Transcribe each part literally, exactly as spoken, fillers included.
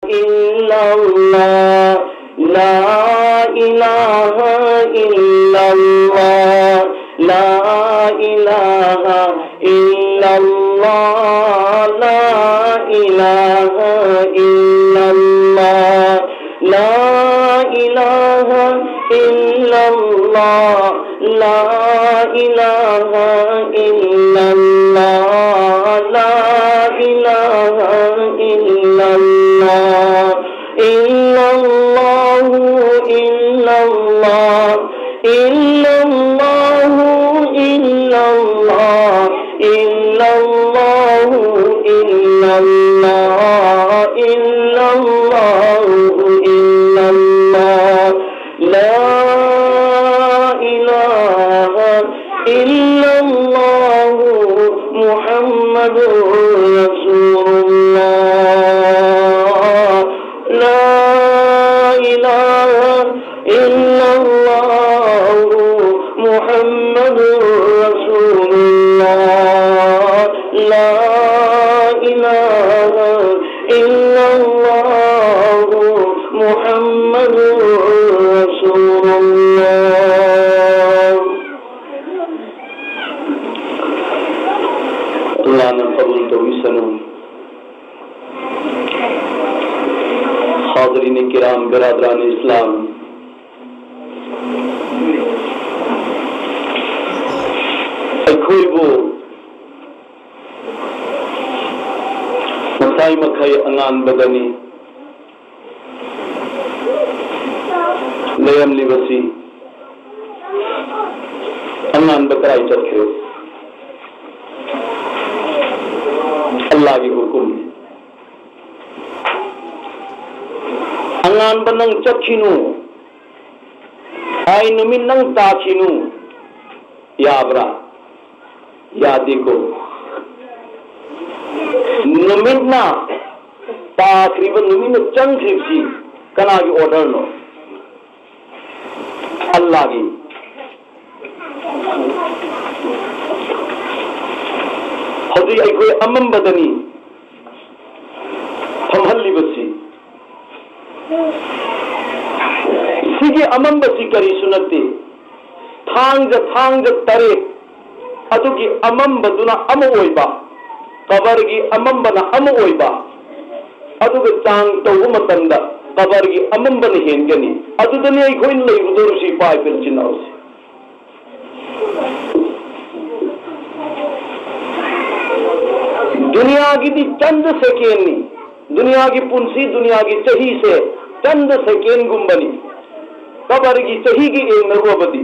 إلا الله، لا إله إلا الله، لا إله إلا الله، لا إله إلا الله، لا إله إلا الله، لا إله إلا الله، لا إله إلا الله، إلا الله، إلا الله، إلا الله، إلا الله، إلا الله، إلا الله، إلا الله، إلا الله. لا إله إلا الله محمد رسول الله. لا إله إلا الله محمد رسول الله. لا إله إلا الله محمد رسول الله. ꯑꯜꯂꯥꯍꯅ ꯀꯕꯨꯜ ꯇꯧꯕꯤꯁꯅꯨ꯫ ꯍꯥꯖꯔꯤꯅꯦ ꯀꯤꯔꯥꯝ, ꯕꯤꯔꯥꯗꯔꯥꯅꯦ ꯏꯁꯂꯥꯝ, ꯑꯩꯈꯣꯏꯕꯨ ꯉꯁꯥꯏ ꯃꯈꯩ ꯑꯉꯥꯟꯕꯗꯅꯤ ꯂꯩꯔꯝꯂꯤꯕꯁꯤ꯫ ꯑꯉꯥꯟꯕ ꯀꯗꯥꯏ ꯆꯠꯈ꯭ꯔꯦ? ꯑꯜꯂꯥꯍꯒꯤ ꯍꯨꯀꯨꯝꯅꯤ꯫ ꯑꯉꯥꯟꯕ ꯅꯪ ꯆꯠꯈꯤꯅꯨ꯫ ꯑꯩ ꯅꯨꯃꯤꯠ ꯅꯪ ꯇꯥꯈꯤꯅꯨ꯫ ꯌꯥꯕ꯭ꯔꯥ? ꯌꯥꯗꯦꯀꯣ꯫ ꯅꯨꯃꯤꯠꯅ ꯇꯥꯈ꯭ꯔꯤꯕ, ꯅꯨꯃꯤꯠꯅ ꯆꯪꯈ꯭ꯔꯤꯕꯁꯤ ꯀꯅꯥꯒꯤ ꯑꯣꯔꯗꯔꯅꯣ? ꯑꯜꯂꯥꯍꯒꯤ꯫ ꯍꯧꯖꯤꯛ ꯑꯩꯈꯣꯏ ꯑꯃꯝꯕꯗꯅꯤ ꯐꯝꯍꯜꯂꯤꯕꯁꯤ꯫ ꯑꯃꯝꯕꯁꯤ ꯀꯔꯤꯁꯨ ꯅꯠꯇꯦ꯫ ꯊꯥꯡꯖ, ꯊꯥꯡꯖ ꯇꯔꯦꯠ, ꯑꯗꯨꯒꯤ ꯑꯃꯝꯕꯗꯨꯅ ꯑꯃ ꯑꯣꯏꯕ, ꯀꯕꯔꯒꯤ ꯑꯃꯝꯕꯅ ꯑꯃ ꯑꯣꯏꯕ, ꯑꯗꯨꯒ ꯆꯥꯡ ꯇꯧꯕ ꯃꯇꯝꯗ ꯀꯕꯔꯒꯤ ꯑꯃꯝꯕꯅ ꯍꯦꯟꯒꯅꯤ꯫ ꯑꯗꯨꯗꯅꯤ ꯑꯩꯈꯣꯏꯅ ꯂꯩꯔꯨꯗꯧꯔꯤꯁꯤ, ꯏꯄꯥ ꯏꯄꯦꯜ ꯏꯆꯤꯟ ꯏꯅꯥꯎꯁꯦ꯫ ꯗꯨꯅꯤꯌꯥꯒꯤꯗꯤ ꯆꯟꯗ ꯁꯦꯀꯦꯟꯅꯤ꯫ ꯗꯨꯅꯤꯌꯥꯒꯤ ꯄꯨꯟꯁꯤ, ꯗꯨꯅꯤꯌꯥꯒꯤ ꯆꯍꯤꯁꯦ ꯆꯟꯗ ꯁꯦꯀꯦꯟꯒꯨꯝꯕꯅꯤ꯫ ꯀꯕꯔꯒꯤ ꯆꯍꯤꯒ ꯌꯦꯡꯅꯔꯨꯔꯕꯗꯤ,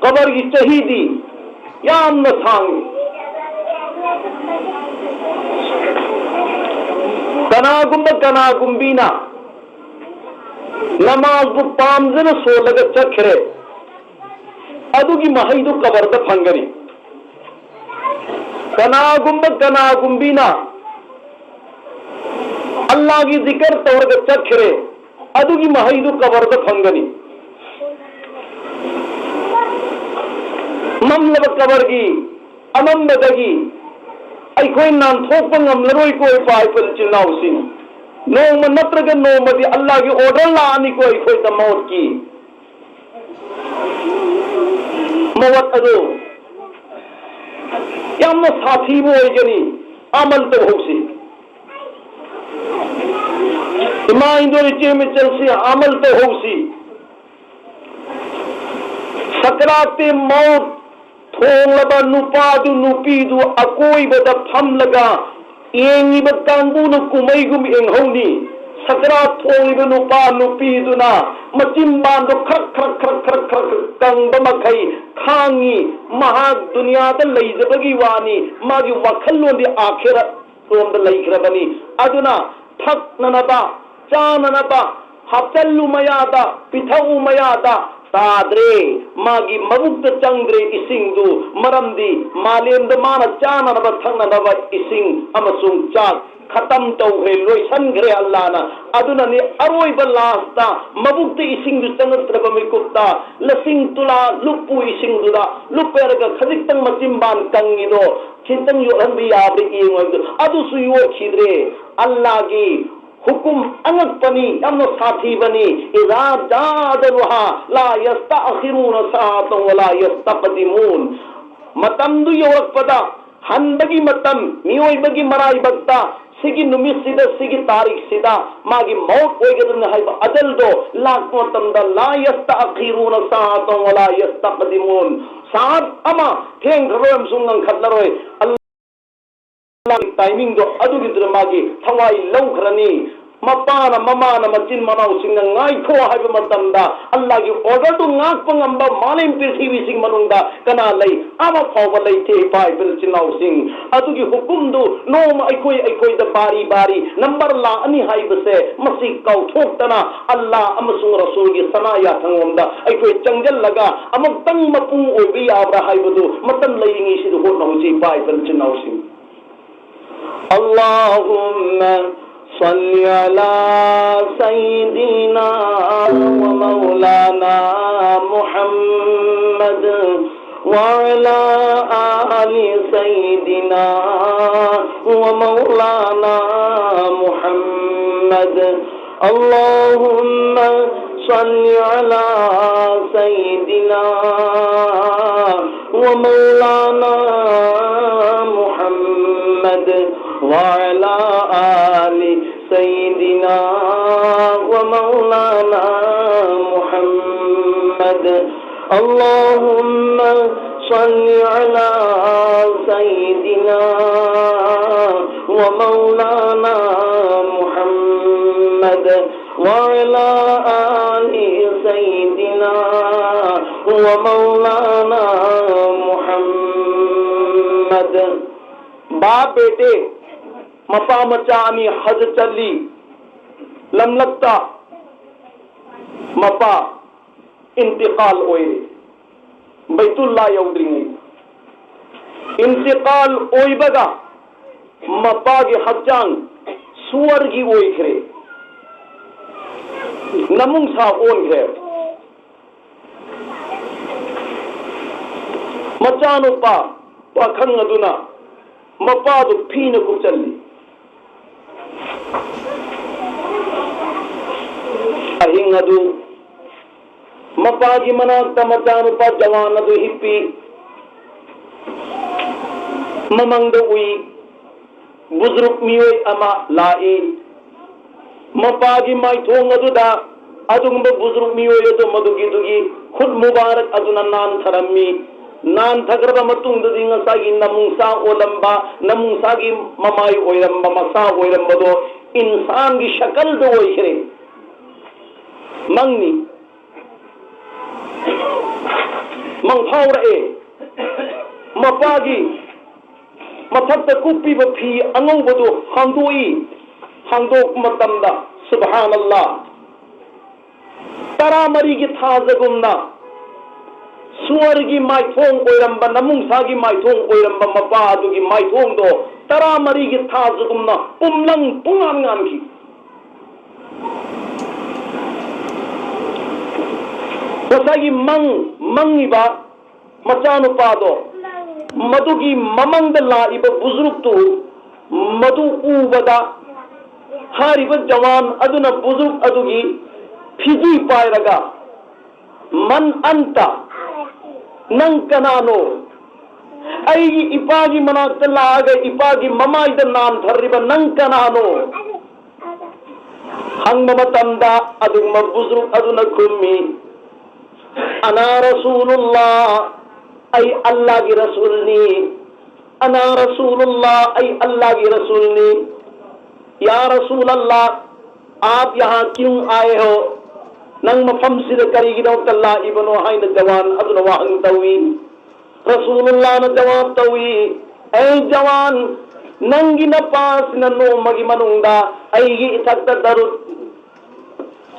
ꯀꯕꯔꯒꯤ ꯆꯍꯤꯗꯤ ꯌꯥꯝꯅ ꯁꯥꯡꯏ꯫ ꯀꯅꯥꯒꯨꯝꯕ ꯀꯅꯥꯒꯨꯝꯕꯤꯅ ꯅꯃꯥꯖꯕꯨ ꯄꯥꯝꯖꯅ ꯁꯣꯜꯂꯒ ꯆꯠꯈ꯭ꯔꯦ, ꯑꯗꯨꯒꯤ ꯃꯍꯩꯗꯨ ꯀꯕꯔꯗ ꯐꯪꯒꯅꯤ꯫ ꯀꯅꯥꯒꯨꯝꯕ ꯀꯅꯥꯒꯨꯝꯕꯤꯅ ꯑꯜꯂꯥꯒꯤ ꯖꯤꯀꯔ ꯇꯧꯔꯒ ꯆꯠꯈ꯭ꯔꯦ, ꯑꯗꯨꯒꯤ ꯃꯍꯩꯗꯨ ꯀꯕꯔꯗ ꯐꯪꯒꯅꯤ꯫ ꯃꯝꯂꯕ ꯀꯕꯔꯒꯤ ꯑꯃꯝꯕꯗꯒꯤ ꯑꯩꯈꯣꯏ ꯅꯥꯟꯊꯣꯛꯄ ꯉꯝꯂꯔꯣꯏꯀꯣ, ꯏꯄꯥ ꯏꯄꯨ ꯏꯆꯤꯜ ꯏꯅꯥꯎꯁꯤꯡ꯫ ꯅꯣꯡꯃ ꯅꯠꯇ꯭ꯔꯒ ꯅꯣꯡꯃꯗꯤ ꯑꯜꯂꯥꯒꯤ ꯑꯣꯔꯗꯔ ꯂꯥꯛꯑꯅꯤꯀꯣ ꯑꯩꯈꯣꯏꯗ ꯃꯧꯠꯀꯤ꯫ ꯃꯧꯠ ꯑꯗꯨ ꯌꯥꯝꯅ ꯁꯥꯊꯤꯕ ꯑꯣꯏꯒꯅꯤ꯫ ꯑꯃꯜ ꯇꯧꯍꯧꯁꯤ꯫ ꯏꯃꯥ ꯏꯟꯗꯣ ꯏꯆꯦ ꯃꯤꯆꯜꯁꯤ, ꯑꯃꯜ ꯇꯧꯍꯧꯁꯤ꯫ ꯁꯀꯔꯥꯇꯦ ꯃꯧꯠ ꯊꯣꯡꯂꯕ ꯅꯨꯄꯥꯗꯨ, ꯅꯨꯄꯤꯗꯨ ꯑꯀꯣꯏꯕꯗ ꯐꯝꯂꯒ ꯌꯦꯡꯉꯤꯕ ꯀꯥꯡꯕꯨꯅ ꯀꯨꯝꯍꯩꯒꯨꯝ ꯌꯦꯡꯍꯧꯅꯤ꯫ ꯁꯀꯔꯥꯠ ꯊꯣꯡꯂꯤꯕ ꯅꯨꯄꯥ ꯅꯨꯄꯤꯗꯨꯅ ꯃꯆꯤꯟꯕꯥꯟꯗꯣ ꯈ꯭ꯔꯛ ꯈ꯭ꯔꯛ ꯈ꯭ꯔꯛ ꯈ꯭ꯔꯛ ꯈ꯭ꯔꯛ ꯀꯪꯕ ꯃꯈꯩ ꯈꯥꯡꯉꯤ꯫ ꯃꯍꯥꯛ ꯗꯨꯅꯤꯌꯥꯗ ꯂꯩꯖꯕꯒꯤ ꯋꯥꯅꯤ, ꯃꯥꯒꯤ ꯋꯥꯈꯜꯂꯣꯟꯗꯤ ꯑꯥꯈꯦꯔꯠ ꯔꯣꯝꯗ ꯂꯩꯈ꯭ꯔꯕꯅꯤ꯫ ꯑꯗꯨꯅ ꯊꯛꯅꯅꯕ, ꯆꯥꯅꯅꯕ ꯍꯥꯞꯆꯜꯂꯨ ꯃꯌꯥꯗ, ꯄꯤꯊꯛꯎ ꯃꯌꯥꯗ ꯇꯥꯗ꯭ꯔꯦ, ꯃꯥꯒꯤ ꯃꯕꯨꯛꯇ ꯆꯪꯗ꯭ꯔꯦ ꯏꯁꯤꯡꯗꯨ, ꯃꯔꯝꯗꯤ ꯃꯥꯂꯦꯝꯗ ꯃꯥꯅ ꯆꯥꯅꯅꯕ ꯊꯛꯅꯅꯕ ꯏꯁꯤꯡ ꯑꯃꯁꯨꯡ ꯆꯥꯛ ꯈꯇꯝ ꯇꯧꯈ꯭ꯔꯦ, ꯂꯣꯏꯁꯟꯈ꯭ꯔꯦ ꯑꯜꯂꯥꯅ꯫ ꯑꯗꯨꯅꯅꯤ ꯑꯔꯣꯏꯕ ꯂꯥꯁꯇ ꯃꯕꯨꯛꯇ ꯏꯁꯤꯡꯗꯨ ꯆꯪꯉꯛꯇ꯭ꯔꯕ ꯃꯤꯀꯨꯞꯇ ꯂꯁꯤꯡ ꯇꯨꯂꯥ ꯂꯨꯞꯄꯨ ꯏꯁꯤꯡꯗꯨꯗ ꯂꯨꯞꯄꯦꯔꯒ ꯈꯖꯤꯛꯇꯪ ꯃꯆꯤꯟꯕꯥꯟ ꯀꯪꯉꯤꯗꯣ ꯈꯤꯇꯪ ꯌꯣꯠꯍꯟꯕ ꯌꯥꯕ꯭ꯔꯥ ꯌꯦꯡꯉꯣ ꯍꯥꯏꯕꯗꯨ, ꯑꯗꯨꯁꯨ ꯌꯣꯠꯈꯤꯗ꯭ꯔꯦ꯫ ꯑꯜꯂꯥꯒꯤ ꯍꯨꯀꯨꯝ ꯑꯉꯛꯄꯅꯤ, ꯌꯥꯝꯅ ꯁꯥꯊꯤꯕꯅꯤ꯫ "ꯏꯖꯥ ꯖꯥ ꯑꯖꯂꯨꯍꯥ ꯂꯥ ꯌꯁꯇꯥꯈꯤꯔꯨꯅ ꯁꯥꯑꯇꯟ ꯋ ꯂꯥ ꯌꯁꯇꯛꯗꯤꯃꯨꯟ"꯫ ꯃꯇꯝꯗꯨ ꯌꯧꯔꯛꯄꯗ, ꯍꯟꯕꯒꯤ ꯃꯇꯝ, ꯃꯤꯑꯣꯏꯕꯒꯤ ꯃꯔꯥꯏꯕꯛꯇ ꯁꯤꯒꯤ ꯅꯨꯃꯤꯠꯁꯤꯗ, ꯁꯤꯒꯤ ꯇꯥꯔꯤꯛꯁꯤꯗ ꯃꯥꯒꯤ ꯃꯧꯠ ꯑꯣꯏꯒꯗꯕꯅꯤ ꯍꯥꯏꯕ ꯑꯖꯜꯗꯣ ꯂꯥꯛꯄ ꯃꯇꯝꯗ, "ꯂꯥ ꯌꯁꯇꯥꯈꯤꯔꯨꯅ ꯁꯥꯑꯇꯟ ꯋ ꯂꯥ ꯌꯁꯇꯛꯗꯤꯃꯨꯟ", ꯁꯥꯠ ꯑꯃ ꯊꯦꯡꯈ꯭ꯔꯔꯣꯏ ꯑꯃꯁꯨꯡ ꯉꯟꯈꯠꯂꯔꯣꯏ꯫ ꯑꯜꯂꯥꯍꯒꯤ ꯇꯥꯏꯃꯤꯡꯗꯣ ꯑꯗꯨꯒꯤꯗꯨꯗ ꯃꯥꯒꯤ ꯊꯋꯥꯏ ꯂꯧꯈ꯭ꯔꯅꯤ꯫ ꯃꯄꯥꯅ, ꯃꯃꯥꯅ ꯃꯆꯤꯟ ꯃꯅꯥꯎꯁꯤꯡꯅ ꯉꯥꯏꯈꯣ ꯍꯥꯏꯕ ꯃꯇꯝꯗ, ꯑꯜꯂꯥꯍꯒꯤ ꯑꯣꯔꯗꯔꯗꯨ ꯉꯥꯛꯄ ꯉꯝꯕ ꯃꯥꯂꯦꯝ ꯄ꯭ꯔꯤꯊꯤꯕꯤꯁꯤꯒꯤ ꯃꯅꯨꯡꯗ ꯀꯅꯥ ꯂꯩ? ꯑꯃ ꯐꯥꯎꯕ ꯂꯩꯇꯦ, ꯏꯄꯥ ꯏꯆꯤꯜ ꯏꯅꯥꯎꯁꯤꯡ꯫ ꯑꯗꯨꯒꯤ ꯍꯨꯀꯨꯝꯗꯨ ꯅꯣꯡꯃ ꯑꯩꯈꯣꯏ ꯑꯩꯈꯣꯏꯗ ꯕꯥꯔꯤ ꯕꯥꯔꯤ ꯅꯝꯕꯔ ꯂꯥꯛꯑꯅꯤ ꯍꯥꯏꯕꯁꯦ, ꯃꯁꯤ ꯀꯥꯎꯊꯣꯛꯇꯅ ꯑꯜꯂꯥꯍ ꯑꯃꯁꯨꯡ ꯔꯁꯨꯜꯒꯤ ꯁꯅꯥ ꯌꯥꯊꯪꯂꯣꯝꯗ ꯑꯩꯈꯣꯏ ꯆꯪꯁꯤꯜꯂꯒ ꯑꯃꯨꯛꯇꯪ ꯃꯄꯨꯡ ꯑꯣꯏꯕ ꯌꯥꯕ꯭ꯔꯥ ꯍꯥꯏꯕꯗꯨ ꯃꯇꯝ ꯂꯩꯔꯤꯉꯩꯁꯤꯗ ꯍꯣꯠꯅꯍꯧꯁꯤ, ꯏꯄꯥ ꯏꯆꯤꯜ ꯏꯅꯥꯎꯁꯤꯡ꯫ اللهم صل على سيدنا ومولانا محمد وعلى آل سيدنا ومولانا محمد. اللهم صل على سيدنا ومولانا محمد وعلى آل سيدنا ومولانا محمد. اللهم صل على سيدنا ومولانا محمد وعلى آل سيدنا ومولانا محمد. ꯕꯥꯞ ꯕꯦꯇꯦ, ꯃꯄꯥ ꯃꯆꯥ ꯑꯅꯤ ꯍꯖ ꯆꯠꯂꯤ꯫ ꯂꯝꯂꯛꯇ ꯃꯄꯥ ꯏꯟꯇꯤꯀꯥꯜ ꯑꯣꯏꯔꯦ, ꯕꯩꯇꯨꯜꯂꯥ ꯌꯧꯗ꯭ꯔꯤꯉꯩ꯫ ꯏꯟꯇꯤꯀꯥꯜ ꯑꯣꯏꯕꯒ ꯃꯄꯥꯒꯤ ꯍꯛꯆꯥꯡ ꯁꯨꯋꯔꯒꯤ ꯑꯣꯏꯈ꯭ꯔꯦ, ꯅꯃꯨꯡꯁꯥ ꯑꯣꯟꯈ꯭ꯔꯦ꯫ ꯃꯆꯥꯅꯨꯄꯥ ꯄꯥꯈꯪ ꯑꯗꯨꯅ ꯃꯄꯥꯗꯨ ꯐꯤꯅ ꯀꯨꯞꯆꯜꯂꯤ꯫ ꯑꯗꯨ ꯃꯄꯥꯒꯤ ꯃꯅꯥꯛꯇ ꯃꯆꯥꯅꯨꯄꯥ ꯖꯋꯥꯟ ꯑꯗꯨ ꯍꯤꯞꯄꯤ꯫ ꯃꯃꯪꯗ ꯎꯏ, ꯕꯨꯖꯨꯔꯨꯛ ꯃꯤꯑꯣꯏ ꯑꯃ ꯂꯥꯛꯏ꯫ ꯃꯄꯥꯒꯤ ꯃꯥꯏꯊꯣꯡ ꯑꯗꯨꯗ ꯑꯗꯨꯒꯨꯝꯕ ꯕꯨꯖꯨꯔꯨꯛ ꯃꯤꯑꯣꯏ ꯑꯗꯨ ꯃꯗꯨꯒꯤꯗꯨꯒꯤ ꯈꯨꯠ ꯃꯨꯕꯥꯔꯛ ꯑꯗꯨꯅ ꯅꯥꯟꯊꯔꯝꯃꯤ꯫ ꯅꯥꯟꯊꯈ꯭ꯔꯕ ꯃꯇꯨꯡꯗꯗꯤ ꯉꯁꯥꯏꯒꯤ ꯅꯃꯨꯡꯁꯥ ꯑꯣꯜꯂꯝꯕ, ꯅꯃꯨꯡꯁꯥꯒꯤ ꯃꯃꯥꯏ ꯑꯣꯏꯔꯝꯕ, ꯃꯁꯥ ꯑꯣꯏꯔꯝꯕꯗꯣ ꯏꯟꯁꯥꯟꯒꯤ ꯁꯀꯜꯗ ꯑꯣꯏꯈ꯭ꯔꯦ꯫ ꯃꯪꯅꯤ꯫ ꯃꯪꯐꯥꯎꯔꯛꯑꯦ꯫ ꯃꯄꯥꯒꯤ ꯃꯊꯛꯇ ꯀꯨꯞꯄꯤꯕ ꯐꯤ ꯑꯉꯧꯕꯗꯨ ꯍꯥꯡꯗꯣꯛꯏ꯫ ꯍꯥꯡꯗꯣꯛꯄ ꯃꯇꯝꯗ, ꯁꯨꯕꯍꯥꯅꯜꯂꯥ, ꯇꯔꯥꯃꯔꯤꯒꯤ ꯊꯥꯖꯒꯨꯝꯅ ꯁꯨꯋꯔꯒꯤ ꯃꯥꯏꯊꯣꯡ ꯑꯣꯏꯔꯝꯕ, ꯅꯃꯨꯡꯁꯥꯒꯤ ꯃꯥꯏꯊꯣꯡ ꯑꯣꯏꯔꯝꯕ ꯃꯄꯥ ꯑꯗꯨꯒꯤ ꯃꯥꯏꯊꯣꯡꯗꯣ ꯇꯔꯥꯃꯔꯤꯒꯤ ꯊꯥꯖꯒꯨꯝꯅ ꯄꯨꯝꯂꯪ ꯄꯨꯡꯉꯥꯟ ꯉꯥꯟꯈꯤ꯫ ꯉꯁꯥꯏꯒꯤ ꯃꯪ, ꯃꯪꯉꯤꯕ ꯃꯆꯥꯅꯨꯄꯥꯗꯣ, ꯃꯗꯨꯒꯤ ꯃꯃꯪꯗ ꯂꯥꯛꯏꯕ ꯕꯨꯖꯨꯔꯨꯛꯇꯨ, ꯃꯗꯨ ꯎꯕꯗ ꯍꯥꯏꯔꯤꯕ ꯖꯋꯥꯟ ꯑꯗꯨꯅ ꯕꯨꯖꯨꯔꯨꯛ ꯑꯗꯨꯒꯤ ꯐꯤꯖꯤ ꯄꯥꯏꯔꯒ, "ꯃꯟ ꯑꯟꯇ? ꯅꯪ ꯀꯅꯥꯅꯣ? ꯑꯩꯒꯤ ꯏꯄꯥꯒꯤ ꯃꯅꯥꯛꯇ ꯂꯥꯛꯑꯒ ꯏꯄꯥꯒꯤ ꯃꯃꯥꯏꯗ ꯅꯥꯟꯊꯔꯤꯕ ꯅꯪ ꯀꯅꯥꯅꯣ?" ꯍꯪꯕ ꯃꯇꯝꯗ ꯑꯗꯨꯒꯨꯝꯕ ꯕꯨꯖꯨꯔꯨꯛ ꯑꯗꯨꯅ ꯈꯨꯝꯃꯤ, "ꯑꯅꯥ ꯔꯁꯨꯂꯨꯜꯂꯥ, ꯑꯩ ꯑꯜꯂꯥꯒꯤ ꯔꯁꯨꯜꯅꯤ꯫ ꯑꯅꯥ ꯔꯁꯨꯂꯨꯜꯂꯥ, ꯑꯩ ꯑꯜꯂꯥꯒꯤ ꯔꯁꯨꯜꯅꯤ꯫ ꯌꯥ ꯔꯁꯨꯂꯜꯂꯥ, ꯑꯥꯞ ꯌꯍꯥ ꯀ꯭ꯌꯨꯡ ꯑꯥꯌꯦ ꯍꯣ? ꯅꯪ ꯃꯐꯝꯁꯤꯗ ꯀꯔꯤꯒꯤꯗꯃꯛꯇ ꯂꯥꯛꯏꯕꯅꯣ?" ꯍꯥꯏꯅ ꯖꯋꯥꯟ ꯑꯗꯨꯅ ꯋꯥꯍꯪ ꯇꯧꯏ꯫ ꯔꯁꯨꯂꯨꯜꯂꯥꯅ ꯖꯋꯥꯕ ꯇꯧꯏ, "ꯑꯩ ꯖꯋꯥꯟ, ꯅꯪꯒꯤ ꯅꯄꯥꯁꯤꯅ ꯅꯣꯡꯃꯒꯤ ꯃꯅꯨꯡꯗ ꯑꯩꯒꯤ ꯏꯊꯛꯇ ꯗꯔꯨꯗ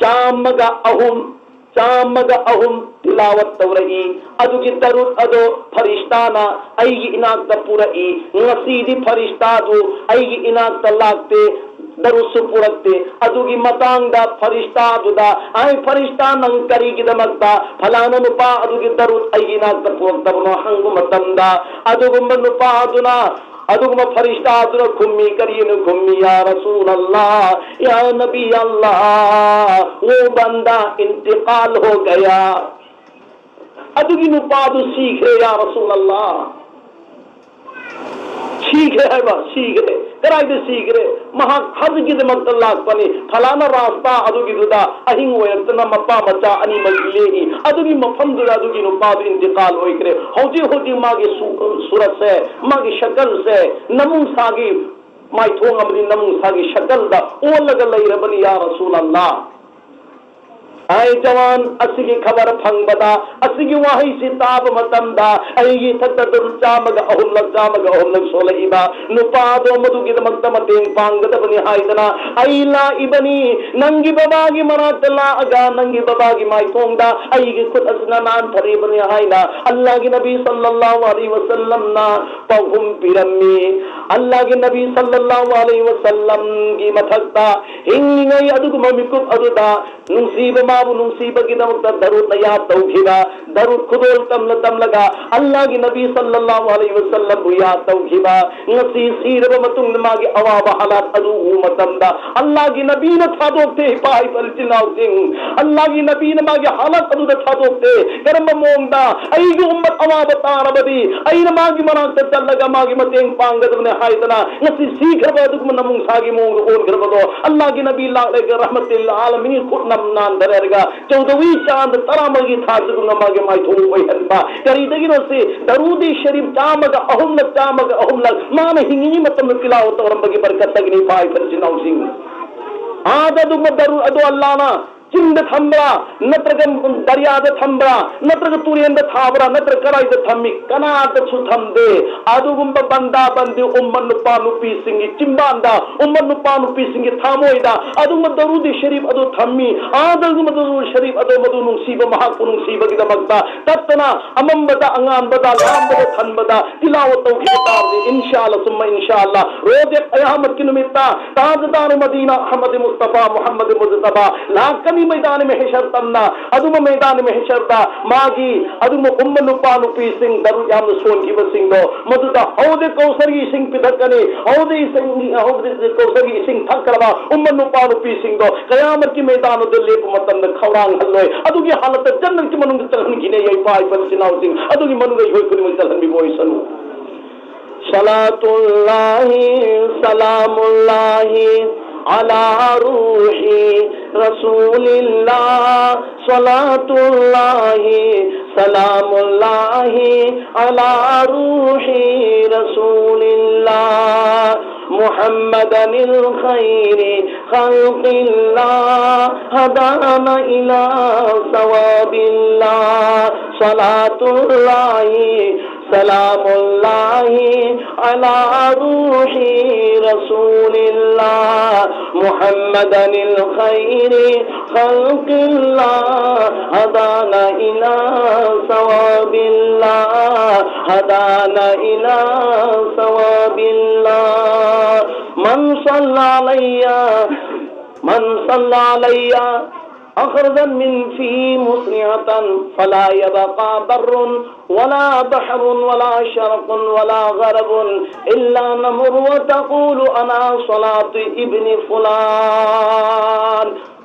ꯆꯥꯝꯃꯒ ꯑꯍꯨꯝ, ꯆꯥꯝꯃꯒ ꯑꯍꯨꯝ ꯇꯤꯂꯥꯋꯠ ꯇꯧꯔꯛꯏ꯫ ꯑꯗꯨꯒꯤ ꯗꯔꯨꯗ ꯑꯗꯣ ꯐꯔꯤꯁꯇꯥꯅ ꯑꯩꯒꯤ ꯏꯅꯥꯛꯇ ꯄꯨꯔꯛꯏ꯫ ꯉꯁꯤꯗꯤ ꯐꯔꯤꯁꯇꯥꯗꯨ ꯑꯩꯒꯤ ꯏꯅꯥꯛꯇ ꯂꯥꯛꯇꯦ, ꯗꯔꯨꯗꯁꯨ ꯄꯨꯔꯛꯇꯦ꯫ ꯑꯗꯨꯒꯤ ꯃꯇꯥꯡꯗ ꯐꯔꯤꯁꯇꯥꯗꯨꯗ, 'ꯑꯩ ꯐꯔꯤꯁꯇꯥ, ꯅꯪ ꯀꯔꯤꯒꯤꯗꯃꯛꯇ ꯐꯂꯥꯅ ꯅꯨꯄꯥ ꯑꯗꯨꯒꯤ ꯗꯔꯨꯗ ꯑꯩꯒꯤ ꯏꯅꯥꯛꯇ ꯄꯨꯔꯛꯇꯕꯅꯣ?' ꯍꯪꯕ ꯃꯇꯝꯗ, ꯑꯗꯨꯒꯨꯝꯕ ꯅꯨꯄꯥ ꯑꯗꯨꯅ, ꯑꯗꯨꯒꯨꯝꯕ ꯐꯔꯤꯁꯇꯥꯗꯨꯅ ꯈꯨꯝꯃꯤ, ꯀꯔꯤꯅ ꯈꯨꯝꯃꯤ? "ꯌꯥ ꯔꯁꯨꯂꯜꯂꯥ, ꯌꯥ ꯅꯕꯤ ꯑꯜꯂꯥ, ꯋꯣ ꯕꯟꯗꯥ ꯏꯟꯇꯤꯀꯥꯜ ꯍꯣ ꯒꯌꯥ"꯫ ꯑꯗꯨꯒꯤ ꯅꯨꯄꯥꯗꯨ ꯁꯤꯈ꯭ꯔꯦ, ꯌꯥ ꯔꯁꯨꯂꯜꯂꯥ꯫ ꯁꯤꯈ꯭ꯔꯦ ꯍꯥꯏꯕ, ꯁꯤꯈ꯭ꯔꯦ꯫ ꯀꯗꯥꯏꯗ ꯁꯤꯈ꯭ꯔꯦ? ꯃꯍꯥꯛ ꯍꯖꯒꯤꯗꯃꯛꯇ ꯂꯥꯛꯄꯅꯤ꯫ ꯐꯂꯥꯅ ꯔꯥꯁꯇꯥ ꯑꯗꯨꯒꯤꯗꯨꯗ ꯑꯍꯤꯡ ꯑꯣꯏꯔꯛꯇꯅ ꯃꯄꯥ ꯃꯆꯥ ꯑꯅꯤꯃꯛ ꯂꯦꯛꯏ꯫ ꯑꯗꯨꯒꯤ ꯃꯐꯝꯗꯨꯗ ꯑꯗꯨꯒꯤ ꯅꯨꯄꯥꯗꯨ ꯏꯟꯇꯤꯀꯥꯜ ꯑꯣꯏꯈ꯭ꯔꯦ꯫ ꯍꯧꯖꯤꯛ ꯍꯧꯖꯤꯛ ꯃꯥꯒꯤ ꯁꯨ-, ꯁꯨꯔꯠꯁꯦ, ꯃꯥꯒꯤ ꯁꯀꯜꯁꯦ ꯅꯃꯨꯁꯥꯒꯤ ꯃꯥꯏꯊꯣꯡ ꯑꯃꯗꯤ ꯅꯃꯨꯁꯥꯒꯤ ꯁꯀꯜꯗ ꯑꯣꯜꯂꯒ ꯂꯩꯔꯕꯅꯤ, ꯌꯥ ꯔꯁꯨꯂꯜꯂꯥ꯫ ꯑꯩ ꯖꯋꯥꯟ, ꯑꯁꯤꯒꯤ ꯈꯕꯔ ꯐꯪꯕꯗ, ꯑꯁꯤꯒꯤ ꯋꯥꯍꯩꯁꯤ ꯇꯥꯕ ꯃꯇꯝꯗ, ꯑꯩꯒꯤ ꯏꯊꯛꯇ ꯗꯔꯨꯗ ꯆꯥꯝꯃꯒ ꯑꯍꯨꯝꯂꯛ, ꯆꯥꯝꯃꯒ ꯑꯍꯨꯝꯂꯛ ꯁꯣꯜꯂꯛꯏꯕ ꯅꯨꯄꯥꯗꯣ ꯃꯗꯨꯒꯤꯗꯃꯛꯇ ꯃꯇꯦꯡ ꯄꯥꯡꯒꯗꯕꯅꯤ ꯍꯥꯏꯗꯅ ꯑꯩ ꯂꯥꯛꯏꯕꯅꯤ꯫ ꯅꯪꯒꯤ ꯕꯕꯥꯒꯤ ꯃꯅꯥꯛꯇ ꯂꯥꯛꯑꯒ ꯅꯪꯒꯤ ꯕꯕꯥꯒꯤ ꯃꯥꯏꯊꯣꯡꯗ ꯑꯩꯒꯤ ꯈꯨꯠ ꯑꯁꯤꯅ ꯅꯥꯟꯊꯔꯤꯕꯅꯤ ꯍꯥꯏꯅ ꯑꯜꯂꯥꯍꯒꯤ ꯅꯕꯤ ꯁꯜꯂꯜꯂꯥꯍꯨ ꯑꯂꯩꯍꯤ ꯋꯁꯜꯂꯝꯅ ꯄꯥꯎꯈꯨꯝ ꯄꯤꯔꯝꯃꯤ꯫ ꯑꯜꯂꯥꯍꯒꯤ ꯅꯕꯤ ꯁꯜꯂꯜꯂꯥꯍꯨ ꯑꯂꯩꯍꯤ ꯋꯁꯜꯂꯝꯒꯤ ꯃꯊꯛꯇ ꯍꯤꯡꯂꯤꯉꯩ ꯑꯗꯨꯒꯨꯝꯕ ꯃꯤꯀꯨꯞ ꯑꯗꯨꯗ ꯅꯨꯡꯁꯤꯕ, ꯃꯥꯕꯨ ꯅꯨꯡꯁꯤꯕꯒꯤꯗꯃꯛꯇ ꯗꯔꯨꯗꯅ ꯌꯥꯗ ꯇꯧꯈꯤꯕ, ꯗꯔꯨꯗ ꯈꯨꯗꯣꯜ ꯇꯝꯂ ꯇꯝꯂꯒ ꯑꯜꯂꯥꯍꯒꯤ ꯅꯕꯤ ꯁꯜꯂꯜꯂꯥꯍꯨ ꯑꯂꯩꯍꯤ ꯋꯁꯜꯂꯝꯕꯨ ꯌꯥꯗ ꯇꯧꯈꯤꯕ, ꯉꯁꯤ ꯁꯤꯔꯕ ꯃꯇꯨꯡꯗ ꯃꯥꯒꯤ ꯑꯋꯥꯕ ꯍꯥꯂꯥꯠ ꯑꯗꯨ ꯎꯕ ꯃꯇꯝꯗ ꯑꯜꯂꯥꯍꯒꯤ ꯅꯕꯤꯅ ꯊꯥꯗꯣꯛꯇꯦ꯫ ꯏꯄꯥ ꯏꯄꯥ ꯏꯆꯤꯟ ꯏꯅꯥꯎꯁꯤꯡ, ꯑꯜꯂꯥꯍꯒꯤ ꯅꯕꯤꯅ ꯃꯥꯒꯤ ꯍꯥꯂꯥꯠ ꯑꯗꯨꯗ ꯊꯥꯗꯣꯛꯇꯦ꯫ ꯀꯔꯝꯕ ꯃꯑꯣꯡꯗ? ꯑꯩꯒꯤ ꯎꯝꯃꯠ ꯑꯋꯥꯕ ꯇꯥꯔꯕꯗꯤ ꯑꯩꯅ ꯃꯥꯒꯤ ꯃꯅꯥꯛꯇ ꯆꯠꯂꯒ ꯃꯥꯒꯤ ꯃꯇꯦꯡ ꯄꯥꯡꯒꯗꯕꯅꯤ ꯍꯥꯏꯗꯅ ꯉꯁꯤ ꯁꯤꯈ꯭ꯔꯕ ꯑꯗꯨꯒꯨꯝꯕ ꯅꯃꯨꯡꯁꯥꯒꯤ ꯃꯑꯣꯡꯗ ꯑꯣꯟꯈ꯭ꯔꯕꯗꯣ, ꯑꯜꯂꯥꯍꯒꯤ ꯅꯕꯤ ꯂꯥꯛꯂꯒ ꯔꯍꯃꯇꯤꯜ ꯑꯥꯂꯃꯤꯟꯒꯤ ꯈꯨꯠꯅꯝ ꯅꯥꯟꯊꯔꯒ ꯆꯧꯗꯋꯤ ꯆꯥꯟꯗ ꯇꯔꯥꯃꯔꯤꯒꯤ ꯊꯥꯁꯤꯒꯨꯝꯅ ꯃꯥꯒꯤ ꯃꯥꯏꯊꯣꯡ ꯑꯣꯏꯍꯟꯕ꯫ ꯀꯔꯤꯗꯒꯤꯅꯣ ꯁꯤ? ꯗꯔꯨꯗꯤ ꯁꯔꯤꯐ ꯆꯥꯝꯃꯒ ꯑꯍꯨꯝꯂꯛ, ꯆꯥꯝꯃꯒ ꯑꯍꯨꯝꯂꯛ ꯃꯥꯅ ꯍꯤꯡꯉꯤꯉꯩ ꯃꯇꯝꯗ ꯇꯤꯂꯥꯋ ꯇꯧꯔꯝꯕꯒꯤ ꯕꯔꯀꯠꯇꯒꯤꯅꯤ, ꯏꯄꯥ ꯏꯆꯤꯟ ꯏꯅꯥꯎꯁꯤꯡ꯫ ꯑꯥꯗ ꯑꯗꯨꯒꯨꯝꯕ ꯗꯔꯨꯗ ꯑꯗꯣ ꯑꯜꯂꯥꯍꯅ ꯆꯤꯡꯗ ꯊꯝꯕ꯭ꯔꯥ, ꯅꯠꯇ꯭ꯔꯒ ꯗꯔꯤꯌꯥꯗ ꯊꯝꯕ꯭ꯔꯥ, ꯅꯠꯇ꯭ꯔꯒ ꯇꯨꯔꯦꯟꯗ ꯊꯥꯕ꯭ꯔꯥ, ꯅꯠꯇ꯭ꯔꯒ ꯀꯗꯥꯏꯗ ꯊꯝꯃꯤ? ꯀꯅꯥꯗꯁꯨ ꯊꯝꯗꯦ꯫ ꯑꯗꯨꯒꯨꯝꯕ ꯕꯟꯗꯥ ꯕꯟꯗꯤ ꯎꯝꯃꯠ ꯅꯨꯄꯥ ꯅꯨꯄꯤꯁꯤꯡꯒꯤ ꯆꯤꯝꯕꯥꯟꯗ, ꯎꯝꯃꯠ ꯅꯨꯄꯥ ꯅꯨꯄꯤꯁꯤꯡꯒꯤ ꯊꯃꯣꯏꯗ ꯑꯗꯨꯒꯨꯝꯕ ꯗꯔꯨꯗꯤ ꯁꯔꯤꯐ ꯑꯗꯨ ꯊꯝꯃꯤ꯫ ꯑꯗꯨꯒꯨꯝꯕ ꯗꯔꯨꯗꯤ ꯁꯔꯤꯐ ꯑꯗꯨ ꯃꯗꯨ ꯅꯨꯡꯁꯤꯕ, ꯃꯍꯥꯛꯄꯨ ꯅꯨꯡꯁꯤꯕꯒꯤꯗꯃꯛꯇ ꯇꯠꯇꯅ ꯑꯃꯝꯕꯗ, ꯑꯉꯥꯟꯕꯗ, ꯂꯥꯝꯕꯗ, ꯊꯟꯕꯗ ꯇꯤꯂꯥꯋ ꯇꯧꯈꯤꯕ ꯇꯥꯔꯗꯤ, ꯏꯟꯁꯥ ꯑꯜꯂꯥ ꯁꯨꯝꯃ ꯏꯟꯁꯥ ꯑꯜꯂꯥ, ꯔꯣꯖꯦ ꯀꯌꯥꯃꯠꯀꯤ ꯅꯨꯃꯤꯠꯇ ꯇꯥꯖꯗꯥꯔ ꯃꯗꯤꯅꯥ ꯑꯍꯃꯗ ꯃꯨꯁꯇꯐꯥ ꯃꯨꯍꯝꯃꯗ ꯃꯨꯖꯇꯕꯥ ꯂꯥꯛꯀꯅꯤ꯫ ꯃꯩꯗꯥꯅꯤ ꯃꯍꯦꯁꯔ ꯇꯝꯅ ꯑꯗꯨꯝꯕ ꯃꯩꯗꯥꯅꯤ ꯃꯍꯦꯁꯔꯗ ꯃꯥꯒꯤ ꯑꯗꯨꯝꯕ ꯎꯝꯃ ꯅꯨꯄꯥ ꯅꯨꯄꯤꯁꯤꯡ ꯗꯔꯨꯗ ꯌꯥꯝꯅ ꯁꯣꯟꯈꯤꯕꯁꯤꯡꯗꯣ ꯃꯗꯨꯗ ꯍꯧꯗꯤ ꯀꯧꯁꯔꯒꯤ ꯏꯁꯤꯡ ꯄꯤꯊꯛꯀꯅꯤ, ꯍꯧꯗꯤ ꯏꯁꯤꯡ, ꯍꯧꯗꯤ ꯀꯧꯁꯔꯒꯤ ꯏꯁꯤꯡ ꯊꯛꯈ꯭ꯔꯕ ꯎꯝꯃ ꯅꯨꯄꯥ ꯅꯨꯄꯤꯁꯤꯡꯗꯣ ꯀꯌꯥꯃꯠꯀꯤ ꯃꯩꯗꯥꯟꯗꯨꯗ ꯂꯦꯞꯄ ꯃꯇꯝꯗ ꯈꯧꯔꯥꯡꯍꯜꯂꯣꯏ꯫ ꯑꯗꯨꯒꯤ ꯍꯥꯂꯠꯇ ꯖꯟꯅꯠꯀꯤ ꯃꯅꯨꯡꯗ ꯆꯪꯍꯟꯈꯤꯅꯦ꯫ ꯌꯥꯏꯐ ꯏꯆꯤꯟ ꯏꯅꯥꯎꯁꯤꯡ, ꯑꯗꯨꯒꯤ ꯃꯅꯨꯡꯗ ꯑꯩꯈꯣꯏ ꯈꯨꯗꯤꯡꯃꯛ ꯆꯪꯍꯟꯕꯤꯕ ꯑꯣꯏꯁꯅꯨ꯫ صلاة الله، سلام الله على روح رسول الله. صلاة الله، سلام الله على روح رسول الله. محمدا الخير خلق الله، هدانا إلى صواب الله. صلاة الله، سلام الله على روح رسول الله. محمدا الخير خلق الله، هدانا إلى صواب الله، هدانا إلى صواب الله. من صلى علي، من صلى علي أخرجا من فيه مسرعة، فلا يبقى بر ولا بحر ولا شرق ولا غرب إلا نمر وتقول أنا صلاة ابن فلان.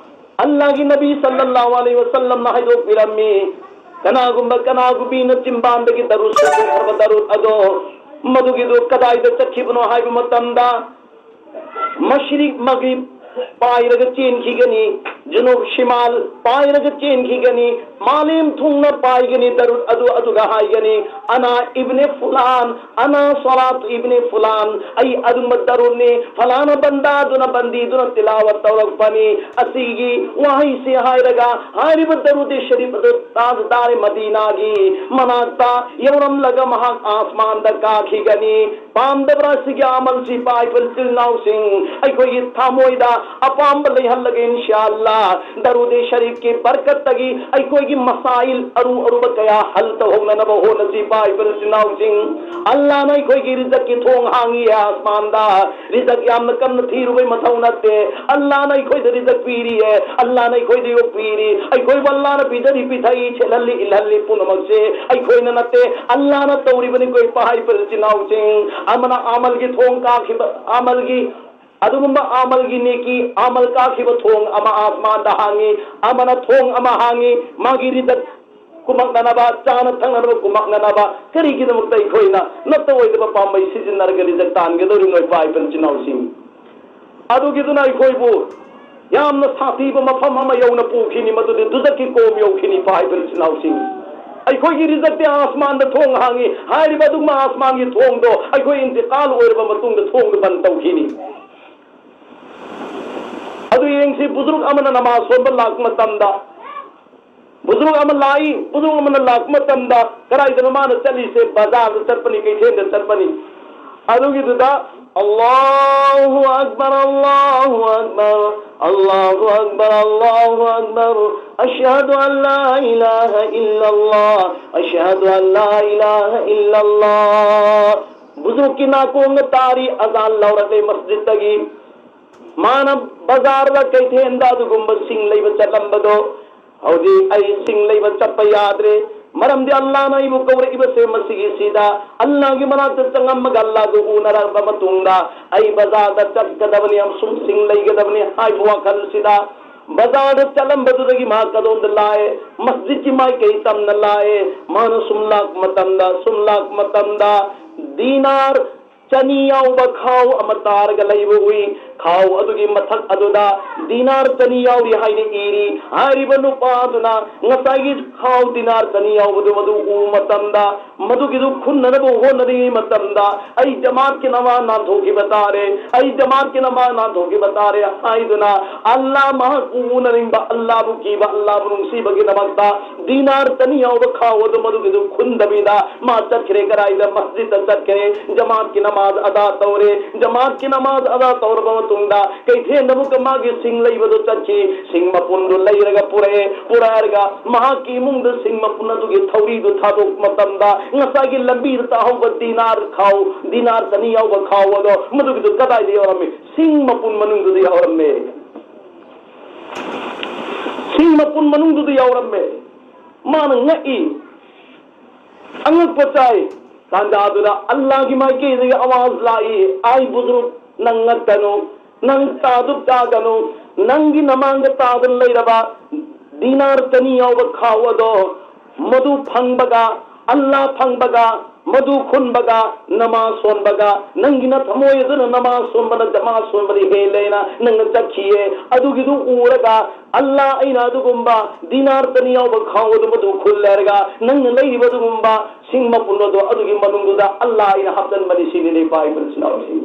ꯑꯜꯂꯥꯍꯒꯤ ꯅꯕꯤ ꯁꯜꯂꯜꯂꯥꯍꯨ ꯑꯂꯩꯍꯤ ꯋꯁꯜꯂꯝꯅ ꯍꯥꯏꯗꯣꯛꯄꯤꯔꯝꯃꯤ, ꯀꯅꯥꯒꯨꯝꯕ ꯀꯅꯥꯒꯨꯝꯕꯤꯅ ꯆꯤꯝꯕꯥꯟꯗꯒꯤ ꯗꯔꯨꯗ ꯁꯣꯛꯈ꯭ꯔꯕ ꯗꯔꯨꯗ ꯑꯗꯣ ꯃꯗꯨꯒꯤꯗꯨ ꯀꯗꯥꯏꯗ ꯆꯠꯈꯤꯕꯅꯣ ꯍꯥꯏꯕ ꯃꯇꯝꯗ, ꯃꯁꯔꯤꯛ ꯃꯒ꯭ꯔꯤꯕ ꯄꯥꯏꯔꯒ ꯆꯦꯟꯈꯤꯒꯅꯤ, ꯖꯨꯅꯨꯕ ꯁꯤꯃꯥꯜ ꯄꯥꯏꯔꯒ ꯆꯦꯟꯈꯤꯒꯅꯤ, ꯃꯥꯂꯦꯝ ꯊꯨꯡꯅ ꯄꯥꯏꯒꯅꯤ ꯗꯔꯨꯗ ꯑꯗꯨ꯫ ꯑꯗꯨꯒ ꯍꯥꯏꯒꯅꯤ, "ꯑꯅꯥ ꯏꯕꯅꯦ ꯐꯨꯂꯥꯟ, ꯑꯅꯥ ꯁꯣꯂꯥꯠ ꯏꯕꯅꯦ ꯐꯨꯂꯥꯟ, ꯑꯩ ꯑꯗꯨꯝꯕ ꯗꯔꯨꯗꯅꯤ, ꯐꯂꯥꯅ ꯕꯟꯗꯥꯗꯨꯅ, ꯕꯟꯗꯤꯗꯨꯅ ꯇꯤꯂꯥꯋꯠ ꯇꯧꯔꯛꯄꯅꯤ꯫" ꯑꯁꯤꯒꯤ ꯋꯥꯍꯩꯁꯤ ꯍꯥꯏꯔꯒ ꯍꯥꯏꯔꯤꯕ ꯗꯔꯨꯗ ꯁꯔꯤꯐ ꯑꯗꯨ ꯇꯥꯖꯗꯥꯔꯦ ꯃꯗꯤꯅꯥꯒꯤ ꯃꯅꯥꯛꯇ ꯌꯧꯔꯝꯂꯒ ꯃꯍꯥꯛ ꯑꯥꯁꯃꯥꯟꯗ ꯀꯥꯈꯤꯒꯅꯤ꯫ ꯄꯥꯝꯗꯕ꯭ꯔꯥ ꯁꯤꯒꯤ ꯑꯃꯜꯁꯤ ꯄꯥꯏꯕ ꯏꯆꯤꯜ ꯏꯅꯥꯎꯁꯤꯡ? ꯑꯩꯈꯣꯏꯒꯤ ꯊꯃꯣꯏꯗ ꯑꯄꯥꯝꯕ ꯂꯩꯍꯜꯂꯒꯦ, ꯏꯟꯁꯥ ꯑꯜꯂꯥ꯫ ꯗꯔꯨꯗꯦ ꯁꯔꯤꯐꯀꯤ ꯕꯔꯀꯠꯇꯒꯤ ꯑꯩꯈꯣꯏꯒꯤ ꯃꯁꯥꯏꯜ ꯑꯔꯨ ꯑꯔꯨꯕ ꯀꯌꯥ ꯍꯜ ꯇꯧꯍꯧꯅꯅꯕ ꯍꯣꯠꯅꯁꯤ, ꯄꯥꯏꯕ ꯏꯆꯤꯟ ꯏꯅꯥꯎꯁꯤꯡ꯫ ꯑꯜꯂꯥꯅ ꯑꯩꯈꯣꯏꯒꯤ ꯔꯤꯖꯛꯀꯤ ꯊꯣꯡ ꯍꯥꯡꯉꯤꯌꯦ ꯑꯁꯃꯥꯟꯗ꯫ ꯔꯤꯖꯛ ꯌꯥꯝꯅ ꯀꯟꯅ ꯊꯤꯔꯨꯕꯩ ꯃꯊꯧ ꯅꯠꯇꯦ꯫ ꯑꯜꯂꯥꯅ ꯑꯩꯈꯣꯏꯗ ꯔꯤꯖꯛ ꯄꯤꯔꯤꯌꯦ, ꯑꯜꯂꯥꯅ ꯑꯩꯈꯣꯏꯗ ꯌꯣꯛꯄꯤꯔꯤ꯫ ꯑꯩꯈꯣꯏꯕꯨ ꯑꯜꯂꯥꯅ ꯄꯤꯖꯔꯤ, ꯄꯤꯊꯛꯏ, ꯁꯦꯠꯍꯜꯂꯤ, ꯏꯜꯍꯜꯂꯤ ꯄꯨꯝꯅꯃꯛꯁꯦ ꯑꯩꯈꯣꯏꯅ ꯅꯠꯇꯦ, ꯑꯜꯂꯥꯅ ꯇꯧꯔꯤꯕꯅꯤꯀꯣ, ꯏꯄꯥ ꯏꯆꯤꯟ ꯏꯅꯥꯎꯁꯤꯡ꯫ ꯑꯃꯅ ꯑꯃꯜꯒꯤ ꯊꯣꯡ ꯀꯥꯈꯤꯕ, ꯑꯃꯜꯒꯤ ꯑꯗꯨꯒꯨꯝꯕ ꯑꯃꯜꯒꯤ ꯅꯦꯀꯤ, ꯑꯃꯜ ꯀꯥꯈꯤꯕ ꯊꯣꯡ ꯑꯃ ꯑꯥꯁꯃꯥꯟꯗ ꯍꯥꯡꯉꯤ, ꯑꯃꯅ ꯊꯣꯡ ꯑꯃ ꯍꯥꯡꯉꯤ, ꯃꯥꯒꯤ ꯔꯤꯖꯛ ꯀꯨꯝꯃꯛꯅꯅꯕ, ꯆꯥꯅ ꯊꯛꯅꯅꯕ ꯀꯨꯝꯃꯛꯅꯅꯕ꯫ ꯀꯔꯤꯒꯤꯗꯃꯛꯇ ꯑꯩꯈꯣꯏꯅ ꯅꯠꯇ ꯑꯣꯏꯗꯕ ꯄꯥꯝꯕꯩ ꯁꯤꯖꯤꯟꯅꯔꯒ ꯔꯤꯖꯛ ꯇꯥꯟꯒꯗꯧꯔꯤꯅꯣ, ꯏꯄꯥ ꯏꯆꯤꯟ ꯏꯅꯥꯎꯁꯤꯡ? ꯑꯗꯨꯒꯤꯗꯨꯅ ꯑꯩꯈꯣꯏꯕꯨ ꯌꯥꯝꯅ ꯁꯥꯊꯤꯕ ꯃꯐꯝ ꯑꯃ ꯌꯧꯅ ꯄꯨꯈꯤꯅꯤ, ꯃꯗꯨꯗꯤ ꯗꯨꯖꯛꯀꯤ ꯀꯣꯝ ꯌꯧꯈꯤꯅꯤ, ꯏꯄꯥ ꯏꯆꯤꯟ ꯏꯅꯥꯎꯁꯤꯡ꯫ ꯑꯩꯈꯣꯏꯒꯤ ꯔꯤꯖꯛꯇꯤ ꯑꯥꯁꯃꯥꯟꯗ ꯊꯣꯡ ꯍꯥꯡꯉꯤ꯫ ꯍꯥꯏꯔꯤꯕ ꯑꯗꯨꯒꯨꯝꯕ ꯑꯥꯁꯃꯥꯟꯒꯤ ꯊꯣꯡꯗꯣ ꯑꯩꯈꯣꯏ ꯏꯟꯇꯤꯀꯥꯜ ꯑꯣꯏꯔꯕ ꯃꯇꯨꯡꯗ ꯊꯣꯡꯗꯨ ꯕꯟ ꯇꯧꯈꯤꯅꯤ꯫ ꯑꯗꯨ ꯌꯦꯡꯁꯤ, ꯕꯨꯖꯨꯔꯨꯛ ꯑꯃꯅ ꯅꯃꯥꯖ ꯁꯣꯟꯕ ꯂꯥꯛꯄ ꯃꯇꯝꯗ, ꯕꯨꯖꯨꯔꯨꯛ ꯑꯃ ꯂꯥꯛꯏ, ꯕꯨꯖꯨꯔꯨꯛ ꯑꯃꯅ ꯂꯥꯛꯄ ꯃꯇꯝꯗ ꯀꯗꯥꯏꯗꯅꯣ ꯃꯥꯅ ꯆꯠꯂꯤꯁꯦ? ꯕꯖꯥꯔꯗ ꯆꯠꯄꯅꯤ, ꯀꯩꯊꯦꯜꯗ ꯆꯠꯄꯅꯤ꯫ ꯑꯗꯨꯒꯤꯗꯨꯗ الله أكبر الله أكبر الله أكبر الله أكبر أشهد أن لا إله إلا الله أشهد أن لا إله إلا الله. ꯕꯨꯖꯨꯔꯨꯛꯀꯤ ꯅꯥꯀꯣꯡꯗ ꯇꯥꯔꯤ, ꯑꯖꯥꯟ ꯂꯧꯔꯛꯂꯦ ꯃꯁꯖꯤꯗꯇꯒꯤ꯫ ꯃꯥꯅ ꯕꯖꯥꯔꯗ, ꯀꯩꯊꯦꯜꯗ ꯑꯗꯨꯒꯨꯝꯕ ꯁꯤꯡ ꯂꯩꯕ ꯆꯠꯂꯝꯕꯗꯣ, ꯍꯧꯖꯤꯛ ꯑꯩ ꯁꯤꯡ ꯂꯩꯕ ꯆꯠꯄ ꯌꯥꯗ꯭ꯔꯦ, ꯃꯔꯝꯗꯤ ꯑꯜꯂꯥꯅ ꯑꯩꯕꯨ ꯀꯧꯔꯛꯏꯕꯁꯦ ꯃꯁꯤꯒꯤꯁꯤꯗ꯫ ꯑꯜꯂꯥꯒꯤ ꯃꯅꯥꯛꯇ ꯆꯪꯉꯝꯃꯒ ꯑꯜꯂꯥꯒ ꯎꯅꯔꯕ ꯃꯇꯨꯡꯗ ꯑꯩ ꯕꯖꯥꯔꯗ ꯆꯠꯀꯗꯕꯅꯤ ꯑꯃꯁꯨꯡ ꯁꯤꯡ ꯂꯩꯒꯗꯕꯅꯤ ꯍꯥꯏꯕ ꯋꯥꯈꯜꯁꯤꯗ ꯕꯖꯥꯔꯗ ꯆꯠꯂꯝꯕꯗꯨꯗꯒꯤ ꯃꯍꯥꯛ ꯀꯗꯣꯝꯗ ꯂꯥꯛꯑꯦ? ꯃꯁꯖꯤꯗꯀꯤ ꯃꯥꯏꯀꯩ ꯇꯝꯅ ꯂꯥꯛꯑꯦ꯫ ꯃꯥꯅ ꯁꯨꯝ ꯂꯥꯛꯄ ꯃꯇꯝꯗ, ꯁꯨꯝ ꯂꯥꯛꯄ ꯃꯇꯝꯗ ꯗꯤꯅꯥꯔ ꯆꯅꯤ ꯌꯥꯎꯕ ꯈꯥꯎ ꯑꯃ ꯇꯥꯔꯒ ꯂꯩꯕ ꯎꯏ꯫ ꯈꯥꯎ ꯑꯗꯨꯒꯤ ꯃꯊꯛ ꯑꯗꯨꯗ ꯗꯤꯅꯥꯔ ꯆꯅꯤ ꯌꯥꯎꯔꯤ ꯍꯥꯏꯅ ꯏꯔꯤ꯫ ꯍꯥꯏꯔꯤꯕ ꯅꯨꯄꯥ ꯑꯗꯨꯅ ꯉꯁꯥꯏꯒꯤ ꯈꯥꯎ ꯗꯤꯅꯥꯔ ꯆꯅꯤ ꯌꯥꯎꯕꯗꯨ ꯃꯗꯨ ꯎꯕ ꯃꯇꯝꯗ, ꯃꯗꯨꯒꯤꯗꯨ ꯈꯨꯟꯅꯅꯕ ꯍꯣꯠꯅꯔꯤꯉꯩ ꯃꯇꯝꯗ, "ꯑꯩ ꯖꯃꯥꯠꯀꯤ ꯅꯃꯥꯖ ꯅꯥꯟꯊꯣꯛꯈꯤꯕ ꯇꯥꯔꯦ, ꯑꯩ ꯖꯃꯥꯠꯀꯤ ꯅꯃꯥꯖ ꯅꯥꯟꯊꯣꯛꯈꯤꯕ ꯇꯥꯔꯦ" ꯍꯥꯏꯗꯨꯅ, ꯑꯜꯂꯥ ꯃꯍꯥꯛꯄꯨ ꯎꯅꯅꯤꯡꯕ, ꯑꯜꯂꯥꯕꯨ ꯀꯤꯕ, ꯑꯜꯂꯥꯕꯨ ꯅꯨꯡꯁꯤꯕꯒꯤꯗꯃꯛꯇ ꯗꯤꯅꯥꯔ ꯆꯅꯤ ꯌꯥꯎꯕ ꯈꯥꯎ ꯑꯗꯨ ꯃꯗꯨꯒꯤꯗꯨ ꯈꯨꯟꯗꯕꯤꯗ ꯃꯥ ꯆꯠꯈ꯭ꯔꯦ꯫ ꯀꯗꯥꯏꯗ? ꯃꯁꯖꯤꯗꯇ ꯆꯠꯈ꯭ꯔꯦ꯫ ꯖꯃꯥꯠꯀꯤ ꯅꯃꯥꯖ ꯑꯗꯥ ꯇꯧꯔꯦ꯫ ꯖꯃꯥꯠꯀꯤ ꯅꯃꯥꯖ ꯑꯗꯥ ꯇꯧꯔꯕ ꯃꯇꯨꯡꯗ ꯀꯩꯊꯦꯜꯗ ꯑꯃꯨꯛꯀ ꯃꯥꯒꯤ ꯁꯤꯡ ꯂꯩꯕꯗꯨ ꯆꯠꯈꯤ꯫ ꯁꯤꯡ ꯃꯄꯨꯟꯗꯨ ꯂꯩꯔꯒ ꯄꯨꯔꯛꯑꯦ꯫ ꯄꯨꯔꯛꯑꯒ ꯃꯍꯥꯛꯀꯤ ꯏꯃꯨꯡꯗ ꯁꯤꯡ ꯃꯄꯨꯟ ꯑꯗꯨꯒꯤ ꯊꯧꯔꯤꯗꯨ ꯊꯥꯗꯣꯛꯄ ꯃꯇꯝꯗ, ꯉꯁꯥꯏꯒꯤ ꯂꯝꯕꯤꯗ ꯇꯥꯍꯧꯕ ꯗꯤꯅꯥꯔ ꯈꯥꯎ, ꯗꯤꯅꯥꯔ ꯆꯅꯤ ꯌꯥꯎꯕ ꯈꯥꯎ ꯑꯗꯣ ꯃꯗꯨꯒꯤꯗꯨ ꯀꯗꯥꯏꯗ ꯌꯥꯎꯔꯝꯃꯤ? ꯁꯤꯡ ꯃꯄꯨꯟ ꯃꯅꯨꯡꯗꯨꯗ ꯌꯥꯎꯔꯝꯃꯦ꯫ ꯁꯤꯡ ꯃꯄꯨꯟ ꯃꯅꯨꯡꯗꯨꯗ ꯌꯥꯎꯔꯝꯃꯦ꯫ ꯃꯥꯅ ꯉꯛꯏ, ꯑꯉꯛꯄ ꯆꯥꯏ꯫ ꯇꯥꯟꯖꯥꯗꯨꯗ ꯑꯜꯂꯥꯒꯤ ꯃꯥꯏꯀꯩꯗꯒꯤ ꯑꯋꯥꯖ ꯂꯥꯛꯏ, "ꯑꯥꯏ ꯕꯨꯖꯨꯔꯨꯛ, ꯅꯪ ꯉꯛꯀꯅꯨ, ꯅꯪ ꯇꯥꯗꯨꯞ ꯇꯥꯒꯅꯨ, ꯅꯪꯒꯤ ꯅꯃꯥꯡꯗ ꯇꯥꯗꯨꯅ ꯂꯩꯔꯕ ꯗꯤꯅꯥꯔ ꯆꯅꯤ ꯌꯥꯎꯕ ꯈꯥꯎ ꯑꯗꯣ, ꯃꯗꯨ ꯐꯪꯕꯒ, ꯑꯜꯂꯥ ꯐꯪꯕꯒ, ꯃꯗꯨ ꯈꯨꯟꯕꯒ, ꯅꯃꯥꯖ ꯁꯣꯟꯕꯒ, ꯅꯪꯒꯤ ꯅꯊꯃꯣꯏ ꯑꯗꯨꯅ ꯅꯃꯥꯖ ꯁꯣꯟꯕꯅ ꯖꯃꯥ ꯁꯣꯟꯕꯗꯤ ꯍꯦꯜꯂꯦꯅ ꯅꯪꯅ ꯆꯠꯈꯤꯌꯦ꯫ ꯑꯗꯨꯒꯤꯗꯨ ꯎꯔꯒ ꯑꯜꯂꯥ ꯑꯩꯅ ꯑꯗꯨꯒꯨꯝꯕ ꯗꯤꯅꯥꯔ ꯆꯅꯤ ꯌꯥꯎꯕ ꯈꯥꯎ ꯑꯗꯨ ꯃꯗꯨ ꯈꯨꯜꯂꯦ ꯍꯥꯏꯔꯒ ꯅꯪꯅ ꯂꯩꯔꯤꯕ ꯑꯗꯨꯒꯨꯝꯕ ꯁꯤꯡ ꯃꯄꯨꯟ ꯑꯗꯣ ꯑꯗꯨꯒꯤ ꯃꯅꯨꯡꯗꯨꯗ ꯑꯜꯂꯥ ꯑꯩꯅ ꯍꯥꯞꯆꯟꯕꯅꯤ", ꯁꯤꯅꯤꯅꯦ ꯏꯄꯥ ꯏꯄꯨ ꯏꯆꯤꯟ ꯏꯅꯥꯎꯁꯤꯡ꯫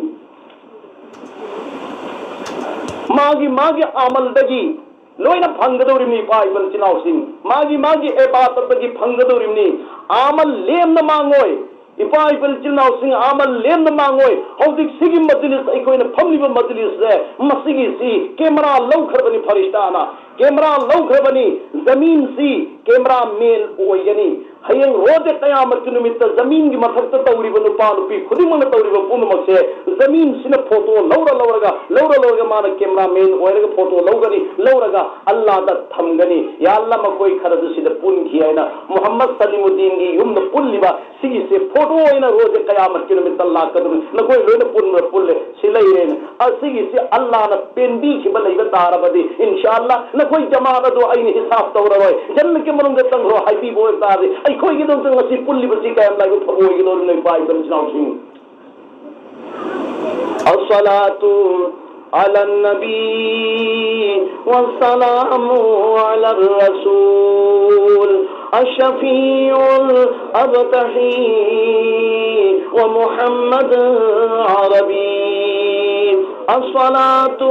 ꯃꯥꯒꯤ ꯃꯥꯒꯤ ꯑꯃꯜꯗꯒꯤ ꯂꯣꯏꯅ ꯐꯪꯒꯗꯧꯔꯤꯕꯅꯤ ꯏꯄꯥ ꯏꯄꯨ ꯏꯆꯤꯟ ꯏꯅꯥꯎꯁꯤꯡ꯫ ꯃꯥꯒꯤ ꯃꯥꯒꯤ ꯑꯦꯕꯥꯗꯠꯇꯒꯤ ꯐꯪꯒꯗꯧꯔꯤꯕꯅꯤ꯫ ꯑꯃꯜ ꯂꯦꯝꯅ ꯃꯥꯡꯉꯣꯏ꯫ ꯏꯄꯥ ꯏꯄꯨ ꯏꯆꯤꯟ ꯏꯅꯥꯎꯁꯤꯡ, ꯑꯃꯜ ꯂꯦꯝꯅ ꯃꯥꯡꯉꯣꯏ꯫ ꯍꯧꯖꯤꯛ ꯁꯤꯒꯤ ꯃꯖꯂꯤꯁ, ꯑꯩꯈꯣꯏꯅ ꯐꯝꯂꯤꯕ ꯃꯖꯂꯤꯁꯁꯦ, ꯃꯁꯤꯒꯤꯁꯤ ꯀꯦꯃꯦꯔꯥ ꯂꯧꯈ꯭ꯔꯕꯅꯤ ꯐꯔꯤꯁꯇꯥꯅ꯫ ꯀꯦꯃꯦꯔꯥ ꯂꯧꯈ꯭ꯔꯕꯅꯤ꯫ ꯖꯃꯤꯟꯁꯤ ꯀꯦꯃꯦꯔꯥ ꯃꯦꯟ ꯑꯣꯏꯒꯅꯤ꯫ ꯍꯌꯦꯡ ꯔꯣꯖꯦ ꯀꯌꯥꯃꯠꯀꯤ ꯅꯨꯃꯤꯠꯇ ꯖꯃꯤꯟꯒꯤ ꯃꯊꯛꯇ ꯇꯧꯔꯤꯕ ꯅꯨꯄꯥ ꯅꯨꯄꯤ ꯈꯨꯗꯤꯡꯃꯛꯅ ꯇꯧꯔꯤꯕ ꯄꯨꯝꯅꯃꯛꯁꯦ ꯖꯃꯤꯟꯁꯤꯅ ꯐꯣꯇꯣ ꯂꯧꯔ ꯂꯧꯔꯒ, ꯂꯧꯔ ꯂꯧꯔꯒ ꯃꯥꯅ ꯀꯦꯃꯦꯔꯥ ꯃꯦꯟ ꯑꯣꯏꯔꯒ ꯐꯣꯇꯣ ꯂꯧꯒꯅꯤ, ꯂꯧꯔꯒ ꯑꯜꯂꯥꯗ ꯊꯝꯒꯅꯤ꯫ "ꯌꯥ ꯑꯜꯂꯥ, ꯃꯈꯣꯏ ꯈꯔꯗꯨ ꯁꯤꯗ ꯄꯨꯟꯈꯤ" ꯍꯥꯏꯅ ꯃꯨꯍꯝꯃꯗ ꯁꯂꯤꯃꯨꯗꯗꯤꯟꯒꯤ ꯌꯨꯝꯗ ꯄꯨꯜꯂꯤꯕ ꯁꯤꯒꯤꯁꯦ ꯐꯣꯇꯣ ꯑꯣꯏꯅ ꯔꯣꯖꯦ ꯀꯌꯥꯃꯠꯀꯤ ꯅꯨꯃꯤꯠꯇ ꯂꯥꯛꯀꯗꯕꯅꯤ꯫ ꯅꯈꯣꯏ ꯂꯣꯏꯅ ꯄꯨꯟꯕ꯭ꯔꯥ? ꯄꯨꯜꯂꯦ꯫ ꯁꯤ ꯂꯩꯔꯦꯅ꯫ ꯑꯁꯤꯒꯤꯁꯤ ꯑꯜꯂꯥꯅ ꯄꯦꯟꯕꯤꯈꯤꯕ ꯂꯩꯕ ꯇꯥꯔꯕꯗꯤ, ꯏꯟꯁꯥ ꯑꯜꯂꯥ, ꯅꯈꯣꯏ ꯖꯃꯥꯠ ꯑꯗꯨ ꯑꯩꯅ ꯍꯤꯁꯥꯕ ꯇꯧꯔꯔꯣꯏ, ꯖꯟꯅꯠꯀꯤ ꯃꯅꯨꯡꯗ ꯆꯪꯈ꯭ꯔꯣ ꯍꯥꯏꯕꯤꯕ ꯑꯣꯏꯕ ꯇꯥꯔꯗꯤ, ꯑꯩꯈꯣꯏꯒꯤꯗꯃꯛꯇ ꯉꯁꯤ ꯄꯨꯜꯂꯤꯕꯁꯤ ꯀꯌꯥꯝ ꯂꯥꯏꯕꯛ ꯐꯕ ꯑꯣꯏꯒꯗꯧꯔꯤꯅꯣ, ꯏꯄꯥ ꯏꯆꯤꯟ ꯏꯅꯥꯎꯁꯤꯡ? الصلاة على النبي والسلام على الرسول الشفيع الأبتحي ومحمد عربي. الصلاة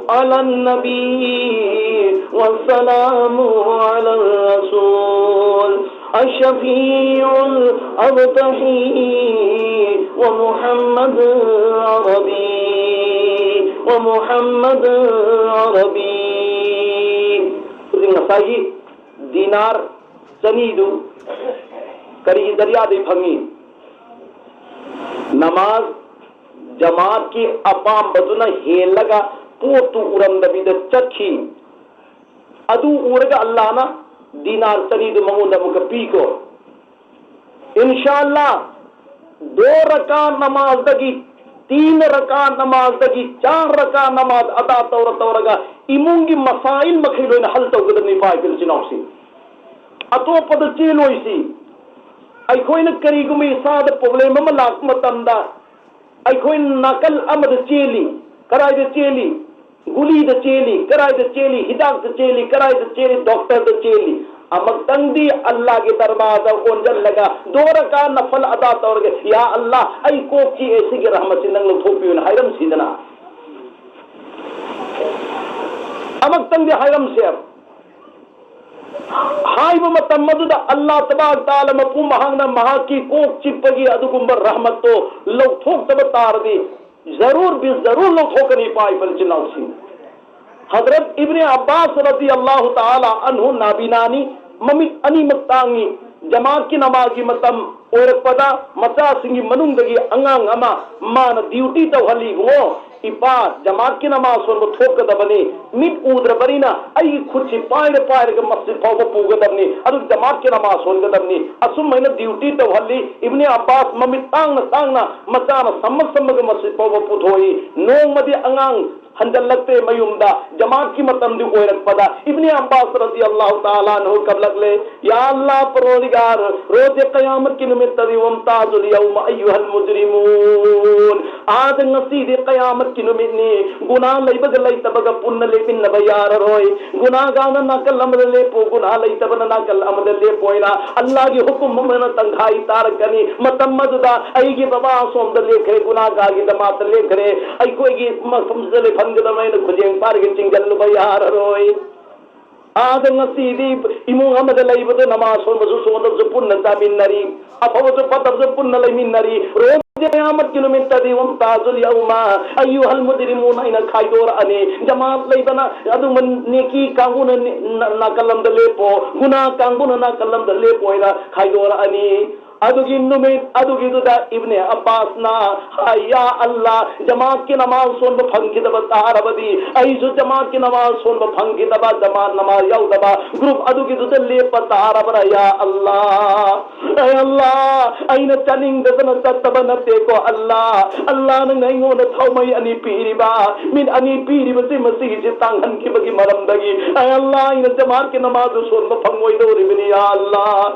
على النبي والسلام على الرسول الشفيع الأبتحي ومحمد عربي. محمد عربي. ꯍꯧꯖꯤꯛ ꯉꯁꯥꯏꯒꯤ ꯗꯤꯅꯥꯔ ꯆꯅꯤꯗꯨ ꯀꯔꯤꯒꯤ ꯖꯔꯤꯌꯥꯗꯒꯤ ꯐꯪꯉꯤ? ꯅꯃꯥꯖ ꯖꯃꯥꯠꯀꯤ ꯑꯄꯥꯝꯕꯗꯨꯅ ꯍꯦꯜꯂꯒ ꯄꯣꯠꯇꯨ ꯎꯔꯝꯗꯕꯤꯗ ꯆꯠꯈꯤ꯫ ꯑꯗꯨ ꯎꯔꯒ ꯑꯜꯂꯥꯍꯅ ꯗꯤꯅꯥꯔ ꯆꯅꯤꯗꯨ ꯃꯉꯣꯟꯗ ꯑꯃꯨꯛꯀ ꯄꯤꯀꯣ꯫ ꯏꯟꯁꯥ ꯑꯜꯂꯥ, ꯗꯣ ꯔꯀꯥ ꯅꯃꯥꯖꯗꯒꯤ, ꯇꯤꯟ ꯔꯀꯥ ꯅꯃꯥꯖꯗꯒꯤ, ꯆꯥꯔ ꯔꯀꯥ ꯅꯃꯥꯖ ꯑꯗꯥ ꯇꯧꯔ ꯇꯧꯔꯒ ꯏꯃꯨꯡꯒꯤ ꯃꯁꯥꯏꯜ ꯃꯈꯩ ꯂꯣꯏꯅ ꯍꯜ ꯇꯧꯒꯗꯕꯅꯤ, ꯏꯄꯥ ꯏꯆꯤꯜ ꯏꯅꯥꯎꯁꯤꯡ꯫ ꯑꯇꯣꯞꯄꯗ ꯆꯦꯜꯂꯣꯏꯁꯤ꯫ ꯑꯩꯈꯣꯏꯅ ꯀꯔꯤꯒꯨꯝꯕ ꯏꯁꯥꯗ ꯄ꯭ꯔꯣꯕ꯭ꯂꯦꯝ ꯑꯃ ꯂꯥꯛꯄ ꯃꯇꯝꯗ ꯑꯩꯈꯣꯏ ꯅꯥꯀꯜ ꯑꯃꯗ ꯆꯦꯜꯂꯤ꯫ ꯀꯗꯥꯏꯗ ꯆꯦꯜꯂꯤ? ꯒꯨꯂꯤꯗ ꯆꯦꯜꯂꯤ꯫ ꯀꯗꯥꯏꯗ ꯆꯦꯜꯂꯤ? ꯍꯤꯗꯥꯛꯇ ꯆꯦꯜꯂꯤ꯫ ꯀꯗꯥꯏꯗ ꯆꯦꯜꯂꯤ? ꯗꯣꯛꯇꯔꯗ ꯆꯦꯜꯂꯤ꯫ ꯑꯃꯨꯛꯇꯪꯗꯤ ꯑꯜꯂꯥꯒꯤ ꯗꯔꯕꯥꯔꯗ ꯑꯣꯟꯁꯤꯜꯂꯒ ꯗꯣ ꯔꯀꯥ ꯅꯐꯜ ꯑꯗꯥ ꯇꯧꯔꯒ, "ꯌꯥ ꯑꯜꯂꯥ, ꯑꯩ ꯀꯣꯛ ꯆꯤꯛꯑꯦ, ꯁꯤꯒꯤ ꯔꯍꯃꯠꯁꯤ ꯅꯪ ꯂꯧꯊꯣꯛꯄꯤꯌꯨꯅ" ꯍꯥꯏꯔꯝꯁꯤꯗꯅ꯫ ꯑꯃꯨꯛꯇꯪꯗꯤ ꯍꯥꯏꯔꯝꯁꯦ꯫ ꯍꯥꯏꯕ ꯃꯇꯝ ꯑꯗꯨꯗ ꯑꯜꯂꯥ ꯇꯕꯥꯔꯛ ꯇꯥꯂꯥ ꯃꯄꯨ ꯃꯍꯥꯛꯅ ꯃꯍꯥꯛꯀꯤ ꯀꯣꯛ ꯆꯤꯛꯄꯒꯤ ꯑꯗꯨꯒꯨꯝꯕ ꯔꯍꯃꯠꯇꯣ ꯂꯧꯊꯣꯛꯇꯕ ꯇꯥꯔꯗꯤ, ꯖꯔꯨꯔ ꯕꯤ ꯖꯔꯨꯔ ꯂꯧꯊꯣꯛꯀꯅꯤ, ꯏꯄꯥ ꯏꯆꯤꯜ ꯏꯅꯥꯎꯁꯤꯡ꯫ ꯍꯖꯔꯠ ꯏꯕꯅꯦ ꯑꯕꯥꯁ ꯔꯗꯤ ꯑꯜꯂꯥꯍꯨ ꯇꯥꯂꯥ ꯑꯟꯍꯨ ꯅꯥꯕꯤꯅꯥꯅꯤ, ꯃꯃꯤꯠ ꯑꯅꯤꯃꯛ ꯇꯥꯡꯉꯤ꯫ ꯖꯃꯥꯠꯀꯤ ꯅꯃꯥꯖꯒꯤ ꯃꯇꯝ ꯑꯣꯏꯔꯛꯄꯗ ꯃꯆꯥꯁꯤꯡꯒꯤ ꯃꯅꯨꯡꯗꯒꯤ ꯑꯉꯥꯡ ꯑꯃ ꯃꯥꯅ ꯗ꯭ꯌꯨꯇꯤ ꯇꯧꯍꯜꯂꯤ, "ꯏꯕꯨꯡꯉꯣ, ꯏꯄꯥ, ꯖꯃꯥꯠꯀꯤ ꯅꯃꯥꯖ ꯁꯣꯟꯕ ꯊꯣꯛꯀꯗꯕꯅꯤ꯫ ꯃꯤꯠ ꯎꯗ꯭ꯔꯕꯅꯤꯅ ꯑꯩꯒꯤ ꯈꯨꯠꯁꯤ ꯄꯥꯏꯔ ꯄꯥꯏꯔꯒ ꯃꯁꯖꯤꯗ ꯐꯥꯎꯕ ꯄꯨꯒꯗꯕꯅꯤ, ꯑꯗꯨ ꯖꯃꯥꯠꯀꯤ ꯅꯃꯥꯖ ꯁꯣꯟꯒꯗꯕꯅꯤ"꯫ ꯑꯁꯨꯝ ꯍꯥꯏꯅ ꯗ꯭ꯌꯨꯇꯤ ꯇꯧꯍꯜꯂꯤ꯫ ꯏꯕꯅꯦ ꯑꯕꯥꯁ ꯃꯃꯤꯠ ꯇꯥꯡꯅ ꯇꯥꯡꯅ ꯃꯆꯥꯅ ꯁꯝꯃ ꯁꯝꯃꯒ ꯃꯁꯖꯤꯗ ꯐꯥꯎꯕ ꯄꯨꯊꯣꯛꯏ꯫ ꯅꯣꯡꯃꯗꯤ ꯑꯉꯥꯡ ꯍꯟꯖꯜꯂꯛꯇꯦ ꯃꯌꯨꯝꯗ꯫ ꯖꯃꯥꯠꯀꯤ ꯃꯇꯝꯗꯤ ꯑꯣꯏꯔꯛꯄꯗ ꯏꯕꯅꯦ ꯑꯕꯥꯁ ꯔꯗꯤ ꯑꯜꯂꯥꯍꯨ ꯇꯥꯂꯥ ꯑꯟꯍꯨ ꯀꯞꯂꯛꯂꯦ, "ꯌꯥ ꯑꯜꯂꯥ ꯄꯔꯣꯔꯗꯤꯒꯥꯔ, ꯔꯣꯖꯦ ꯀꯌꯥꯃꯠꯀꯤ ꯅꯨꯃꯤꯠꯇꯗꯤ ꯋꯝꯇꯥꯖꯨꯜ ꯌꯧꯃ ꯑꯌꯨꯍꯜ ꯃꯨꯖꯔꯤꯃꯨꯟ꯫ ꯑꯥꯗ ꯉꯁꯤꯗꯤ ꯀꯌꯥꯃꯠꯀꯤ ꯅꯨꯃꯤꯠꯅꯤ, ꯒꯨꯅꯥ ꯂꯩꯕꯒ ꯂꯩꯇꯕꯒ ꯄꯨꯟꯅ ꯂꯦꯞꯃꯤꯟꯅꯕ ꯌꯥꯔꯔꯣꯏ꯫ ꯒꯨꯅꯥꯒꯥꯔꯅ ꯅꯥꯀꯜ ꯑꯃꯗ ꯂꯦꯞꯄꯨ, ꯒꯨꯅꯥ ꯂꯩꯇꯕꯅ ꯅꯥꯀꯜ ꯑꯃꯗ ꯂꯦꯞꯄꯣꯏꯅ ꯑꯜꯂꯥꯒꯤ ꯍꯨꯀꯨꯝ ꯑꯃꯅ ꯇꯪꯈꯥꯏ ꯇꯥꯔꯛꯀꯅꯤ"꯫ ꯃꯇꯝ ꯑꯗꯨꯗ ꯑꯩꯒꯤ ꯕꯕꯥ ꯑꯁꯣꯝꯗ ꯂꯦꯞꯈ꯭ꯔꯦ, ꯒꯨꯅꯥꯒꯥꯔꯒꯤꯗꯃꯛꯇ ꯂꯦꯞꯈ꯭ꯔꯦ, ꯑꯩꯈꯣꯏꯒꯤ ꯃꯐꯝꯁꯤꯗ ꯂꯦꯞꯍꯟꯒꯗꯕꯅꯤꯅ ꯈꯨꯖꯦꯡ ꯄꯥꯏꯔꯒ ꯆꯤꯡꯁꯤꯜꯂꯨꯕ ꯌꯥꯔꯔꯣꯏ꯫ ꯑꯥꯗ ꯉꯁꯤꯗꯤ ꯏꯃꯨꯡ ꯑꯃꯗ ꯂꯩꯕꯗꯨ ꯅꯃꯥꯖ ꯁꯣꯟꯕꯁꯨ ꯁꯣꯟꯗꯕꯁꯨ ꯄꯨꯟꯅ ꯆꯥꯃꯤꯟꯅꯔꯤ, ꯑꯐꯕꯁꯨ ꯐꯠꯇꯕꯁꯨ ꯄꯨꯟꯅ ꯂꯩꯃꯤꯟꯅꯔꯤ꯫ ꯔꯣ- ꯀꯌꯥꯃꯠꯀꯤ ꯅꯨꯃꯤꯠꯇꯗꯤ ꯋꯝꯇꯥꯖꯨꯜ ꯌꯧꯃ ꯑꯌꯨꯍꯜ ꯃꯨꯖꯔꯤꯃꯨꯟ ꯑꯩꯅ ꯈꯥꯏꯗꯣꯔꯛꯑꯅꯤ꯫ ꯖꯃꯥꯠ ꯂꯩꯕꯅ ꯑꯗꯨꯒꯨꯝꯕ ꯅꯦꯀꯤ ꯀꯥꯡꯕꯨꯅ ꯅꯦ-, ꯅ-, ꯅꯥꯀꯜ ꯑꯃꯗ ꯂꯦꯞꯄꯣ, ꯒꯨꯅꯥ ꯀꯥꯡꯕꯨꯅ ꯅꯥꯀꯜ ꯑꯃꯗ ꯂꯦꯞꯄꯣ ꯍꯥꯏꯅ ꯈꯥꯏꯗꯣꯔꯛꯑꯅꯤ꯫ ꯑꯗꯨꯒꯤ ꯅꯨꯃꯤꯠ ꯑꯗꯨꯒꯤꯗꯨꯗ ꯏꯕꯅꯦ ꯑꯕꯥꯁꯅ ꯍꯥꯏ, "ꯌꯥ ꯑꯜꯂꯥ, ꯖꯃꯥꯠꯀꯤ ꯅꯃꯥꯖ ꯁꯣꯟꯕ ꯐꯪꯈꯤꯗꯕ ꯇꯥꯔꯕꯗꯤ, ꯑꯩꯁꯨ ꯖꯃꯥꯠꯀꯤ ꯅꯃꯥꯖ ꯁꯣꯟꯕ ꯐꯪꯈꯤꯗꯕ, ꯖꯃꯥꯠ ꯅꯃꯥꯖ ꯌꯥꯎꯗꯕ ꯒ꯭ꯔꯨꯞ ꯑꯗꯨꯒꯤꯗꯨꯗ ꯂꯦꯞꯄ ꯇꯥꯔꯕ꯭ꯔꯥ? ꯌꯥ ꯑꯜꯂꯥ, ꯑꯦ ꯑꯜꯂꯥ, ꯑꯩꯅ ꯆꯥꯅꯤꯡꯗꯗꯅ ꯆꯠꯇꯕ ꯅꯠꯇꯦꯀꯣ ꯑꯜꯂꯥ꯫ ꯑꯜꯂꯥ, ꯅꯪꯅ ꯑꯩꯉꯣꯟꯗ ꯊꯥꯎꯃꯩ ꯑꯅꯤ ꯄꯤꯔꯤꯕ, ꯃꯤꯠ ꯑꯅꯤ ꯄꯤꯔꯤꯕꯁꯤ ꯃꯁꯤꯒꯤꯁꯤ ꯇꯥꯡꯍꯟꯈꯤꯕꯒꯤ ꯃꯔꯝꯗꯒꯤ, ꯑꯦ ꯑꯜꯂꯥ, ꯑꯩꯅ ꯖꯃꯥꯠꯀꯤ ꯅꯃꯥꯖ ꯁꯣꯟꯕ ꯐꯪꯉꯣꯏꯗꯧꯔꯤꯕꯅꯤ, ꯌꯥ ꯑꯜꯂꯥ꯫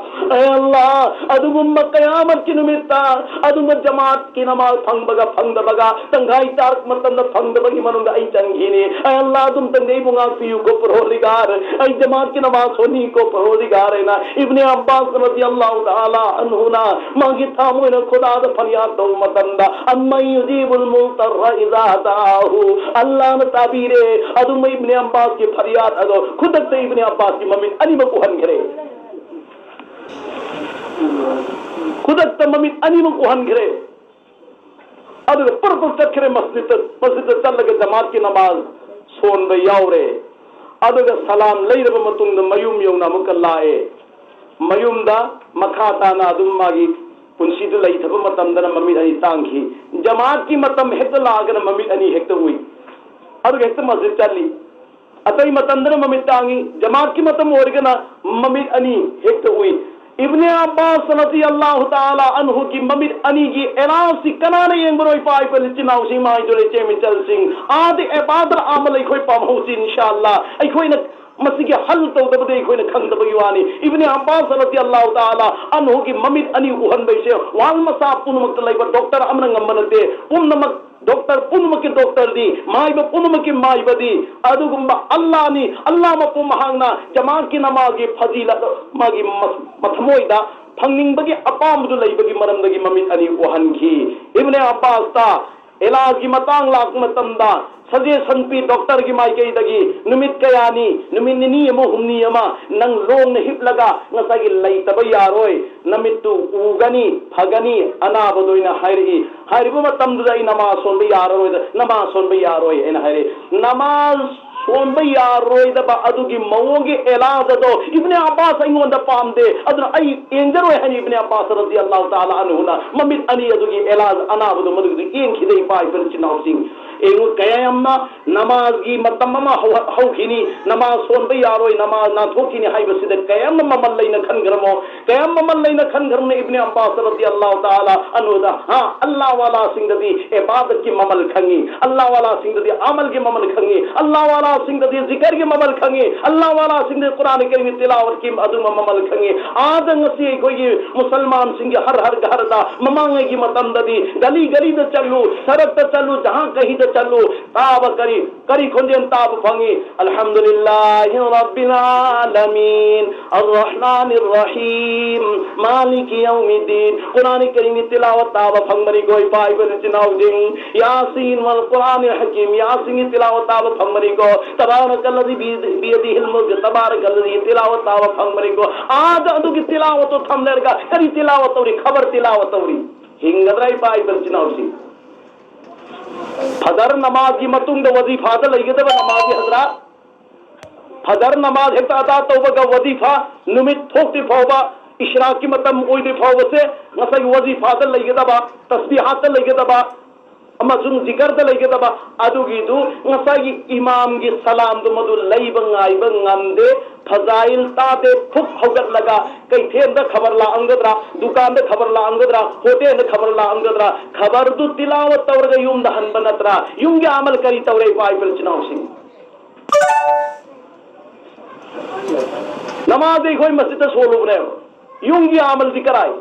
ꯑꯦ ꯑꯜꯂꯥ, ꯑꯗꯨꯒꯨꯝꯕ ꯀꯌꯥꯃꯠꯀꯤ ꯅꯨꯃꯤꯠꯇ ꯑꯗꯨꯒꯨꯝꯕ ꯖꯃꯥꯠꯀꯤ ꯅꯃꯥꯖ ꯐꯪꯕꯒ ꯐꯪꯗꯕꯒ, ꯇꯪꯈꯥꯏ ꯆꯥꯔꯛ ꯃꯇꯝꯗ ꯐꯪꯗꯕꯒꯤ ꯃꯅꯨꯡꯗ ꯑꯩ ꯆꯟꯈꯤꯅꯤ꯫ ꯑꯦ ꯑꯜꯂꯥ, ꯑꯗꯨꯝꯇꯪꯗꯤ ꯑꯩꯕꯨ ꯉꯥꯛꯄꯤꯌꯨꯀꯣ ꯄꯔꯣꯔꯗꯤꯒꯥꯔ, ꯑꯩ ꯖꯃꯥꯠꯀꯤ ꯅꯃꯥꯖ ꯁꯣꯟꯅꯤꯀꯣ ꯄꯔꯣꯔꯗꯤꯒꯥꯔ" ꯍꯥꯏꯅ ꯏꯕꯅꯦ ꯑꯕꯥꯁ ꯔꯗꯤꯌꯜꯂꯥꯍꯨ ꯇꯥꯂꯥ ꯑꯟꯍꯨꯅ ꯃꯥꯒꯤ ꯊꯃꯣꯏꯅ ꯈꯨꯗꯥꯗ ꯐꯔꯤꯌꯥꯗ ꯇꯧꯕ ꯃꯇꯝꯗ, "ꯑꯝꯃꯟ ꯌꯨꯖꯤꯕꯨꯜ ꯃꯨꯜꯇꯔꯔ ꯏꯖꯥ ꯗꯥꯑꯍꯨ", ꯑꯜꯂꯥꯅ ꯇꯥꯕꯤꯔꯦ꯫ ꯑꯗꯨꯝꯕ ꯏꯕꯅꯦ ꯑꯕꯥꯁꯀꯤ ꯐꯔꯤꯌꯥꯗ ꯑꯗꯣ ꯈꯨꯗꯛꯇ ꯏꯕꯅꯦ ꯑꯕꯥꯁꯀꯤ ꯃꯃꯤꯠ ꯑꯅꯤꯃꯛ ꯎꯍꯟꯈ꯭ꯔꯦ꯫ ꯈꯨꯗꯛꯇ ꯃꯃꯤꯠ ꯑꯅꯤꯃꯛ ꯎꯍꯟꯈ꯭ꯔꯦ꯫ ꯑꯗꯨꯒ ꯄꯨꯔꯞ ꯄꯨꯔꯞ ꯆꯠꯈ꯭ꯔꯦ ꯃꯁꯖꯤꯗꯇ꯫ ꯃꯁꯖꯤꯗꯇ ꯆꯠꯂꯒ ꯖꯃꯥꯠꯀꯤ ꯅꯃꯥꯖ ꯁꯣꯟꯕ ꯌꯥꯎꯔꯦ꯫ ꯑꯗꯨꯒ ꯁꯂꯥꯝ ꯂꯩꯔꯕ ꯃꯇꯨꯡꯗ ꯃꯌꯨꯝ ꯌꯧꯅ ꯑꯃꯨꯛꯀ ꯂꯥꯛꯑꯦ꯫ ꯃꯌꯨꯝꯗ ꯃꯈꯥ ꯇꯥꯅ ꯑꯗꯨꯝ ꯃꯥꯒꯤ ꯄꯨꯟꯁꯤꯗꯨ ꯂꯩꯊꯕ ꯃꯇꯝꯗꯅ ꯃꯃꯤꯠ ꯑꯅꯤ ꯇꯥꯡꯈꯤ꯫ ꯖꯃꯥꯠꯀꯤ ꯃꯇꯝ ꯍꯦꯛꯇ ꯂꯥꯛꯑꯒꯅ ꯃꯃꯤꯠ ꯑꯅꯤ ꯍꯦꯛꯇ ꯎꯏ꯫ ꯑꯗꯨꯒ ꯍꯦꯛꯇ ꯃꯁꯖꯤꯗ ꯆꯠꯂꯤ꯫ ꯑꯇꯩ ꯃꯇꯝꯗꯅ ꯃꯃꯤꯠ ꯇꯥꯡꯉꯤ, ꯖꯃꯥꯠꯀꯤ ꯃꯇꯝ ꯑꯣꯏꯔꯒꯅ ꯃꯃꯤꯠ ꯑꯅꯤ ꯍꯦꯛꯇ ꯎꯏ꯫ ꯏꯕꯅꯦ ꯑꯕꯥꯁ ꯔꯗꯤꯌꯜꯂꯥꯍꯨ ꯇꯥꯂꯥ ꯑꯟꯍꯨꯒꯤ ꯃꯃꯤꯠ ꯑꯅꯤꯒꯤ ꯑꯦꯂꯥꯁꯤ ꯀꯅꯥꯅ ꯌꯦꯡꯕꯅꯣ? ꯏꯄꯥ ꯏꯄꯨ, ꯏꯆꯤꯟ ꯏꯅꯥꯎꯁꯤꯡ, ꯏꯃꯥ ꯏꯆꯦ ꯏꯆꯜꯁꯤꯡ, ꯑꯥꯗ ꯑꯦꯕꯥꯗꯔ ꯑꯃ ꯂꯩꯈꯣꯏ ꯄꯥꯝꯍꯧꯁꯤ, ꯏꯟꯁꯥ ꯑꯜꯂꯥ꯫ ꯑꯩꯈꯣꯏꯅ ꯃꯁꯤꯒꯤ ꯍꯜ ꯇꯧꯗꯕꯗꯤ ꯑꯩꯈꯣꯏꯅ ꯈꯪꯗꯕꯒꯤ ꯋꯥꯅꯤ꯫ ꯏꯕꯅꯦ ꯑꯕꯥꯁ ꯔꯗꯤꯌꯜꯂꯥꯍꯨ ꯇꯥꯂꯥ ꯑꯟꯍꯨꯒꯤ ꯃꯃꯤꯠ ꯑꯅꯤ ꯎꯍꯟꯕꯩꯁꯦ ꯋꯥꯔꯜ ꯃꯆꯥ ꯄꯨꯝꯅꯃꯛꯇ ꯂꯩꯕ ꯗꯣꯛꯇꯔ ꯑꯃꯅ ꯉꯝꯕ ꯅꯠꯇꯦ꯫ ꯄꯨꯝꯅꯃꯛ ꯗꯣꯛꯇꯔ ꯄꯨꯝꯅꯃꯛꯀꯤ ꯗꯣꯛꯇꯔꯗꯤ, ꯃꯥꯏꯕ ꯄꯨꯝꯅꯃꯛꯀꯤ ꯃꯥꯏꯕꯗꯤ ꯑꯗꯨꯒꯨꯝꯕ ꯑꯜꯂꯥꯅꯤ꯫ ꯑꯜꯂꯥ ꯃꯄꯨ ꯃꯍꯥꯛꯅ ꯖꯃꯥꯠꯀꯤ ꯅꯃꯥꯖꯒꯤ ꯐꯖꯤꯂꯠ, ꯃꯥꯒꯤ ꯃ-, ꯃꯊꯃꯣꯏꯗ ꯐꯪꯅꯤꯡꯕꯒꯤ ꯑꯄꯥꯝꯕꯗꯨ ꯂꯩꯕꯒꯤ ꯃꯔꯝꯗꯒꯤ ꯃꯃꯤꯠ ꯑꯅꯤ ꯎꯍꯟꯈꯤ꯫ ꯏꯕꯅꯦ ꯑꯕꯥꯁꯇ ꯏꯂꯥꯖꯒꯤ ꯃꯇꯥꯡ ꯂꯥꯛꯄ ꯃꯇꯝꯗ ꯁꯖꯦꯁꯟ ꯄꯤ ꯗꯣꯛꯇꯔꯒꯤ ꯃꯥꯏꯀꯩꯗꯒꯤ, ꯅꯨꯃꯤꯠ ꯀꯌꯥꯅꯤ, ꯅꯨꯃꯤꯠ ꯅꯤꯅꯤ ꯑꯃ ꯍꯨꯝꯅꯤ ꯑꯃ ꯅꯪ ꯂꯣꯡꯅ ꯍꯤꯞꯂꯒ ꯉꯁꯥꯏꯒꯤ ꯂꯩꯇꯕ ꯌꯥꯔꯣꯏ, ꯅꯃꯤꯠꯇꯨ ꯎꯒꯅꯤ, ꯐꯒꯅꯤ, ꯑꯅꯥꯕꯗꯣ ꯑꯩꯅ ꯍꯥꯏꯔꯛꯏ꯫ ꯍꯥꯏꯔꯤꯕ ꯃꯇꯝꯗꯨꯗ ꯑꯩ ꯅꯃꯥꯖ ꯁꯣꯟꯕ ꯌꯥꯔꯔꯣꯏꯗ, ꯅꯃꯥꯖ ꯁꯣꯟꯕ ꯌꯥꯔꯣꯏ ꯑꯩꯅ ꯍꯥꯏꯔꯛꯏ꯫ ꯅꯃꯥꯖ ꯁꯣꯟꯕ ꯌꯥꯔꯣꯏꯗꯕ ꯑꯗꯨꯒꯤ ꯃꯑꯣꯡꯒꯤ ꯏꯂꯥꯖ ꯑꯗꯣ ꯏꯕꯅꯦ ꯑꯕꯥꯁ ꯑꯩꯉꯣꯟꯗ ꯄꯥꯝꯗꯦ, ꯑꯗꯨꯅ ꯑꯩ ꯌꯦꯡꯖꯔꯣꯏ ꯍꯥꯏꯅ ꯏꯕꯅꯦ ꯑꯕꯥꯁ ꯔꯗꯤ ꯑꯜꯂꯥꯍꯨ ꯇꯥꯂꯥ ꯑꯟꯍꯨꯅ ꯃꯃꯤꯠ ꯑꯅꯤ ꯑꯗꯨꯒꯤ ꯏꯂꯥꯖ ꯑꯅꯥꯕꯗꯣ ꯃꯗꯨꯒꯤꯗꯨ ꯌꯦꯡꯈꯤꯗꯦ꯫ ꯏꯄꯥ ꯏꯄꯟ ꯏꯆꯤꯟ ꯏꯅꯥꯎꯁꯤꯡ, ꯌꯦꯡꯉꯨ, ꯀꯌꯥ ꯌꯥꯝꯅ ꯅꯃꯥꯖꯒꯤ ꯃꯇꯝ ꯑꯃ ꯍꯧ-, ꯍꯧꯈꯤꯅꯤ, ꯅꯃꯥꯖ ꯁꯣꯟꯕ ꯌꯥꯔꯣꯏ, ꯅꯃꯥꯖ ꯅꯥꯟꯊꯣꯛꯈꯤꯅꯤ ꯍꯥꯏꯕꯁꯤꯗ ꯀꯌꯥꯝꯅ ꯃꯃꯜ ꯂꯩꯅ ꯈꯟꯈ꯭ꯔꯃꯣ, ꯀꯌꯥꯝ ꯃꯃꯜ ꯂꯩꯅ ꯈꯟꯈ꯭ꯔꯕꯅ ꯏꯕꯅꯦ ꯑꯕꯥꯁ ꯔꯗꯤ ꯑꯜꯂꯥꯍꯨ ꯇꯥꯂꯥ ꯑꯟꯍꯨꯗ, ꯍꯥ, ꯑꯜꯂꯥꯍ ꯋꯥꯂꯥꯁꯤꯡꯗꯗꯤ ꯏꯕꯥꯗꯠꯀꯤ ꯃꯃꯜ ꯈꯪꯉꯤ, ꯑꯜꯂꯥꯍ ꯋꯥꯂꯥꯁꯤꯡꯗꯗꯤ ꯑꯃꯜꯒꯤ ꯃꯃꯜ ꯈꯪꯉꯤ, ꯑꯜꯂꯥꯍ ꯋꯥꯂꯥꯁꯤꯡꯗꯗꯤ ꯖꯤꯀꯔꯒꯤ ꯃꯃꯜ ꯈꯪꯉꯤ, ꯑꯜꯂꯥꯍ ꯋꯥꯂꯥꯁꯤꯡꯗꯗꯤ ꯀꯨꯔꯥꯟ ꯀꯔꯤꯝꯒꯤ ꯇꯤꯂꯥꯋꯠꯀꯤ ꯑꯗꯨꯝꯕ ꯃꯃꯜ ꯈꯪꯉꯤ꯫ ꯑꯥꯗ ꯉꯁꯤ ꯑꯩꯈꯣꯏꯒꯤ ꯃꯨꯁꯜꯃꯥꯟꯁꯤꯡꯒꯤ ꯍꯔ ꯍꯔ ꯘꯔꯗ ꯃꯃꯥꯡꯉꯩꯒꯤ ꯃꯇꯝꯗꯗꯤ ꯒꯂꯤ ꯒꯂꯤꯗ ꯆꯠꯂꯨ, ꯁꯔꯛꯇ ꯆꯠꯂꯨ, ꯖꯍꯥ ꯀꯍꯤꯗ ꯆꯠꯂꯨ, ꯇꯥꯕ ꯀꯔꯤ ꯀꯔꯤ ꯈꯣꯟꯖꯦꯜ ꯇꯥꯕ ꯐꯪꯉꯤ? "ꯑꯜꯍꯝꯗꯨꯂꯤꯜꯂꯥꯍꯤ ꯔꯕꯤꯜ ꯑꯥꯂꯃꯤꯟ, ꯑꯔꯔꯍꯃꯥꯅꯤꯔ ꯔꯍꯤꯝ, ꯃꯥꯂꯤꯀꯤ ꯌꯧꯃꯤꯗꯤꯟ"꯫ ꯀꯨꯔꯥꯟ ꯀꯔꯤꯝꯒꯤ ꯇꯤꯂꯥꯋꯠ ꯇꯥꯕ ꯐꯪꯕꯅꯤꯀꯣ, ꯏꯄꯥ ꯏꯕ ꯏꯆꯤꯟ ꯏꯅꯥꯎꯁꯤꯡ꯫ "ꯌꯥꯁꯤꯟ ꯋꯜ ꯀꯨꯔꯥꯅꯤꯜ ꯍꯀꯤꯝ", ꯌꯥꯁꯤꯟꯒꯤ ꯇꯤꯂꯥꯋꯠ ꯇꯥꯕ ꯐꯪꯕꯅꯤꯀꯣ꯫ "ꯇꯕꯥꯔꯀꯜꯂꯗꯤ ꯕꯤꯌꯗꯤꯍꯤꯜ ꯃꯨꯜꯛ", ꯇꯕꯥꯔꯀꯜꯂꯗꯤ ꯇꯤꯂꯥꯋꯠ ꯇꯥꯕ ꯐꯪꯕꯅꯤꯀꯣ꯫ ꯑꯥꯗ ꯑꯗꯨꯒꯤ ꯇꯤꯂꯥꯋꯠꯇꯣ ꯊꯝꯂꯔꯒ ꯀꯔꯤ ꯇꯤꯂꯥꯋꯠ ꯇꯧꯔꯤ? ꯈꯕꯔ ꯇꯤꯂꯥꯋꯠ ꯇꯧꯔꯤ꯫ ꯍꯤꯡꯒꯗ꯭ꯔꯥ, ꯏꯄꯥ ꯏꯕ ꯏꯆꯤꯟ ꯏꯅꯥꯎꯁꯤꯡ? ꯐꯖꯔ ꯅꯃꯥꯖꯒꯤ ꯃꯇꯨꯡꯗ ꯋꯥꯖꯤꯐꯥꯗ ꯂꯩꯒꯗꯕ ꯅꯃꯥꯖꯒꯤ ꯍꯖꯔꯥꯠ, ꯐꯖꯔ ꯅꯃꯥꯖ ꯍꯦꯛꯇ ꯑꯗꯥ ꯇꯧꯕꯒ ꯋꯥꯖꯤꯐꯥ ꯅꯨꯃꯤꯠ ꯊꯣꯛꯇ꯭ꯔꯤ ꯐꯥꯎꯕ, ꯏꯁ꯭ꯔꯥꯛꯀꯤ ꯃꯇꯝ ꯑꯣꯏꯗ꯭ꯔꯤ ꯐꯥꯎꯕꯁꯦ ꯉꯁꯥꯏꯒꯤ ꯋꯥꯖꯤꯐꯥꯗ ꯂꯩꯒꯗꯕ, ꯇꯁꯕꯤꯍꯥꯠꯇ ꯂꯩꯒꯗꯕ, ꯑꯃꯁꯨꯡ ꯖꯤꯀꯔꯗ ꯂꯩꯒꯗꯕ꯫ ꯑꯗꯨꯒꯤꯗꯨ ꯉꯁꯥꯏꯒꯤ ꯏꯃꯥꯝꯒꯤ ꯁꯂꯥꯝꯗꯨ ꯃꯗꯨ ꯂꯩꯕ ꯉꯥꯏꯕ ꯉꯝꯗꯦ꯫ ꯐꯖꯥꯏꯜ ꯇꯥꯗꯦ꯫ ꯐꯨꯛ ꯍꯧꯒꯠꯂꯒ ꯀꯩꯊꯦꯜꯗ ꯈꯕꯔ ꯂꯥꯛꯑꯝꯒꯗ꯭ꯔꯥ, ꯗꯨꯀꯥꯟꯗ ꯈꯕꯔ ꯂꯥꯛꯑꯝꯒꯗ꯭ꯔꯥ, ꯍꯣꯇꯦꯜꯗ ꯈꯕꯔ ꯂꯥꯛꯑꯝꯒꯗ꯭ꯔꯥ, ꯈꯕꯔꯗꯨ ꯇꯤꯂꯥꯋꯠ ꯇꯧꯔꯒ ꯌꯨꯝꯗ ꯍꯟꯕ ꯅꯠꯇ꯭ꯔꯥ? ꯌꯨꯝꯒꯤ ꯑꯃꯜ ꯀꯔꯤ ꯇꯧꯔꯦ, ꯏꯄꯥ ꯏꯄꯨ ꯏꯆꯤꯟ ꯏꯅꯥꯎꯁꯤꯡ? ꯅꯃꯥꯖ ꯑꯩꯈꯣꯏ ꯃꯁꯖꯤꯗꯇ ꯁꯣꯜꯂꯨꯕꯅꯦꯕ꯫ ꯌꯨꯝꯒꯤ ꯑꯃꯜꯗꯤ ꯀꯔꯥꯏ?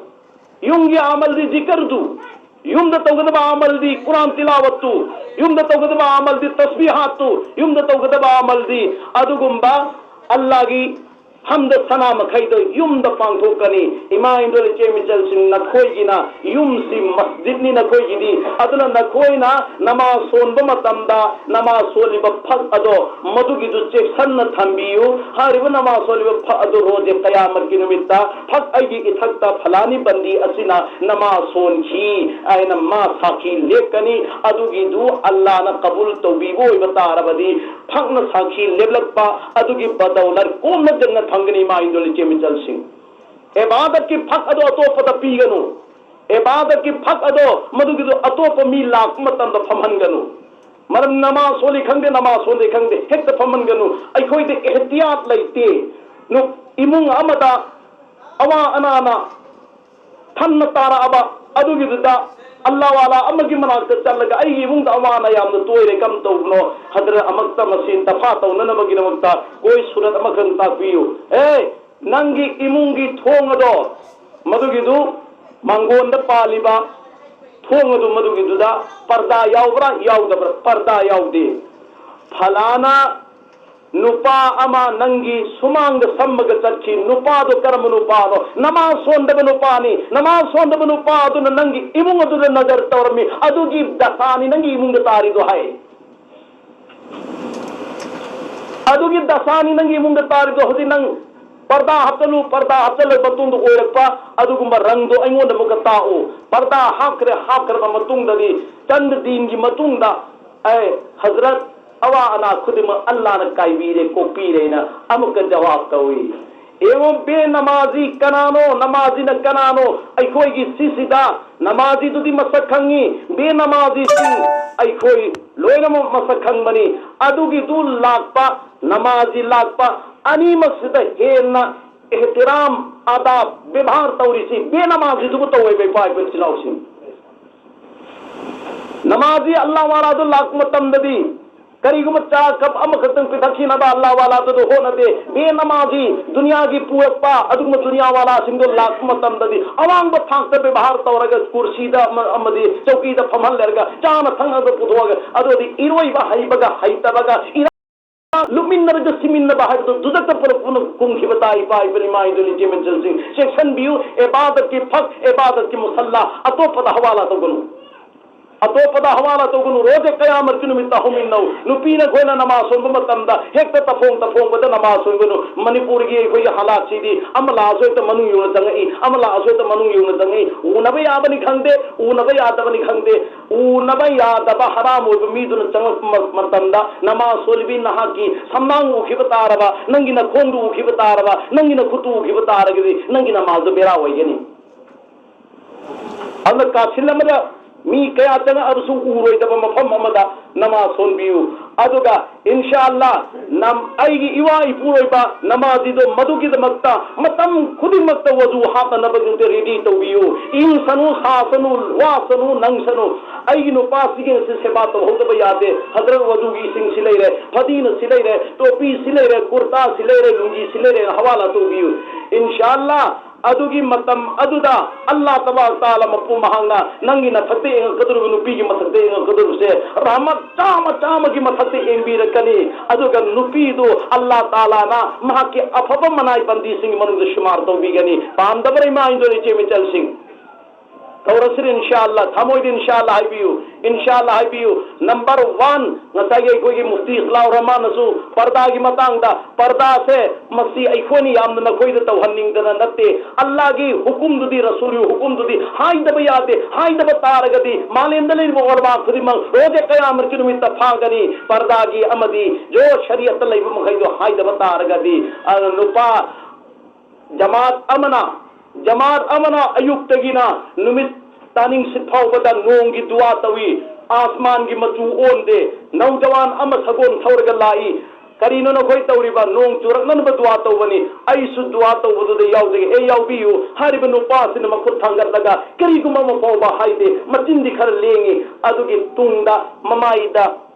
ꯌꯨꯝꯒꯤ ꯑꯃꯜꯗꯤ ꯖꯤꯀꯔꯗꯨ, ꯌꯨꯝꯗ ꯇꯧꯒꯗꯕ ꯑꯃꯜꯗꯤ ꯀꯨꯔꯥꯟ ꯇꯤꯂꯥꯋꯠꯇꯨ, ꯌꯨꯝꯗ ꯇꯧꯒꯗꯕ ꯑꯃꯜꯗꯤ ꯇꯁꯕꯤꯍꯥꯠꯇꯨ, ꯌꯨꯝꯗ ꯇꯧꯒꯗꯕ ꯑꯃꯜꯗꯤ ꯑꯗꯨꯒꯨꯝꯕ ꯑꯜꯂꯥꯒꯤ ꯐꯝꯗ ꯁꯅꯥ ꯃꯈꯩꯗꯣ ꯌꯨꯝꯗ ꯄꯥꯡꯊꯣꯛꯀꯅꯤ꯫ ꯏꯃꯥ ꯏꯟꯗꯣꯜ ꯏꯆꯦ ꯃꯤꯆꯜꯁꯤꯡ, ꯅꯈꯣꯏꯒꯤꯅ ꯌꯨꯝꯁꯤ ꯃꯁꯖꯤꯗꯅꯤ ꯅꯈꯣꯏꯒꯤꯗꯤ꯫ ꯑꯗꯨꯅ ꯅꯈꯣꯏꯅ ꯅꯃꯥꯖ ꯁꯣꯟꯕ ꯃꯇꯝꯗ ꯅꯃꯥꯖ ꯁꯣꯜꯂꯤꯕ ꯐꯛ ꯑꯗꯣ, ꯃꯗꯨꯒꯤꯗꯨ ꯆꯦꯛꯁꯤꯟꯅ ꯊꯝꯕꯤꯌꯨ꯫ ꯍꯥꯏꯔꯤꯕ ꯅꯃꯥꯖ ꯁꯣꯜꯂꯤꯕ ꯐꯛ ꯑꯗꯨ ꯔꯣꯖꯦ ꯀꯌꯥꯃꯠꯀꯤ ꯅꯨꯃꯤꯠꯇ ꯐꯛ ꯑꯩꯒꯤ ꯏꯊꯛꯇ ꯐꯂꯥꯅꯤ ꯕꯟꯗꯤ ꯑꯁꯤꯅ ꯅꯃꯥꯖ ꯁꯣꯟꯈꯤ ꯍꯥꯏꯅ ꯃꯥ ꯁꯥꯈꯤ ꯂꯦꯞꯀꯅꯤ꯫ ꯑꯗꯨꯒꯤꯗꯨ ꯑꯜꯂꯥꯅ ꯀꯕꯨꯜ ꯇꯧꯕꯤꯕ ꯑꯣꯏꯕ ꯇꯥꯔꯕꯗꯤ, ꯐꯛꯅ ꯁꯥꯈꯤ ꯂꯦꯞꯂꯛꯄ ꯑꯗꯨꯒꯤ ꯕꯗꯧꯂꯠ ꯀꯣꯝꯅ ꯖꯟꯅꯠ ꯐꯪꯒꯅꯤ꯫ ꯏꯃꯥ ꯏꯟꯗꯣꯜ ꯏꯆꯦ ꯃꯤꯆꯜꯁꯤꯡ, ꯏꯕꯥꯗꯠꯀꯤ ꯐꯛ ꯑꯗꯣ ꯑꯇꯣꯞꯄꯗ ꯄꯤꯒꯅꯨ꯫ ꯏꯕꯥꯗꯠꯀꯤ ꯐꯛ ꯑꯗꯣ ꯃꯗꯨꯒꯤꯗꯣ ꯑꯇꯣꯞꯄ ꯃꯤ ꯂꯥꯛꯄ ꯃꯇꯝꯗ ꯐꯝꯍꯟꯒꯅꯨ꯫ ꯃꯔꯝ, ꯅꯃꯥꯖ ꯁꯣꯜꯂꯤ ꯈꯪꯗꯦ, ꯅꯃꯥꯖ ꯁꯣꯟꯗꯦ ꯈꯪꯗꯦ, ꯍꯦꯛꯇ ꯐꯝꯍꯟꯒꯅꯨ꯫ ꯑꯩꯈꯣꯏꯗ ꯏꯍꯇꯤꯌꯥꯠ ꯂꯩꯇꯦ꯫ ꯅꯨ-, ꯏꯃꯨꯡ ꯑꯃꯗ ꯑꯋꯥ ꯑꯅꯥꯅ ꯊꯟꯅ ꯇꯥꯔꯛꯑꯕ ꯑꯗꯨꯒꯤꯗꯨꯗ ꯑꯜꯂꯥ ꯋꯥꯂꯥ ꯑꯃꯒꯤ ꯃꯅꯥꯛꯇ ꯆꯠꯂꯒ, "ꯑꯩꯒꯤ ꯏꯃꯨꯡꯗ ꯑꯋꯥ ꯑꯅꯥ ꯌꯥꯝꯅ ꯇꯣꯏꯔꯦ, ꯀꯝ ꯇꯧꯕꯅꯣ? ꯍꯗꯔ ꯑꯃꯛꯇ ꯃꯁꯤ ꯇꯐꯥ ꯇꯧꯅꯅꯕꯒꯤꯗꯃꯛꯇ ꯀꯣꯏ ꯁꯨꯔꯠ ꯑꯃꯈꯛ ꯇꯥꯛꯄꯤꯌꯨ꯫ ꯑꯦ, ꯅꯪꯒꯤ ꯏꯃꯨꯡꯒꯤ ꯊꯣꯡ ꯑꯗꯣ, ꯃꯗꯨꯒꯤꯗꯨ ꯃꯥꯡꯒꯣꯟꯗ ꯄꯥꯜꯂꯤꯕ ꯊꯣꯡ ꯑꯗꯨ, ꯃꯗꯨꯒꯤꯗꯨꯗ ꯄꯔꯗꯥ ꯌꯥꯎꯕ꯭ꯔꯥ ꯌꯥꯎꯗꯕ꯭ꯔꯥ?" "ꯄꯔꯗꯥ ꯌꯥꯎꯗꯦ꯫" ꯐꯂꯥꯅ ꯅꯨꯄꯥ ꯑꯃ ꯅꯪꯒꯤ ꯁꯨꯃꯥꯡꯗ ꯁꯝꯃꯒ ꯆꯠꯈꯤ꯫ ꯅꯨꯄꯥꯗꯣ ꯀꯔꯝꯕ ꯅꯨꯄꯥꯅꯣ? ꯅꯃꯥꯖ ꯁꯣꯟꯗꯕ ꯅꯨꯄꯥꯅꯤ꯫ ꯅꯃꯥꯖ ꯁꯣꯟꯗꯕ ꯅꯨꯄꯥ ꯑꯗꯨꯅ ꯅꯪꯒꯤ ꯏꯃꯨꯡ ꯑꯗꯨꯗ ꯅꯖꯔ ꯇꯧꯔꯝꯃꯤ꯫ ꯑꯗꯨꯒꯤ ꯗꯁꯥꯅꯤ ꯅꯪꯒꯤ ꯏꯃꯨꯡꯗ ꯇꯥꯔꯤꯗꯣ ꯍꯥꯏ꯫ ꯑꯗꯨꯒꯤ ꯗꯁꯥꯅꯤ ꯅꯪꯒꯤ ꯏꯃꯨꯡꯗ ꯇꯥꯔꯤꯗꯣ꯫ ꯍꯧꯖꯤꯛ ꯅꯪ ꯄꯔꯗꯥ ꯍꯥꯞꯆꯜꯂꯨ, ꯄꯔꯗꯥ ꯍꯥꯞꯆꯜꯂꯕ ꯃꯇꯨꯡꯗ ꯑꯣꯏꯔꯛꯄ ꯑꯗꯨꯒꯨꯝꯕ ꯔꯪꯗꯣ ꯑꯩꯉꯣꯟꯗ ꯑꯃꯨꯛꯀ ꯇꯥꯛꯎ꯫ ꯄꯔꯗꯥ ꯍꯥꯞꯈ꯭ꯔꯦ, ꯍꯥꯞꯈ꯭ꯔꯕ ꯃꯇꯨꯡꯗꯗꯤ ꯆꯟꯗ ꯗꯤꯟꯒꯤ ꯃꯇꯨꯡꯗ, ꯑꯦ ꯍꯖꯔꯠ, ꯑꯋꯥ ꯑꯅꯥ ꯈꯨꯗꯤꯡꯃꯛ ꯑꯜꯂꯥꯅ ꯀꯥꯏꯕꯤꯔꯦ, ꯀꯣꯛꯄꯤꯔꯦꯅ ꯑꯃꯨꯛꯀ ꯖꯋꯥꯕ ꯇꯧꯏ꯫ ꯌꯦꯡꯉꯣ, ꯕꯦꯅꯃꯥꯖꯤ ꯀꯅꯥꯅꯣ? ꯅꯃꯥꯖꯤꯅ ꯀꯅꯥꯅꯣ? ꯑꯩꯈꯣꯏꯒꯤ ꯁꯤꯁꯤꯗ ꯅꯃꯥꯖꯤꯗꯨꯗꯤ ꯃꯁꯛ ꯈꯪꯉꯤ, ꯕꯦꯅꯃꯥꯖꯤꯁꯤꯡ ꯑꯩꯈꯣꯏ ꯂꯣꯏꯅꯃꯛ ꯃꯁꯛ ꯈꯪꯕꯅꯤ꯫ ꯑꯗꯨꯒꯤꯗꯨ ꯂꯥꯛꯄ, ꯅꯃꯥꯖꯤ ꯂꯥꯛꯄ, ꯑꯅꯤꯃꯛꯁꯤꯗ ꯍꯦꯟꯅ ꯏꯍꯇꯤꯔꯥꯝ, ꯑꯗꯥꯕ, ꯕꯦꯕꯥꯔ ꯇꯧꯔꯤꯁꯤ ꯕꯦꯅꯃꯥꯖꯤꯗꯨꯕꯨ ꯇꯧꯋꯦꯕ, ꯏꯄꯥ ꯏꯄꯨ ꯏꯆꯤꯜ ꯏꯅꯥꯎꯁꯤꯡ꯫ ꯅꯃꯥꯖꯤ ꯑꯜꯂꯥ ꯋꯥꯂꯥꯗꯨ ꯂꯥꯛꯄ ꯃꯇꯝꯗꯗꯤ ꯀꯔꯤꯒꯨꯝꯕ ꯆꯥ ꯀꯞ ꯑꯃꯈꯛꯇꯪ ꯄꯤꯊꯛꯈꯤꯅꯕ ꯑꯜꯂꯥ ꯋꯥꯂꯥꯗꯨꯗ ꯍꯣꯠꯅꯗꯦ꯫ ꯕꯦꯅꯃꯥꯖꯤ ꯗꯨꯅꯤꯌꯥꯒꯤ ꯄꯨꯔꯛꯄ ꯑꯗꯨꯒꯨꯝꯕ ꯗꯨꯅꯤꯌꯥ ꯋꯥꯂꯥꯁꯤꯡꯗꯣ ꯂꯥꯛꯄ ꯃꯇꯝꯗꯗꯤ ꯑꯋꯥꯡꯕ ꯊꯥꯛꯇ ꯕꯦꯕꯥꯔ ꯇꯧꯔꯒ ꯀꯨꯔꯁꯤꯗ ꯑꯃ-, ꯑꯃꯗꯤ ꯆꯧꯀꯤꯗ ꯐꯝꯍꯜꯂꯔꯒ ꯆꯥꯅ ꯊꯛꯅꯕ ꯄꯨꯊꯣꯛꯑꯒ, ꯑꯗꯨꯗꯤ ꯏꯔꯣꯏꯕ ꯍꯩꯕꯒ ꯍꯩꯇꯕꯒ, ꯂꯨꯞꯃꯤꯟꯅꯔꯒ ꯁꯤꯃꯤꯟꯅꯕ ꯍꯥꯏꯕꯗꯨ ꯗꯨꯖꯛꯇ ꯄꯨꯂꯞ ꯄꯨꯟꯅ ꯀꯨꯝꯈꯤꯕ ꯇꯥꯏ꯫ ꯏꯄꯥ ꯏꯄꯥ ꯏꯃꯥ ꯏꯟꯗꯣꯜ ꯏꯆꯦ ꯃꯆꯜꯁꯤꯡ, ꯆꯦꯛꯁꯤꯟꯕꯤꯌꯨ꯫ ꯏꯕꯥꯗꯠꯀꯤ ꯐꯛ, ꯏꯕꯥꯗꯠꯀꯤ ꯃꯨꯁꯜꯂꯥ ꯑꯇꯣꯞꯄꯗ ꯍꯋꯥꯂꯥ ꯇꯧꯒꯅꯨ꯫ ꯑꯇꯣꯞꯄꯗ ꯍꯋꯥꯂꯥ ꯇꯧꯒꯅꯨ꯫ ꯔꯣꯖꯦ ꯀꯌꯥꯃꯠꯀꯤ ꯅꯨꯃꯤꯠꯇ ꯍꯧꯃꯤꯟꯅꯧ꯫ ꯅꯨꯄꯤꯅ ꯑꯩꯈꯣꯏꯅ ꯅꯃꯥꯖ ꯁꯣꯟꯕ ꯃꯇꯝꯗ ꯍꯦꯛꯇ ꯇꯐꯣꯡ ꯇꯐꯣꯡꯕꯗ ꯅꯃꯥꯖ ꯁꯣꯟꯒꯅꯨ꯫ ꯃꯅꯤꯄꯨꯔꯒꯤ ꯑꯩꯈꯣꯏꯒꯤ ꯍꯥꯂꯥꯠꯁꯤꯗꯤ ꯑꯃ ꯂꯥꯛꯑꯁꯨ ꯍꯦꯛꯇ ꯃꯅꯨꯡ ꯌꯧꯅ ꯆꯪꯉꯛꯏ, ꯑꯃ ꯂꯥꯛꯑꯁꯨ ꯍꯦꯛꯇ ꯃꯅꯨꯡ ꯌꯧꯅ ꯆꯪꯉꯛꯏ꯫ ꯎꯅꯕ ꯌꯥꯕꯅꯤ ꯈꯪꯗꯦ, ꯎꯅꯕ ꯌꯥꯗꯕꯅꯤ ꯈꯪꯗꯦ, ꯎꯅꯕ ꯌꯥꯗꯕ ꯍꯔꯥꯝ ꯑꯣꯏꯕ ꯃꯤꯗꯨꯅ ꯆꯪꯉꯛꯄ ꯃ-, ꯃꯇꯝꯗ ꯅꯃꯥꯖ ꯁꯣꯜꯂꯤꯕꯤ ꯅꯍꯥꯛꯀꯤ ꯁꯝꯅꯥꯡ ꯎꯈꯤꯕ ꯇꯥꯔꯕ, ꯅꯪꯒꯤ ꯅꯈꯣꯡꯗꯨ ꯎꯈꯤꯕ ꯇꯥꯔꯕ, ꯅꯪꯒꯤ ꯅꯈꯨꯠꯇꯨ ꯎꯈꯤꯕ ꯇꯥꯔꯒꯗꯤ ꯅꯪꯒꯤ ꯅꯃꯥꯖꯗꯨ ꯕꯦꯔꯥ ꯑꯣꯏꯒꯅꯤ꯫ ꯑꯗꯨꯅ ꯀꯥꯁꯤꯜ ꯑꯃꯗ ꯃꯤ ꯀꯌꯥ ꯆꯪꯉꯛꯑꯕꯁꯨ ꯎꯔꯣꯏꯗꯕ ꯃꯐꯝ ꯑꯃꯗ ꯅꯃꯥꯖ ꯁꯣꯟꯕꯤꯌꯨ꯫ ꯑꯗꯨꯒ ꯏꯟꯁꯥ ꯑꯜꯂꯥ ꯅꯝ-, ꯑꯩꯒꯤ ꯏꯋꯥ ꯏꯄꯨꯔꯣꯏꯕ ꯅꯃꯥꯖꯤꯗꯣ ꯃꯗꯨꯒꯤꯗꯃꯛꯇ ꯃꯇꯝ ꯈꯨꯗꯤꯡꯃꯛꯇ ꯋꯖꯨ ꯍꯥꯞꯅꯅꯕꯒꯤꯗꯃꯛꯇ ꯔꯦꯗꯤ ꯇꯧꯕꯤꯌꯨ꯫ ꯏꯪꯁꯅꯨ, ꯁꯥꯁꯅꯨ, ꯋꯥꯁꯅꯨ, ꯅꯪꯁꯅꯨ꯫ ꯑꯩꯒꯤ ꯅꯨꯄꯥꯁꯤꯒꯤ ꯉꯁꯤ ꯁꯦꯕꯥ ꯇꯧꯍꯧꯗꯕ ꯌꯥꯗꯦ꯫ ꯍꯖꯔꯠ ꯋꯖꯨꯒꯤ ꯏꯁꯤꯡꯁꯤ ꯂꯩꯔꯦ, ꯐꯗꯤꯅꯁꯤ ꯂꯩꯔꯦ, ꯇꯣꯄꯤꯁꯤ ꯂꯩꯔꯦ, ꯀꯨꯔꯇꯥꯁꯤ ꯂꯩꯔꯦ, ꯂꯨꯡꯒꯤꯁꯤ ꯂꯩꯔꯦ, ꯍꯋꯥꯂꯥ ꯇꯧꯕꯤꯌꯨ꯫ ꯏꯟꯁꯥ ꯑꯜꯂꯥ ꯑꯗꯨꯒꯤ ꯃꯇꯝ ꯑꯗꯨꯗ ꯑꯜꯂꯥ ꯇꯕꯥꯔꯛ ꯇꯥꯂꯥ ꯃꯄꯨ ꯃꯍꯥꯛꯅ ꯅꯪꯒꯤ ꯅꯊꯛꯇ ꯌꯦꯡꯉꯛꯀꯗꯧꯔꯤꯕ ꯅꯨꯄꯤꯒꯤ ꯃꯊꯛꯇ ꯌꯦꯡꯉꯛꯀꯗꯧꯔꯤꯕꯁꯦ ꯔꯍꯃꯠ ꯆꯥꯝꯃ ꯆꯥꯝꯃꯒꯤ ꯃꯊꯛꯇ ꯌꯦꯡꯕꯤꯔꯛꯀꯅꯤ꯫ ꯑꯗꯨꯒ ꯅꯨꯄꯤꯗꯨ ꯑꯜꯂꯥ ꯇꯥꯂꯥꯅ ꯃꯍꯥꯛꯀꯤ ꯑꯐꯕ ꯃꯅꯥꯏ ꯕꯟꯗꯤꯁꯤꯡꯒꯤ ꯃꯅꯨꯡꯗ ꯁꯨꯃꯥꯔ ꯇꯧꯕꯤꯒꯅꯤ꯫ ꯄꯥꯝꯗꯕ꯭ꯔꯥ ꯏꯃꯥ ꯏꯟꯗꯣꯜ ꯏꯆꯦ ꯃꯆꯜꯁꯤꯡ? ꯇꯧꯔꯁꯤꯔ ꯏꯟꯁꯥ ꯑꯜꯂꯥ, ꯊꯃꯣꯏꯗ ꯏꯟꯁꯥ ꯑꯜꯂꯥ ꯍꯥꯏꯕꯤꯌꯨ, ꯏꯟꯁꯥ ꯑꯜꯂꯥ ꯍꯥꯏꯕꯤꯌꯨ꯫ ꯅꯝꯕꯔ ꯋꯥꯟ, ꯉꯁꯥꯏꯒꯤ ꯑꯩꯈꯣꯏꯒꯤ ꯃꯨꯐꯇꯤ ꯏꯁꯂꯥꯎ ꯔꯍꯃꯥꯟꯅꯁꯨ ꯄꯔꯗꯥꯒꯤ ꯃꯇꯥꯡꯗ, ꯄꯔꯗꯥꯁꯦ ꯃꯁꯤ ꯑꯩꯈꯣꯏꯅ ꯌꯥꯝꯅ ꯅꯈꯣꯏꯗ ꯇꯧꯍꯟꯅꯤꯡꯗꯅ ꯅꯠꯇꯦ꯫ ꯑꯜꯂꯥꯒꯤ ꯍꯨꯀꯨꯝꯗꯨꯗꯤ, ꯔꯁꯨꯜꯒꯤ ꯍꯨꯀꯨꯝꯗꯨꯗꯤ ꯍꯥꯏꯗꯕ ꯌꯥꯗꯦ꯫ ꯍꯥꯏꯗꯕ ꯇꯥꯔꯒꯗꯤ ꯃꯥꯂꯦꯝꯗ ꯂꯩꯔꯤꯕ ꯎꯂꯃꯥ ꯈꯨꯗꯤꯡꯃꯛ ꯔꯣꯖꯦ ꯀꯌꯥꯃꯠꯀꯤ ꯅꯨꯃꯤꯠꯇ ꯐꯥꯒꯅꯤ꯫ ꯄꯔꯗꯥꯒꯤ ꯑꯃꯗꯤ ꯖꯣ ꯁꯔꯤꯌꯠꯇ ꯂꯩꯕ ꯃꯈꯩꯗꯣ ꯍꯥꯏꯗꯕ ꯇꯥꯔꯒꯗꯤ, ꯑ, ꯅꯨꯄꯥ ꯖꯃꯥꯠ ꯑꯃꯅ, ꯖꯃꯥꯠ ꯑꯃꯅ ꯑꯌꯨꯛꯇꯒꯤꯅ ꯅꯨꯃꯤꯠ ꯇꯥꯅꯤꯡꯁꯤꯠ ꯐꯥꯎꯕꯗ ꯅꯣꯡꯒꯤ ꯗꯨꯋꯥ ꯇꯧꯏ꯫ ꯑꯥꯁꯃꯥꯟꯒꯤ ꯃꯆꯨ ꯑꯣꯟꯗꯦ꯫ ꯅꯧꯖꯋꯥꯟ ꯑꯃ ꯁꯒꯣꯜ ꯊꯧꯔꯒ ꯂꯥꯛꯏ꯫ "ꯀꯔꯤꯅꯣ ꯅꯈꯣꯏ ꯇꯧꯔꯤꯕ?" "ꯅꯣꯡ ꯆꯨꯔꯛꯅꯅꯕ ꯗꯨꯋꯥ ꯇꯧꯕꯅꯤ꯫" ꯑꯩꯁꯨ ꯗꯨꯋꯥ ꯇꯧꯕꯗꯨꯗ ꯌꯥꯎꯖꯒꯦ꯫ "ꯑꯦ, ꯌꯥꯎꯕꯤꯌꯨ꯫" ꯍꯥꯏꯔꯤꯕ ꯅꯨꯄꯥꯁꯤꯅ ꯃꯈꯨꯠ ꯊꯥꯡꯒꯠꯂꯒ ꯀꯔꯤꯒꯨꯝꯕ ꯑꯃ ꯐꯥꯎꯕ ꯍꯥꯏꯗꯦ꯫ ꯃꯆꯤꯟꯗꯤ ꯈꯔ ꯂꯦꯡꯉꯤ꯫ ꯑꯗꯨꯒꯤ ꯇꯨꯡꯗ ꯃꯃꯥꯏꯗ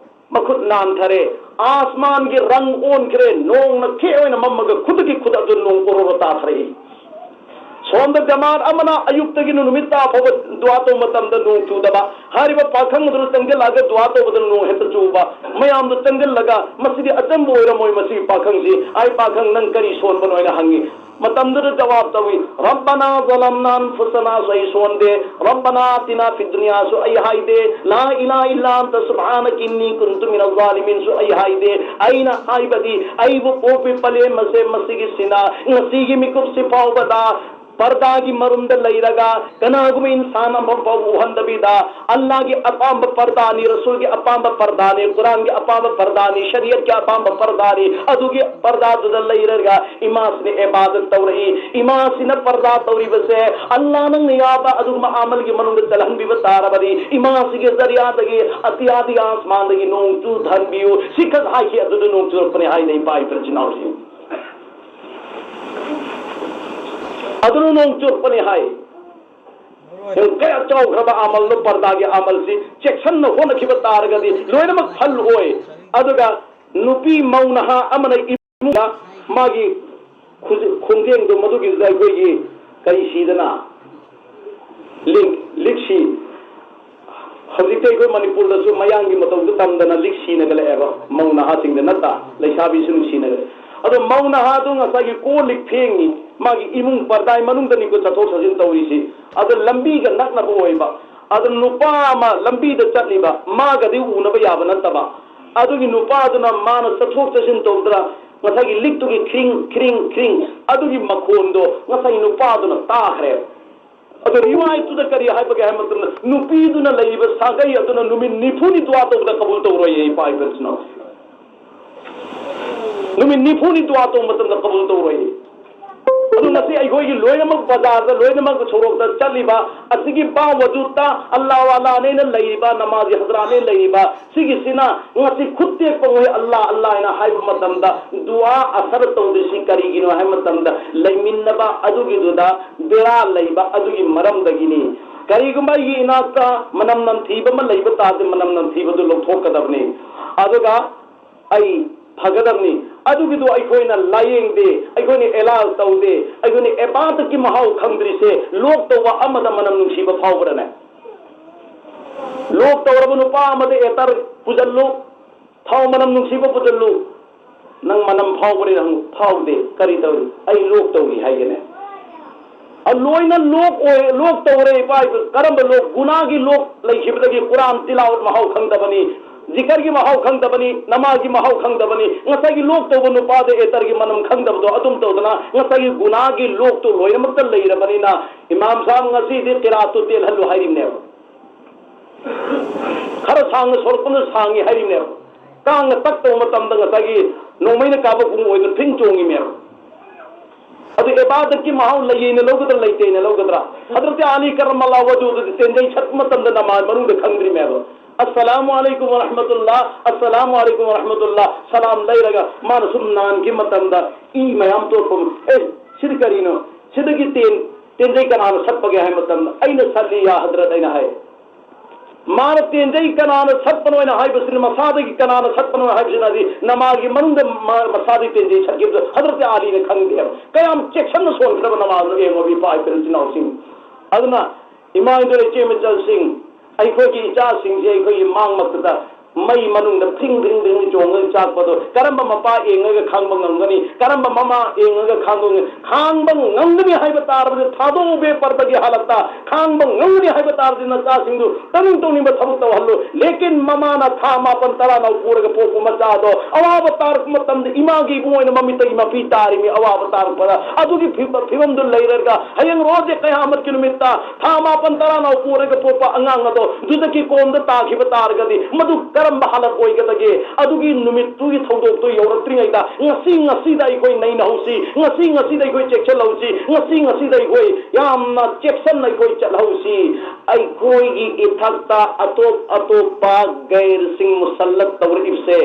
ꯃꯈꯨꯠ ꯅꯥꯟꯊꯔꯦ꯫ ꯑꯥꯁꯃꯥꯟꯒꯤ ꯔꯪ ꯑꯣꯟꯈ꯭ꯔꯦ꯫ ꯅꯣꯡꯅ ꯈꯦ ꯑꯣꯏꯅ ꯃꯝꯃꯒ ꯈꯨꯗꯛꯀꯤ ꯈꯨꯗꯛꯇ ꯅꯣꯡ ꯑꯣꯔꯣꯔꯣ ꯇꯥꯊꯔꯛꯏ꯫ ꯁꯣꯝꯗ ꯖꯃꯥꯠ ꯑꯃꯅ ꯑꯌꯨꯛꯇꯒꯤꯅ ꯅꯨꯃꯤꯠ ꯇꯥ ꯐꯥꯎꯕ ꯗꯨꯋꯥ ꯇꯧꯕ ꯃꯇꯝꯗ ꯅꯣꯡ ꯆꯨꯗꯕ, ꯍꯥꯏꯔꯤꯕ ꯄꯥꯈꯪ ꯑꯗꯨꯅ ꯆꯪꯁꯤꯜꯂꯛꯑꯒ ꯗꯨꯋꯥ ꯇꯧꯕꯗꯅ ꯅꯣꯡ ꯍꯦꯛꯇ ꯆꯨꯕ, ꯃꯌꯥꯝꯗꯨ ꯆꯪꯁꯤꯜꯂꯒ ꯃꯁꯤꯗꯤ ꯑꯆꯝꯕ ꯑꯣꯏꯔꯝꯃꯣꯏ ꯃꯁꯤꯒꯤ ꯄꯥꯈꯪꯁꯤ꯫ "ꯑꯩ ꯄꯥꯈꯪ, ꯅꯪ ꯀꯔꯤ ꯁꯣꯟꯕꯅꯣ?" ꯍꯥꯏꯅ ꯍꯪꯉꯤ꯫ ꯃꯇꯝꯗꯨꯗ ꯖꯋꯥꯕ ꯇꯧꯏ, "ꯔꯕꯅꯥ ꯖꯂꯝꯅꯥ ꯑꯟꯐꯨꯁꯅꯥꯁꯨ ꯑꯩ ꯁꯣꯟꯗꯦ, ꯔꯕꯅꯥ ꯑꯇꯤꯅꯥ ꯐꯤꯗꯨꯅꯤꯌꯥꯁꯨ ꯑꯩ ꯍꯥꯏꯗꯦ, ꯂꯥ ꯏꯂꯥꯍ ꯏꯜꯂꯥ ꯑꯟꯇ ꯁꯨꯕꯍꯥꯅꯀ ꯏꯟꯅꯤ ꯀꯨꯟꯇꯨ ꯃꯤꯅ ꯖꯥꯂꯤꯃꯤꯟꯁꯨ ꯑꯩ ꯍꯥꯏꯗꯦ꯫ ꯑꯩꯅ ꯍꯥꯏꯕꯗꯤ ꯑꯩꯕꯨ ꯄꯣꯛꯄꯤ ꯄꯂꯦꯝ ꯑꯁꯦ ꯃꯁꯤꯒꯤꯁꯤꯅ ꯉꯁꯤꯒꯤ ꯃꯤꯀꯨꯞꯁꯤ ꯐꯥꯎꯕꯗ ꯄꯔꯗꯥꯒꯤ ꯃꯔꯨꯝꯗ ꯂꯩꯔꯒ ꯀꯅꯥꯒꯨꯝꯕ ꯏꯟꯁꯥꯟ ꯑꯃꯐꯥꯎ ꯎꯍꯟꯗꯕꯤꯗ ꯑꯜꯂꯥꯍꯒꯤ ꯑꯄꯥꯝꯕ ꯄꯔꯗꯥꯅꯤ, ꯔꯁꯨꯜꯒꯤ ꯑꯄꯥꯝꯕ ꯄꯔꯗꯥꯅꯤ, ꯀꯨꯔꯥꯟꯒꯤ ꯑꯄꯥꯝꯕ ꯄꯔꯗꯥꯅꯤ, ꯁꯔꯤꯌꯠꯀꯤ ꯑꯄꯥꯝꯕ ꯄꯔꯗꯥꯅꯤ, ꯑꯗꯨꯒꯤ ꯄꯔꯗꯥꯗꯨꯗ ꯂꯩꯔꯒ ꯏꯃꯥꯁꯤꯅ ꯏꯕꯥꯗꯠ ꯇꯧꯔꯛꯏ꯫ ꯏꯃꯥꯁꯤꯅ ꯄꯔꯗꯥ ꯇꯧꯔꯤꯕꯁꯦ ꯑꯜꯂꯥꯍꯅ ꯌꯥꯕ ꯑꯗꯨꯒꯨꯝꯕ ꯑꯃꯜꯒꯤ ꯃꯅꯨꯡꯗ ꯆꯜꯍꯟꯕꯤꯕ ꯇꯥꯔꯕꯗꯤ ꯏꯃꯥꯁꯤꯒꯤ ꯖꯔꯤꯌꯥꯗꯒꯤ ꯑꯇꯤꯌꯥꯗꯒꯤ ꯑꯁꯃꯥꯟꯗꯒꯤ ꯅꯣꯡ ꯆꯨꯊꯍꯟꯕꯤꯌꯨ꯫ ꯁꯤꯈꯛ ꯍꯥꯏꯈꯤ, ꯑꯗꯨꯗ ꯅꯣꯡ ꯆꯨꯔꯛꯄꯅꯤ ꯍꯥꯏꯅ ꯏꯄꯥ ꯏꯆꯤꯟ ꯏꯅꯥꯎꯁꯤꯡ꯫ ꯑꯗꯨꯅ ꯅꯣꯡ ꯆꯨꯔꯛꯄꯅꯤ ꯍꯥꯏ꯫ ꯌꯦꯡꯉꯨ, ꯀꯌꯥ ꯆꯥꯎꯈ꯭ꯔꯕ ꯑꯃꯜꯅꯣ, ꯄꯔꯗꯥꯒꯤ ꯑꯃꯜꯁꯤ ꯆꯦꯛꯁꯤꯟꯅ ꯍꯣꯠꯅꯈꯤꯕ ꯇꯥꯔꯒꯗꯤ ꯂꯣꯏꯅꯃꯛ ꯐꯜ ꯑꯣꯏ꯫ ꯑꯗꯨꯒ ꯅꯨꯄꯤ ꯃꯧ ꯅꯍꯥ ꯑꯃꯅ ꯏꯃꯨꯡꯗ ꯃꯥꯒꯤ ꯈꯨꯖ-, ꯈꯣꯡꯖꯦꯡꯗꯣ ꯃꯗꯨꯒꯤꯗꯨꯗ ꯑꯩꯈꯣꯏꯒꯤ ꯀꯔꯤ ꯁꯤꯗꯅ, ꯂꯤꯛ, ꯂꯤꯛꯁꯤ꯫ ꯍꯧꯖꯤꯛꯇꯤ ꯑꯩꯈꯣꯏ ꯃꯅꯤꯄꯨꯔꯗꯁꯨ ꯃꯌꯥꯡꯒꯤ ꯃꯇꯧꯗꯨ ꯇꯝꯗꯅ ꯂꯤꯛ ꯁꯤꯅꯒ ꯂꯩꯑꯦꯕ, ꯃꯧ ꯅꯍꯥꯁꯤꯡꯗ ꯅꯠꯇ꯭ꯔꯥ, ꯂꯩꯁꯥꯕꯤꯁꯨ ꯅꯨꯡꯁꯤꯅꯒ꯫ ꯑꯗꯣ ꯃꯧ ꯅꯍꯥꯗꯨ ꯉꯁꯥꯏꯒꯤ ꯀꯣꯜ ꯂꯤꯛ ꯐꯦꯡꯉꯤ, ꯃꯥꯒꯤ ꯏꯃꯨꯡ ꯄꯔꯗꯥꯏ ꯃꯅꯨꯡꯗꯅꯤꯀꯣ ꯆꯠꯊꯣꯛ ꯆꯠꯁꯤꯟ ꯇꯧꯔꯤꯁꯤ꯫ ꯑꯗꯣ ꯂꯝꯕꯤꯒ ꯅꯛꯅꯕ ꯑꯣꯏꯕ, ꯑꯗꯣ ꯅꯨꯄꯥ ꯑꯃ ꯂꯝꯕꯤꯗ ꯆꯠꯂꯤꯕ, ꯃꯥꯒꯗꯤ ꯎꯅꯕ ꯌꯥꯕ ꯅꯠꯇꯕ, ꯑꯗꯨꯒꯤ ꯅꯨꯄꯥꯗꯨꯅ ꯃꯥꯅ ꯆꯠꯊꯣꯛ ꯆꯠꯁꯤꯟ ꯇꯧꯗꯅ ꯉꯁꯥꯏꯒꯤ ꯂꯤꯛꯇꯨꯒꯤ ꯈ꯭ꯔꯤꯡ ꯈ꯭ꯔꯤꯡ ꯈ꯭ꯔꯤꯡ ꯑꯗꯨꯒꯤ ꯃꯈꯣꯟꯗꯣ ꯉꯁꯥꯏ ꯅꯨꯄꯥꯗꯨꯅ ꯇꯥꯈ꯭ꯔꯦ꯫ ꯑꯗꯣ ꯔꯤꯋꯥꯌꯠꯇꯨꯗ ꯀꯔꯤ ꯍꯥꯏꯕꯒꯦ ꯍꯥꯏꯕ ꯃꯇꯝꯗ, ꯅꯨꯄꯤꯗꯨꯅ ꯂꯩꯔꯤꯕ ꯁꯥꯒꯩ ꯑꯗꯨꯅ ꯅꯨꯃꯤꯠ ꯅꯤꯐꯨꯅꯤ ꯗꯨꯋꯥ ꯇꯧꯕꯗ ꯀꯕꯨꯜ ꯇꯧꯔꯣꯏꯌꯦ, ꯏꯄꯥ ꯏꯆꯤꯟ ꯏꯅꯥꯎ꯫ ꯅꯨꯃꯤꯠ ꯅꯤꯐꯨꯅꯤ ꯗꯨꯋꯥ ꯇꯧꯕ ꯃꯇꯝꯗ ꯀꯕꯨꯜ ꯇꯧꯔꯣꯏꯌꯦ꯫ ꯑꯗꯨ ꯉꯁꯤ ꯑꯩꯈꯣꯏꯒꯤ ꯂꯣꯏꯅꯃꯛ ꯕꯖꯥꯔꯗ, ꯂꯣꯏꯅꯃꯛ ꯁꯣꯔꯣꯛꯇ ꯆꯠꯂꯤꯕ ꯑꯁꯤꯒꯤ ꯕꯥ ꯋꯖꯨꯗ ꯑꯜꯂꯥꯍ ꯋꯥꯂꯥꯅꯦꯅ ꯂꯩꯔꯤꯕ, ꯅꯃꯥꯖꯤ ꯍꯖꯔꯥꯅꯦ ꯂꯩꯔꯤꯕ, ꯁꯤꯒꯤꯁꯤꯅ ꯉꯁꯤ ꯈꯨꯠ ꯇꯦꯛꯄ ꯃꯣꯏ ꯑꯜꯂꯥꯍ ꯑꯜꯂꯥꯍ ꯍꯥꯏꯅ ꯍꯥꯏꯕ ꯃꯇꯝꯗ ꯗꯨꯋꯥ ꯑꯁꯔ ꯇꯧꯗ꯭ꯔꯤꯁꯤ ꯀꯔꯤꯒꯤꯅꯣ ꯍꯥꯏꯕ ꯃꯇꯝꯗ, ꯂꯩꯃꯤꯟꯅꯕ ꯑꯗꯨꯒꯤꯗꯨꯗ ꯕꯦꯔꯥ ꯂꯩꯕ ꯑꯗꯨꯒꯤ ꯃꯔꯝꯗꯒꯤꯅꯤ꯫ ꯀꯔꯤꯒꯨꯝꯕ ꯑꯩꯒꯤ ꯏꯅꯥꯛꯇ ꯃꯅꯝ ꯅꯝꯊꯤꯕ ꯑꯃ ꯂꯩꯕ ꯇꯥꯔꯗꯤ ꯃꯅꯝ ꯅꯝꯊꯤꯕꯗꯨ ꯂꯧꯊꯣꯛꯀꯗꯕꯅꯤ꯫ ꯑꯗꯨꯒ ꯑꯩ ꯐꯒꯗꯕꯅꯤ꯫ ꯑꯗꯨꯒꯤꯗꯣ ꯑꯩꯈꯣꯏꯅ ꯂꯥꯌꯦꯡꯗꯦ, ꯑꯩꯈꯣꯏꯅ ꯑꯦꯂꯥꯎ ꯇꯧꯗꯦ꯫ ꯑꯩꯈꯣꯏꯅ ꯑꯦꯕꯥꯗꯠꯀꯤ ꯃꯍꯥꯎ ꯈꯪꯗ꯭ꯔꯤꯁꯦ, ꯂꯣꯛ ꯇꯧꯕ ꯑꯃꯗ ꯃꯅꯝ ꯅꯨꯡꯁꯤꯕ ꯐꯥꯎꯕ꯭ꯔꯅꯦ? ꯂꯣꯛ ꯇꯧꯔꯕ ꯅꯨꯄꯥ ꯑꯃꯗ ꯑꯦꯇꯔ ꯄꯨꯁꯤꯜꯂꯨ, ꯊꯥꯎ ꯃꯅꯝ ꯅꯨꯡꯁꯤꯕ ꯄꯨꯁꯤꯜꯂꯨ, ꯅꯪ ꯃꯅꯝ ꯐꯥꯎꯕ꯭ꯔꯦ? ꯅꯪ ꯐꯥꯎꯗꯦ꯫ ꯀꯔꯤ ꯇꯧꯔꯤ? ꯑꯩ ꯂꯣꯛ ꯇꯧꯔꯤ ꯍꯥꯏꯒꯅꯦ꯫ ꯑ, ꯂꯣꯏꯅ ꯂꯣꯛ ꯑꯣꯏ, ꯂꯣꯛ ꯇꯧꯔꯦ ꯏꯄꯥ ꯏꯄꯨ꯫ ꯀꯔꯝꯕ ꯂꯣꯛ? ꯒꯨꯅꯥꯒꯤ ꯂꯣꯛ ꯂꯩꯈꯤꯕꯗꯒꯤ ꯀꯨꯔꯥꯟ ꯇꯤꯂꯥꯋꯠ ꯃꯍꯥꯎ ꯈꯪꯗꯕꯅꯤ, ꯖꯤꯀꯔꯒꯤ ꯃꯍꯥꯎ ꯈꯪꯗꯕꯅꯤ, ꯅꯃꯥꯖꯒꯤ ꯃꯍꯥꯎ ꯈꯪꯗꯕꯅꯤ꯫ ꯉꯁꯥꯏꯒꯤ ꯂꯣꯛ ꯇꯧꯕ ꯅꯨꯄꯥꯗ ꯑꯦꯇꯔꯒꯤ ꯃꯅꯝ ꯈꯪꯗꯕꯗꯣ ꯑꯗꯨꯝ ꯇꯧꯗꯅ ꯉꯁꯥꯏꯒꯤ ꯒꯨꯅꯥꯒꯤ ꯂꯣꯛꯇꯣ ꯂꯣꯏꯅꯃꯛꯇ ꯂꯩꯔꯕꯅꯤꯅ ꯏꯃꯥꯝ ꯁꯥꯍꯕ ꯉꯁꯤꯗꯤ ꯀꯤꯔꯥꯠꯇꯨ ꯇꯦꯜꯍꯜꯂꯨ ꯍꯥꯏꯔꯤꯕꯅꯦꯕ꯫ ꯈꯔ ꯁꯥꯡꯅ ꯁꯣꯔꯛꯄꯅ ꯁꯥꯡꯉꯤ ꯍꯥꯏꯔꯤꯕꯅꯦꯕ꯫ ꯀꯥꯡꯅ ꯇꯛ ꯇꯧꯕ ꯃꯇꯝꯗ ꯉꯁꯥꯏꯒꯤ ꯅꯣꯡꯃꯩꯅ ꯀꯥꯕ ꯄꯨꯡ ꯑꯣꯏꯅ ꯐꯤꯡ ꯆꯣꯡꯉꯤꯅꯦꯕ꯫ ꯑꯗꯨ ꯏꯕꯥꯗꯠꯀꯤ ꯃꯍꯥꯎ ꯂꯩꯌꯦꯅ ꯂꯧꯒꯗ꯭ꯔꯥ, ꯂꯩꯇꯦꯅ ꯂꯧꯒꯗ꯭ꯔꯥ? ꯍꯖꯔꯠ ꯑꯂꯤ ꯀꯔꯃꯜꯂꯥꯍꯨ ꯋꯖꯍꯨꯗꯨꯗꯤ ꯇꯦꯟꯖꯩ ꯁꯠꯄ ꯃꯇꯝꯗ ꯅꯃꯥꯖ ꯃꯅꯨꯡꯗ ꯈꯪꯗ꯭ꯔꯤꯃꯦꯕ꯫ "ꯑꯁꯁꯂꯥꯃꯨ ꯑꯂꯩꯀꯨꯝ ꯋꯔꯍꯃꯇꯨꯜꯂꯥ, ꯑꯁꯁꯂꯥꯃꯨ ꯑꯂꯩꯀꯨꯝ ꯋꯔꯍꯃꯇꯨꯜꯂꯥ", ꯁꯂꯥꯝ ꯂꯩꯔꯒ ꯃꯥꯅ ꯁꯨꯝ ꯅꯥꯟꯈꯤꯕ ꯃꯇꯝꯗ ꯏ ꯃꯌꯥꯝ ꯊꯣꯛꯄ꯫ "ꯑꯦ, ꯁꯤꯗꯤ ꯀꯔꯤꯅꯣ? ꯁꯤꯗꯒꯤ ꯇꯦꯟ, ꯇꯦꯟꯖꯩ ꯀꯅꯥꯅ ꯁꯠꯄꯒꯦ?" ꯍꯥꯏꯕ ꯃꯇꯝꯗ, "ꯑꯩꯅ ꯁꯠꯂꯤ, ꯌꯥ ꯍꯖꯔꯠ", ꯑꯩꯅ ꯍꯥꯏ꯫ ꯃꯥꯅ ꯇꯦꯟꯖꯩ ꯀꯅꯥꯅ ꯁꯠꯄꯅꯣ ꯍꯥꯏꯅ ꯍꯥꯏꯕꯁꯤꯅ, ꯃꯁꯥꯗꯒꯤ ꯀꯅꯥꯅ ꯁꯠꯄꯅꯣ ꯍꯥꯏꯕꯁꯤꯅꯗꯤ ꯅꯃꯥꯖꯒꯤ ꯃꯅꯨꯡꯗ ꯃꯥ-, ꯃꯁꯥꯗꯒꯤ ꯇꯦꯟꯖꯩ ꯁꯠꯈꯤꯕꯗꯣ ꯍꯖꯔꯠ ꯑꯂꯤꯅ ꯈꯪꯗꯦꯕ꯫ ꯀꯌꯥꯝ ꯆꯦꯛꯁꯟꯅ ꯁꯣꯟꯈ꯭ꯔꯕ ꯅꯃꯥꯖꯅꯣ ꯌꯦꯡꯉꯣ, ꯏꯄꯥ ꯏꯄꯨ ꯏꯆꯤꯟ ꯏꯅꯥꯎꯁꯤꯡ꯫ ꯑꯗꯨꯅ ꯏꯃꯥ ꯏꯟꯗꯣꯔ ꯏꯆꯦ ꯃꯆꯜꯁꯤꯡ, ꯑꯩꯈꯣꯏꯒꯤ ꯏꯆꯥꯁꯤꯡꯁꯦ ꯑꯩꯈꯣꯏꯒꯤ ꯃꯥꯡꯃꯛꯇꯗ ꯃꯩ ꯃꯅꯨꯡꯗ ꯐ꯭ꯔꯤꯡ ꯐ꯭ꯔꯤꯡ ꯐ꯭ꯔꯤꯡ ꯆꯣꯡꯉꯒ ꯆꯥꯛꯄꯗꯣ ꯀꯔꯝꯕ ꯃꯄꯥ ꯌꯦꯡꯉꯒ ꯈꯥꯡꯕ ꯉꯝꯒꯅꯤ? ꯀꯔꯝꯕ ꯃꯃꯥ ꯌꯦꯡꯉꯒ ꯈꯥꯡꯕ ꯉꯝ-, ꯈꯥꯡꯕ ꯉꯝꯒꯅꯤ ꯍꯥꯏꯕ ꯇꯥꯔꯕꯗꯤ, ꯊꯥꯗꯣꯛꯎ ꯕꯦꯄꯔꯗꯒꯤ ꯍꯥꯂꯠꯇ ꯈꯥꯡꯕ ꯉꯝꯒꯅꯤ ꯍꯥꯏꯕ ꯇꯥꯔꯗꯤ, ꯅꯆꯥꯁꯤꯡꯗꯨ ꯇꯧꯅꯤꯡ ꯇꯧꯅꯤꯡꯕ ꯊꯕꯛ ꯇꯧꯍꯜꯂꯨ꯫ ꯂꯦꯀꯤꯟ ꯃꯃꯥꯅ ꯊꯥ ꯃꯥꯄꯟ ꯇꯔꯥ ꯅꯧ ꯄꯨꯔꯒ ꯄꯣꯛꯄ ꯃꯆꯥꯗꯣ ꯑꯋꯥꯕ ꯇꯥꯔꯛꯄ ꯃꯇꯝꯗ ꯏꯃꯥꯒꯤ ꯏꯕꯨꯡ ꯑꯣꯏꯅ ꯃꯃꯤꯠꯇꯒꯤ ꯃꯄꯤ ꯇꯥꯔꯤꯃꯤ꯫ ꯑꯋꯥꯕ ꯇꯥꯔꯛꯄꯗ ꯑꯗꯨꯒꯤ ꯐꯤꯕ-, ꯐꯤꯕꯝꯗꯨ ꯂꯩꯔꯒ ꯍꯌꯦꯡ ꯔꯣꯖꯦ ꯀꯌꯥꯃꯠꯀꯤ ꯅꯨꯃꯤꯠꯇ ꯊꯥ ꯃꯥꯄꯟ ꯇꯔꯥ ꯅꯧ ꯄꯨꯔꯒ ꯄꯣꯛꯄ ꯑꯉꯥꯡ ꯑꯗꯣ ꯖꯨꯗꯀꯤ ꯀꯣꯝꯗ ꯇꯥꯈꯤꯕ ꯇꯥꯔꯒꯗꯤ ꯃꯗꯨ ꯀꯔꯝꯕ ꯍꯥꯂꯠ ꯑꯣꯏꯒꯗꯒꯦ? ꯑꯗꯨꯒꯤ ꯅꯨꯃꯤꯠꯇꯨꯒꯤ ꯊꯧꯗꯣꯛꯇꯨ ꯌꯧꯔꯛꯇ꯭ꯔꯤꯉꯩꯗ ꯉꯁꯤ ꯉꯁꯤꯗ ꯑꯩꯈꯣꯏ ꯅꯩꯅꯍꯧꯁꯤ, ꯉꯁꯤ ꯉꯁꯤꯗ ꯑꯩꯈꯣꯏ ꯆꯦꯛꯁꯤꯜꯍꯧꯁꯤ, ꯉꯁꯤ ꯉꯁꯤꯗ ꯑꯩꯈꯣꯏ ꯌꯥꯝꯅ ꯆꯦꯛꯁꯟꯅ ꯑꯩꯈꯣꯏ ꯆꯠꯍꯧꯁꯤ꯫ ꯑꯩꯈꯣꯏꯒꯤ ꯏꯊꯛꯇ ꯑꯇꯣꯞ ꯑꯇꯣꯞꯄ ꯒꯩꯔꯁꯤꯡ ꯃꯨꯁꯜꯂꯠ ꯇꯧꯔꯛꯏꯕꯁꯦ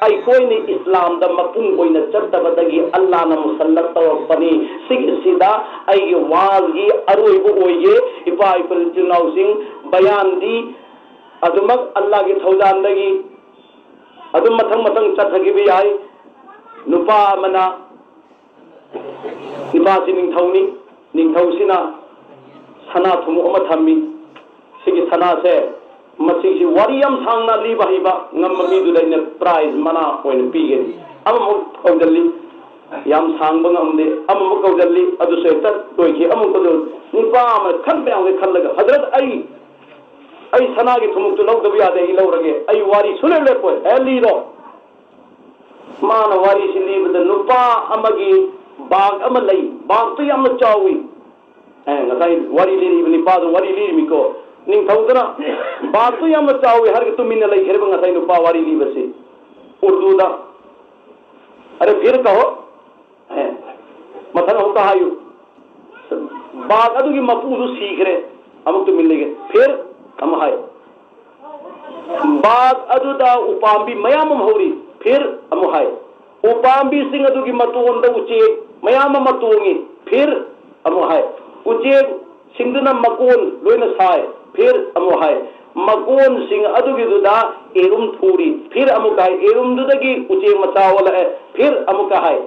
ꯑꯩꯈꯣꯏꯅ ꯏꯁꯂꯥꯝꯗ ꯃꯄꯨꯡ ꯑꯣꯏꯅ ꯆꯠꯇꯕꯗꯒꯤ ꯑꯜꯂꯥꯅ ꯃꯨꯁꯜꯂꯠ ꯇꯧꯔꯛꯄꯅꯤ꯫ ꯁꯤꯒꯤꯁꯤꯗ ꯑꯩꯒꯤ ꯋꯥꯒꯤ ꯑꯔꯣꯏꯕ ꯑꯣꯏꯒꯦ꯫ ꯏꯄꯥ ꯏꯄꯨ ꯏꯆꯤꯜ ꯏꯅꯥꯎꯁꯤꯡ, ꯕꯌꯥꯟꯗꯤ ꯑꯗꯨꯃꯛ ꯑꯜꯂꯥꯒꯤ ꯊꯧꯖꯥꯟꯗꯒꯤ ꯑꯗꯨꯝ ꯃꯊꯪ ꯃꯊꯪ ꯆꯠꯊꯈꯤꯕ ꯌꯥꯏ꯫ ꯅꯨꯄꯥ ꯑꯃꯅ, ꯅꯨꯄꯥꯁꯤ ꯅꯤꯡꯊꯧꯅꯤ, ꯅꯤꯡꯊꯧꯁꯤꯅ ꯁꯅꯥ ꯊꯨꯝꯃꯣꯛ ꯑꯃ ꯊꯝꯃꯤ꯫ ꯁꯤꯒꯤ ꯁꯅꯥꯁꯦ, ꯃꯁꯤꯒꯤ ꯋꯥꯔꯤ ꯌꯥꯝ ꯁꯥꯡꯅ ꯂꯤꯕ ꯍꯩꯕ ꯉꯝꯕ ꯃꯤꯗꯨꯗ ꯑꯩꯅ ꯄ꯭ꯔꯥꯏꯖ ꯃꯅꯥ ꯑꯣꯏꯅ ꯄꯤꯒꯅꯤ꯫ ꯑꯃꯃꯨꯛ ꯀꯧꯖꯜꯂꯤ, ꯌꯥꯝ ꯁꯥꯡꯕ ꯉꯝꯗꯦ, ꯑꯃꯃꯨꯛ ꯀꯧꯖꯜꯂꯤ, ꯑꯗꯨꯁꯨ ꯍꯦꯛꯇ ꯂꯣꯏꯈꯤ꯫ ꯑꯃꯃꯨꯛ ꯀꯧꯖꯜꯂꯤ, ꯅꯨꯄꯥ ꯑꯃꯅ ꯈꯟꯕ ꯌꯥꯝ ꯈꯜꯂꯒ, "ꯍꯖꯔꯠ, ꯑꯩ, ꯑꯩ ꯁꯅꯥꯒꯤ ꯊꯨꯝꯃꯣꯛꯇꯨ ꯂꯧꯗꯕ ꯌꯥꯗꯦ, ꯑꯩ ꯂꯧꯔꯒꯦ, ꯑꯩ ꯋꯥꯔꯤ ꯁꯨꯡꯂꯦꯞ ꯂꯦꯞꯄꯣꯏ, ꯑꯦ ꯂꯤꯔꯣ"꯫ ꯃꯥꯅ ꯋꯥꯔꯤꯁꯤ ꯂꯤꯕꯗ, ꯅꯨꯄꯥ ꯑꯃꯒꯤ ꯕꯥꯒ ꯑꯃ ꯂꯩ, ꯕꯥꯒꯇꯨ ꯌꯥꯝꯅ ꯆꯥꯎꯏ꯫ ꯑꯦ, ꯉꯁꯥꯏ ꯋꯥꯔꯤ ꯂꯤꯔꯤꯕ ꯅꯨꯄꯥꯗꯨ ꯋꯥꯔꯤ ꯂꯤꯔꯤꯃꯤꯀꯣ꯫ ꯅꯤꯡꯊꯧꯗꯨꯅ ꯕꯥꯒꯇꯨ ꯌꯥꯝꯅ ꯆꯥꯎꯏ ꯍꯥꯏꯔꯒ ꯇꯨꯃꯤꯟꯅ ꯂꯩꯈ꯭ꯔꯦꯕ ꯉꯁꯥꯏ ꯅꯨꯄꯥ ꯋꯥꯔꯤ ꯂꯤꯕꯁꯤ꯫ ꯎꯔꯗꯨꯗ, "ꯑꯔꯦ ꯐꯤꯔ ꯀꯍꯣ"꯫ ꯑꯦ, ꯃꯊꯪ ꯑꯃꯨꯛꯀ ꯍꯥꯏꯌꯨ꯫ ꯕꯥꯒ ꯑꯗꯨꯒꯤ ꯃꯄꯨꯗꯨ ꯁꯤꯈ꯭ꯔꯦ꯫ ꯑꯃꯨꯛ ꯇꯨꯃꯤꯟ ꯂꯩꯒꯦ꯫ ꯐꯤꯔ ꯑꯃꯨꯛ ꯍꯥꯏ꯫ ꯕꯥꯒ ꯑꯗꯨꯗ ꯎꯄꯥꯝꯕꯤ ꯃꯌꯥꯝ ꯑꯃ ꯍꯧꯔꯤ꯫ ꯐꯤꯔ ꯑꯃꯨꯛ ꯍꯥꯏ꯫ ꯎꯄꯥꯝꯕꯤꯁꯤꯡ ꯑꯗꯨꯒꯤ ꯃꯇꯣꯟꯗ ꯎꯆꯦꯛ ꯃꯌꯥꯝ ꯑꯃ ꯇꯣꯡꯉꯤ꯫ ꯐꯤꯔ ꯑꯃꯨꯛ ꯍꯥꯏ꯫ ꯎꯆꯦꯛꯁꯤꯡꯗꯨꯅ ꯃꯀꯣꯟ ꯂꯣꯏꯅ ꯁꯥꯏ꯫ ꯐꯤꯔ ꯑꯃꯨꯛ ꯍꯥꯏ꯫ ꯃꯀꯣꯟꯁꯤꯡ ꯑꯗꯨꯒꯤꯗꯨꯗ ꯌꯦꯔꯨꯝ ꯊꯨꯔꯤ꯫ ꯐꯤꯔ ꯑꯃꯨꯛꯀ ꯍꯥꯏ꯫ ꯌꯦꯔꯨꯝꯗꯨꯗꯒꯤ ꯎꯆꯦꯛ ꯃꯆꯥ ꯑꯣꯜꯂꯛꯑꯦ꯫ ꯐꯤꯔ ꯑꯃꯨꯛꯀ ꯍꯥꯏ꯫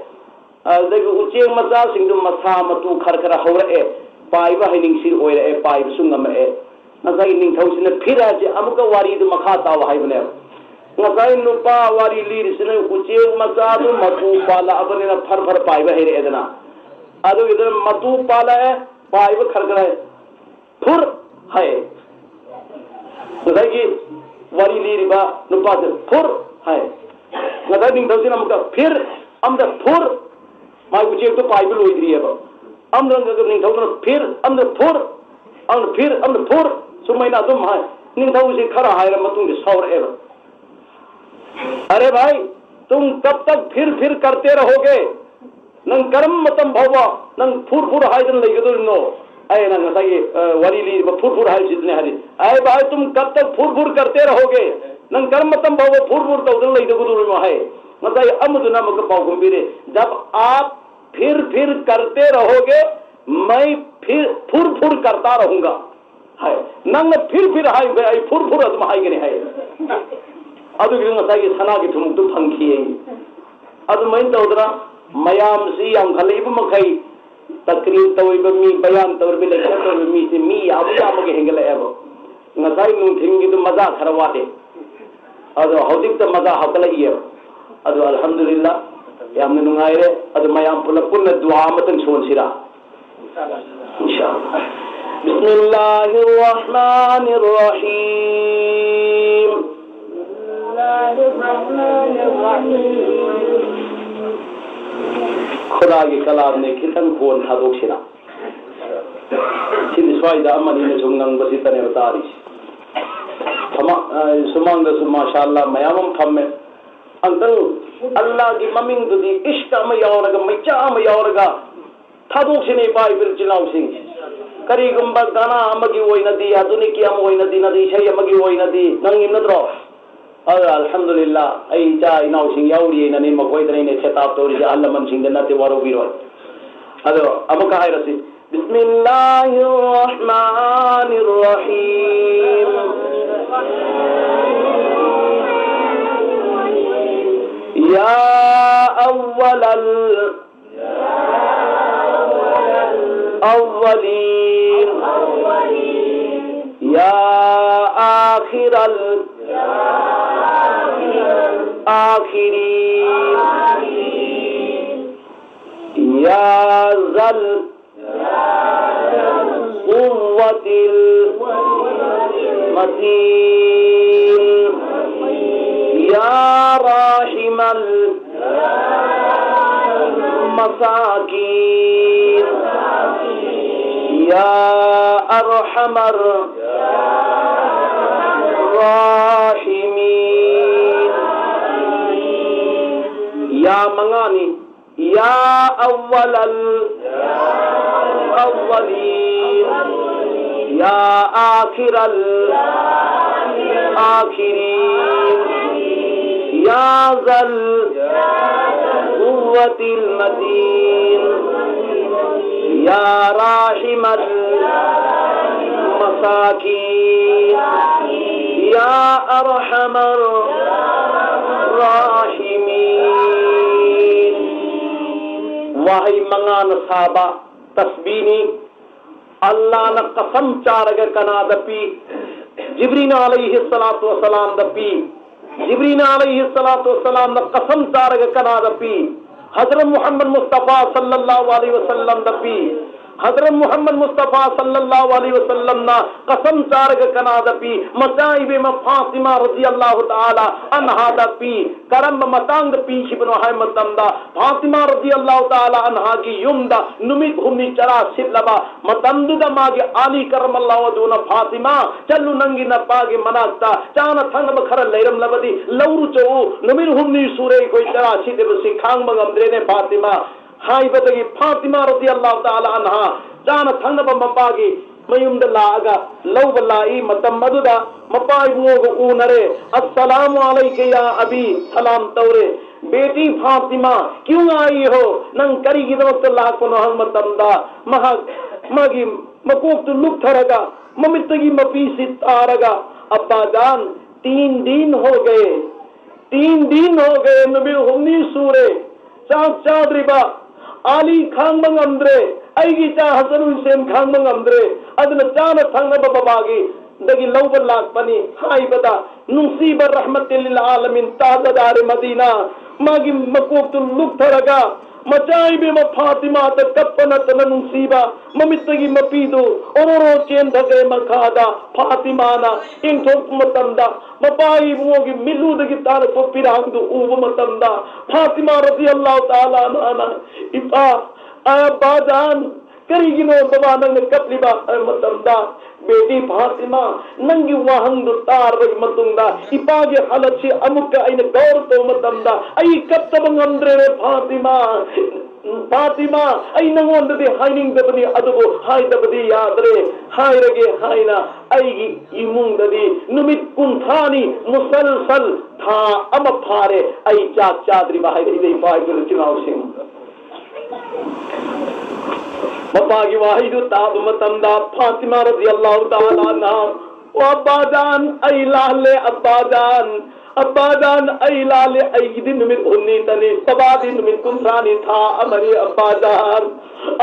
ꯑꯗꯨꯗꯒꯤ ꯎꯆꯦꯛ ꯃꯆꯥꯁꯤꯡꯗꯨ ꯃꯁꯥ ꯃꯇꯨ ꯈꯔ ꯈꯔ ꯍꯧꯔꯛꯑꯦ, ꯄꯥꯏꯕ ꯍꯩꯅꯤꯡꯁꯤ ꯑꯣꯏꯔꯛꯑꯦ, ꯄꯥꯏꯕꯁꯨ ꯉꯝꯃꯛꯑꯦ꯫ ꯉꯁꯥꯏꯒꯤ ꯅꯤꯡꯊꯧꯁꯤꯅ ꯐꯤꯔ ꯍꯥꯏꯁꯦ ꯑꯃꯨꯛꯀ ꯋꯥꯔꯤꯗꯨ ꯃꯈꯥ ꯇꯥꯎ ꯍꯥꯏꯕꯅꯦꯕ꯫ ꯉꯁꯥꯏ ꯅꯨꯄꯥ ꯋꯥꯔꯤ ꯂꯤꯔꯤꯁꯤꯅ ꯎꯆꯦꯛ ꯃꯆꯥꯗꯨ ꯃꯇꯨ ꯄꯥꯜꯂꯛꯑꯕꯅꯤꯅ ꯐꯔ ꯐꯔ ꯄꯥꯏꯕ ꯍꯩꯔꯛꯑꯦꯗꯅ꯫ ꯑꯗꯨꯒꯤꯗꯨꯅ ꯃꯇꯨ ꯄꯥꯜꯂꯛꯑꯦ, ꯄꯥꯏꯕ ꯈꯔ ꯈꯔ ꯍꯩ꯫ ꯐꯨꯔ ꯍꯥꯏ꯫ ꯉꯁꯥꯏꯒꯤ ꯋꯥꯔꯤ ꯂꯤꯔꯤꯕ ꯅꯨꯄꯥꯁꯦ ꯐꯨꯔ ꯍꯥꯏ꯫ ꯉꯁꯥꯏ ꯅꯤꯡꯊꯧꯁꯤꯅ ꯑꯃꯨꯛꯀ ꯐꯤꯔ, ꯑꯃꯗ ꯐꯨꯔ, ꯃꯥꯒꯤ ꯎꯆꯦꯛꯇꯣ ꯄꯥꯏꯕ ꯂꯣꯏꯗ꯭ꯔꯤꯑꯕ꯫ ꯑꯃꯗ ꯅꯤꯡꯊꯧꯗꯨꯅ ꯐꯤꯔ, ꯑꯃꯗ ꯐꯨꯔ, ꯑꯃꯗ ꯐꯤꯔ, ꯑꯃꯗ ꯐꯨꯔ, ꯁꯨꯃꯥꯏꯅ ꯑꯗꯨꯝ ꯍꯥꯏ꯫ ꯅꯤꯡꯊꯧꯁꯤ ꯈꯔ ꯍꯥꯏꯔ ꯃꯇꯨꯡꯗ ꯁꯥꯎꯔꯛꯑꯦꯕ꯫ "अरे भाई, तुम कब तक फिर फिर करते रहोगे? ꯅꯪ ꯀꯔꯝꯕ ꯃꯇꯝ ꯐꯥꯎꯕ ꯅꯪ ꯐꯨꯔ ꯐꯨꯔ ꯍꯥꯏꯗꯅ ꯂꯩꯒꯗꯧꯔꯤꯅꯣ?" ꯑꯩꯅ ꯉꯁꯥꯏꯒꯤ, ꯑ, ꯋꯥꯔꯤ ꯂꯤꯔꯤꯕ ꯐꯨꯔ ꯐꯨꯔ ꯍꯥꯏꯕꯁꯤꯗꯅꯦ ꯍꯥꯏꯗꯤ, "अरे भाई, तुम कब तक फुर फुर करते रहोगे? ꯅꯪ ꯀꯔꯝꯕ ꯃꯇꯝ ꯐꯥꯎꯕ ꯐꯨꯔ ꯐꯨꯔ ꯇꯧꯗꯅ ꯂꯩꯒꯗꯧꯔꯤꯅꯣ?" ꯍꯥꯏ꯫ ꯉꯁꯥꯏ ꯑꯃꯗꯨꯅ ꯑꯃꯨꯛꯀ ꯄꯥꯎꯈꯨꯝ ꯄꯤꯔꯦ, "जब आप फिर फिर करते रहोगे, मैं फिर फुर फुर करता रहूंगा" ꯍꯥꯏ꯫ "ꯅꯪꯅ ꯐꯤꯔ ꯐꯤꯔ ꯍꯥꯏꯕ ꯑꯩ ꯐꯨꯔ ꯐꯨꯔ ꯑꯗꯨꯝ ꯍꯥꯏꯒꯅꯤ" ꯍꯥꯏ꯫ ꯑꯗꯨꯒꯤꯗꯣ ꯉꯁꯥꯏꯒꯤ ꯁꯅꯥꯒꯤ ꯊꯨꯝꯃꯣꯛꯇꯨ ꯐꯪꯈꯤ꯫ ꯑꯗꯨꯃꯥꯏꯅ ꯇꯧꯗꯅ ꯃꯌꯥꯝꯁꯤ ꯌꯥꯝꯈꯠꯂꯛꯏꯕ ꯃꯈꯩ ꯇꯛꯔꯤꯔ ꯇꯧꯔꯤꯕ ꯃꯤ, ꯕꯌꯥꯟ ꯇꯧꯔꯤꯕ, lecture ꯇꯧꯔꯤꯕ ꯃꯤꯁꯤ ꯃꯤ ꯌꯥꯝ ꯌꯥꯝꯃꯒ ꯍꯦꯟꯒꯠꯂꯛꯑꯦꯕ꯫ ꯉꯁꯥꯏ ꯅꯨꯡꯊꯤꯟꯒꯤꯗꯨ ꯃꯖꯥ ꯈꯔ ꯋꯥꯠꯂꯦ, ꯑꯗꯣ ꯍꯧꯖꯤꯛꯇ ꯃꯖꯥ ꯍꯥꯞꯀꯠꯂꯛꯏꯑꯕ꯫ ꯑꯗꯣ ꯑꯜꯍꯝꯗꯨꯂꯤꯜꯂꯥ, ꯌꯥꯝꯅ ꯅꯨꯡꯉꯥꯏꯔꯦ꯫ ꯑꯗꯨ ꯃꯌꯥꯝ ꯄꯨꯂꯞ ꯄꯨꯟꯅ ꯗꯨꯋꯥ ꯑꯃꯇꯪ ꯁꯣꯟꯁꯤꯔꯥ? ꯏꯟꯁꯥ ꯑꯜꯂꯥ꯫ بسم الله الرحمن الرحيم. ꯈꯨꯔꯥꯒꯤ ꯀꯂꯥꯝꯅꯦ, ꯈꯤꯇꯪ ꯈꯣꯟ ꯊꯥꯗꯣꯛꯁꯤꯔꯥ? ꯁꯤꯗꯤ ꯁ꯭ꯋꯥꯏꯗ ꯑꯃꯅꯤꯅ ꯁꯨꯝ ꯉꯪꯕꯁꯤꯇꯅꯦꯕ ꯇꯥꯔꯤꯁꯤ꯫ ꯐꯃ-, ꯑ, ꯁꯨꯃꯥꯡꯗꯁꯨ ꯃꯥꯁꯥ ꯑꯜꯂꯥ ꯃꯌꯥꯝ ꯑꯃ ꯐꯝꯃꯦ꯫ ꯑꯝꯇꯪ ꯑꯜꯂꯥꯒꯤ ꯃꯃꯤꯡꯗꯨꯗꯤ ꯏꯁꯛ ꯑꯃ ꯌꯥꯎꯔꯒ, ꯃꯩꯆꯥꯛ ꯑꯃ ꯌꯥꯎꯔꯒ ꯊꯥꯗꯣꯛꯁꯤꯅꯦ, ꯏꯄꯥ ꯏꯆꯤꯜ ꯏꯅꯥꯎꯁꯤꯡ꯫ ꯀꯔꯤꯒꯨꯝꯕ ꯒꯥꯅꯥ ꯑꯃꯒꯤ ꯑꯣꯏꯅꯗꯤ, ꯑꯗꯨꯅꯤꯀꯤ ꯑꯃ ꯑꯣꯏꯅꯗꯤ, ꯅꯠꯇ꯭ꯔ ꯏꯁꯩ ꯑꯃꯒꯤ ꯑꯣꯏꯅꯗꯤ ꯉꯪꯉꯤ ꯅꯠꯇ꯭ꯔꯣ? ꯑꯗꯨ ꯑꯜꯍꯝꯗꯨꯂꯤꯜꯂꯥ, ꯑꯩ ꯏꯆꯥ ꯏꯅꯥꯎꯁꯤꯡ ꯌꯥꯎꯔꯤꯑꯅꯅꯦ ꯃꯈꯣꯏꯗꯅ ꯑꯩꯅ ꯈꯦꯇꯥꯕ ꯇꯧꯔꯤꯁꯦ, ꯑꯍꯜ ꯂꯃꯟꯁꯤꯡꯗ ꯅꯠꯇꯦ, ꯋꯥꯔꯧꯕꯤꯔꯣꯏ꯫ ꯑꯗꯣ ꯑꯃꯨꯛꯀ ꯍꯥꯏꯔꯁꯤ, بسم الله الرحمن الرحيم. يا أول الأولين، يا آخر الآخرين، يا ذا القوة المتين، يا راحم المساكين، يا أرحم الراحمين. ꯌꯥ ꯃꯉꯥꯅꯤ꯫ يا أول الأولين، يا آخر الآخرين، يا ذا القوة المتين، يا راحم المساكين، يا أرحم الراحمين. Wahai mangana saba tasbih ni. Allahna qasam charaga kanada pi. Jibril alayhi salatu wasalamda pi. Jibril alayhi salatu wasalamna qasam charaga kanada pi. Hazrat Muhammad Mustafa sallallahu alayhi wasallamda pi. Hazrat Muhammad Mustafa sallallahu alayhi wasallamna qasam charaga kanada pi. Macha ibema Fatima radiyallahu ta'ala anhada pi. Karamba matangda pikhibano hai matamda Fatima radiyallahu ta'ala anhagi yumda numit humni chara sitlaba matamduda magi Ali karramallahu wajhuna Fatima, challu nangi napagi manakta, chana thangnaba khara leiramlabadi, lauru chau, numit humni sure koi chara siteba si khangba ngamdrene Fatima. Haibadagi Fatima radiyallahu ta'ala anha, chana thangnaba mapagi mayumda laaga, lauba lai matam aduda, mapa ibungoga unare, "Assalamu alayka ya abi," salam taure. "Beti Fatima, kyun aayi ho? Nang karigidamakta laakpano?" hang matamda, mahak, magi makoktu luktharaga, mamittagi mapisi taraga, "Abba jan, teen din ho gaye. Teen din ho gaye, numit humni sure. Chak chadriba Ali khangba ngamdre, aigi cha Hasan Hussein khangba ngamdre, aduna chana thangnaba babagi dagi lauba lakpani," haibada, nungsiba rahmatil lil alamin tazadare Madina, magi makoktu luktharaga, macha ibema Fatima ta kappa natana nungsiba, mamittagi mapidu ororo chenthage makhada, Fatimana ingthok matamda, mapa ibungogi miludagi tarakpa pirangdu uba matamda, Fatima radiyallahu ta'ala anhana, "Ipa, abba jan, karigino baba nangna kapliba?" hai matamda, "Beti Fatima, nangi wahangdu tarabagi matungda, ipagi halatsi amuka aina gaur tau matamda, ai kaptaba ngamdre re Fatima. Fatima, ai nangondadi hainingdabani, adubu haidabadi yadre, hairage haina, aigi imungdadi numit kunthani musalsal tha ama phare, ai chak chadriba haire, ide ipa ibunao chinaosing." Mapagi wahaidu taba matamda Fatima radiyallahu ta'ala anha ꯑꯣ ꯑꯕꯥꯖꯥꯟ, ꯑꯩ ꯂꯥꯜꯂꯦ ꯑꯕꯥꯖꯥꯟ, ꯑꯕꯥꯖꯥꯟ, ꯑꯩ ꯂꯥꯜꯂꯦ, ꯑꯩꯒꯤꯗꯤ ꯅꯨꯃꯤꯠ ꯍꯨꯝꯅꯤ ꯇꯅꯤ, ꯕꯕꯥꯗꯤ ꯅꯨꯃꯤꯠ ꯀꯨꯟꯊ꯭ꯔꯥꯅꯤ, ꯊꯥ ꯑꯃꯅꯤ ꯑꯕꯥꯖꯥꯟ꯫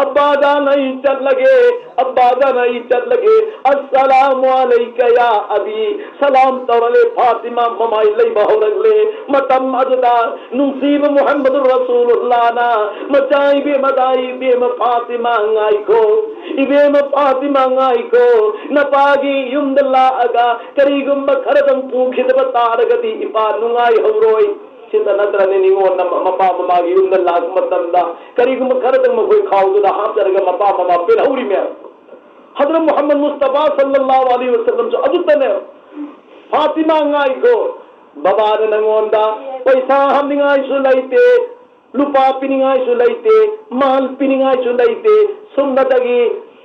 ꯑꯕꯥꯖꯥꯟ, ꯑꯩ ꯆꯠꯂꯒꯦ꯫ ꯑꯕꯥꯖꯥꯟ, ꯑꯩ ꯆꯠꯂꯒꯦ꯫ ꯑꯁꯁꯂꯥꯃꯨ ꯑꯂꯩꯀ ꯌꯥ ꯑꯕꯤ꯫ ꯁꯂꯥꯝ ꯇꯧꯔꯛꯂꯦ꯫ ꯐꯥꯇꯤꯃꯥ ꯃꯃꯥꯏ ꯂꯩꯕ ꯍꯧꯔꯛꯂꯦ꯫ ꯃꯇꯝ ꯑꯗꯨꯗ ꯅꯨꯡꯁꯤꯕ ꯃꯨꯍꯝꯃꯗꯨꯔ ꯔꯁꯨꯂꯨꯜꯂꯥꯅ, "ꯃꯆꯥ ꯏꯕꯦꯝꯃꯗ, ꯏꯕꯦꯝꯃ ꯐꯥꯇꯤꯃꯥ ꯉꯥꯏꯈꯣ, ꯏꯕꯦꯝꯃ ꯐꯥꯇꯤꯃꯥ ꯉꯥꯏꯈꯣ, ꯅꯄꯥꯒꯤ ꯌꯨꯝꯗ ꯂꯥꯛꯑꯒ ꯀꯔꯤꯒꯨꯝꯕ ꯈꯔꯗꯪ ꯄꯨꯈꯤꯗꯕ ꯇꯥꯔꯒꯗꯤ ꯏꯄꯥ ꯅꯨꯡꯉꯥꯏꯍꯧꯔꯣꯏ"꯫ ꯁꯤꯇ ꯅꯠꯇ꯭ꯔꯅꯤ, ꯅꯤꯉꯣꯟꯅ ꯃꯄꯥ ꯃꯃꯥꯒꯤ ꯌꯨꯝꯗ ꯂꯥꯛꯄ ꯃꯇꯝꯗ ꯀꯔꯤꯒꯨꯝꯕ ꯈꯔꯗꯪ ꯃꯈꯣꯏ ꯈꯥꯎꯗꯨꯗ ꯍꯥꯞꯆꯔꯒ ꯃꯄꯥ ꯃꯃꯥ ꯄꯦꯜꯍꯧꯔꯤꯃꯦ꯫ ꯍꯗ꯭ꯔꯠ ꯃꯨꯍꯝꯃꯗ ꯃꯨꯁꯇꯐꯥ ꯁꯜꯂꯜꯂꯥꯍꯨ ꯑꯂꯩꯍꯤ ꯋꯁꯜꯂꯝꯁꯨ ꯑꯗꯨꯇꯅꯦ꯫ "ꯐꯥꯇꯤꯃꯥ ꯉꯥꯏꯈꯣ, ꯕꯕꯥꯅ ꯅꯪꯉꯣꯟꯗ ꯄꯩꯁꯥ ꯍꯥꯞꯅꯤꯡꯉꯥꯏꯁꯨ ꯂꯩꯇꯦ, ꯂꯨꯄꯥ ꯄꯤꯅꯤꯡꯉꯥꯏꯁꯨ ꯂꯩꯇꯦ, ꯃꯥꯜ ꯄꯤꯅꯤꯡꯉꯥꯏꯁꯨ ꯂꯩꯇꯦ, ꯁꯨꯞꯅꯇꯒꯤ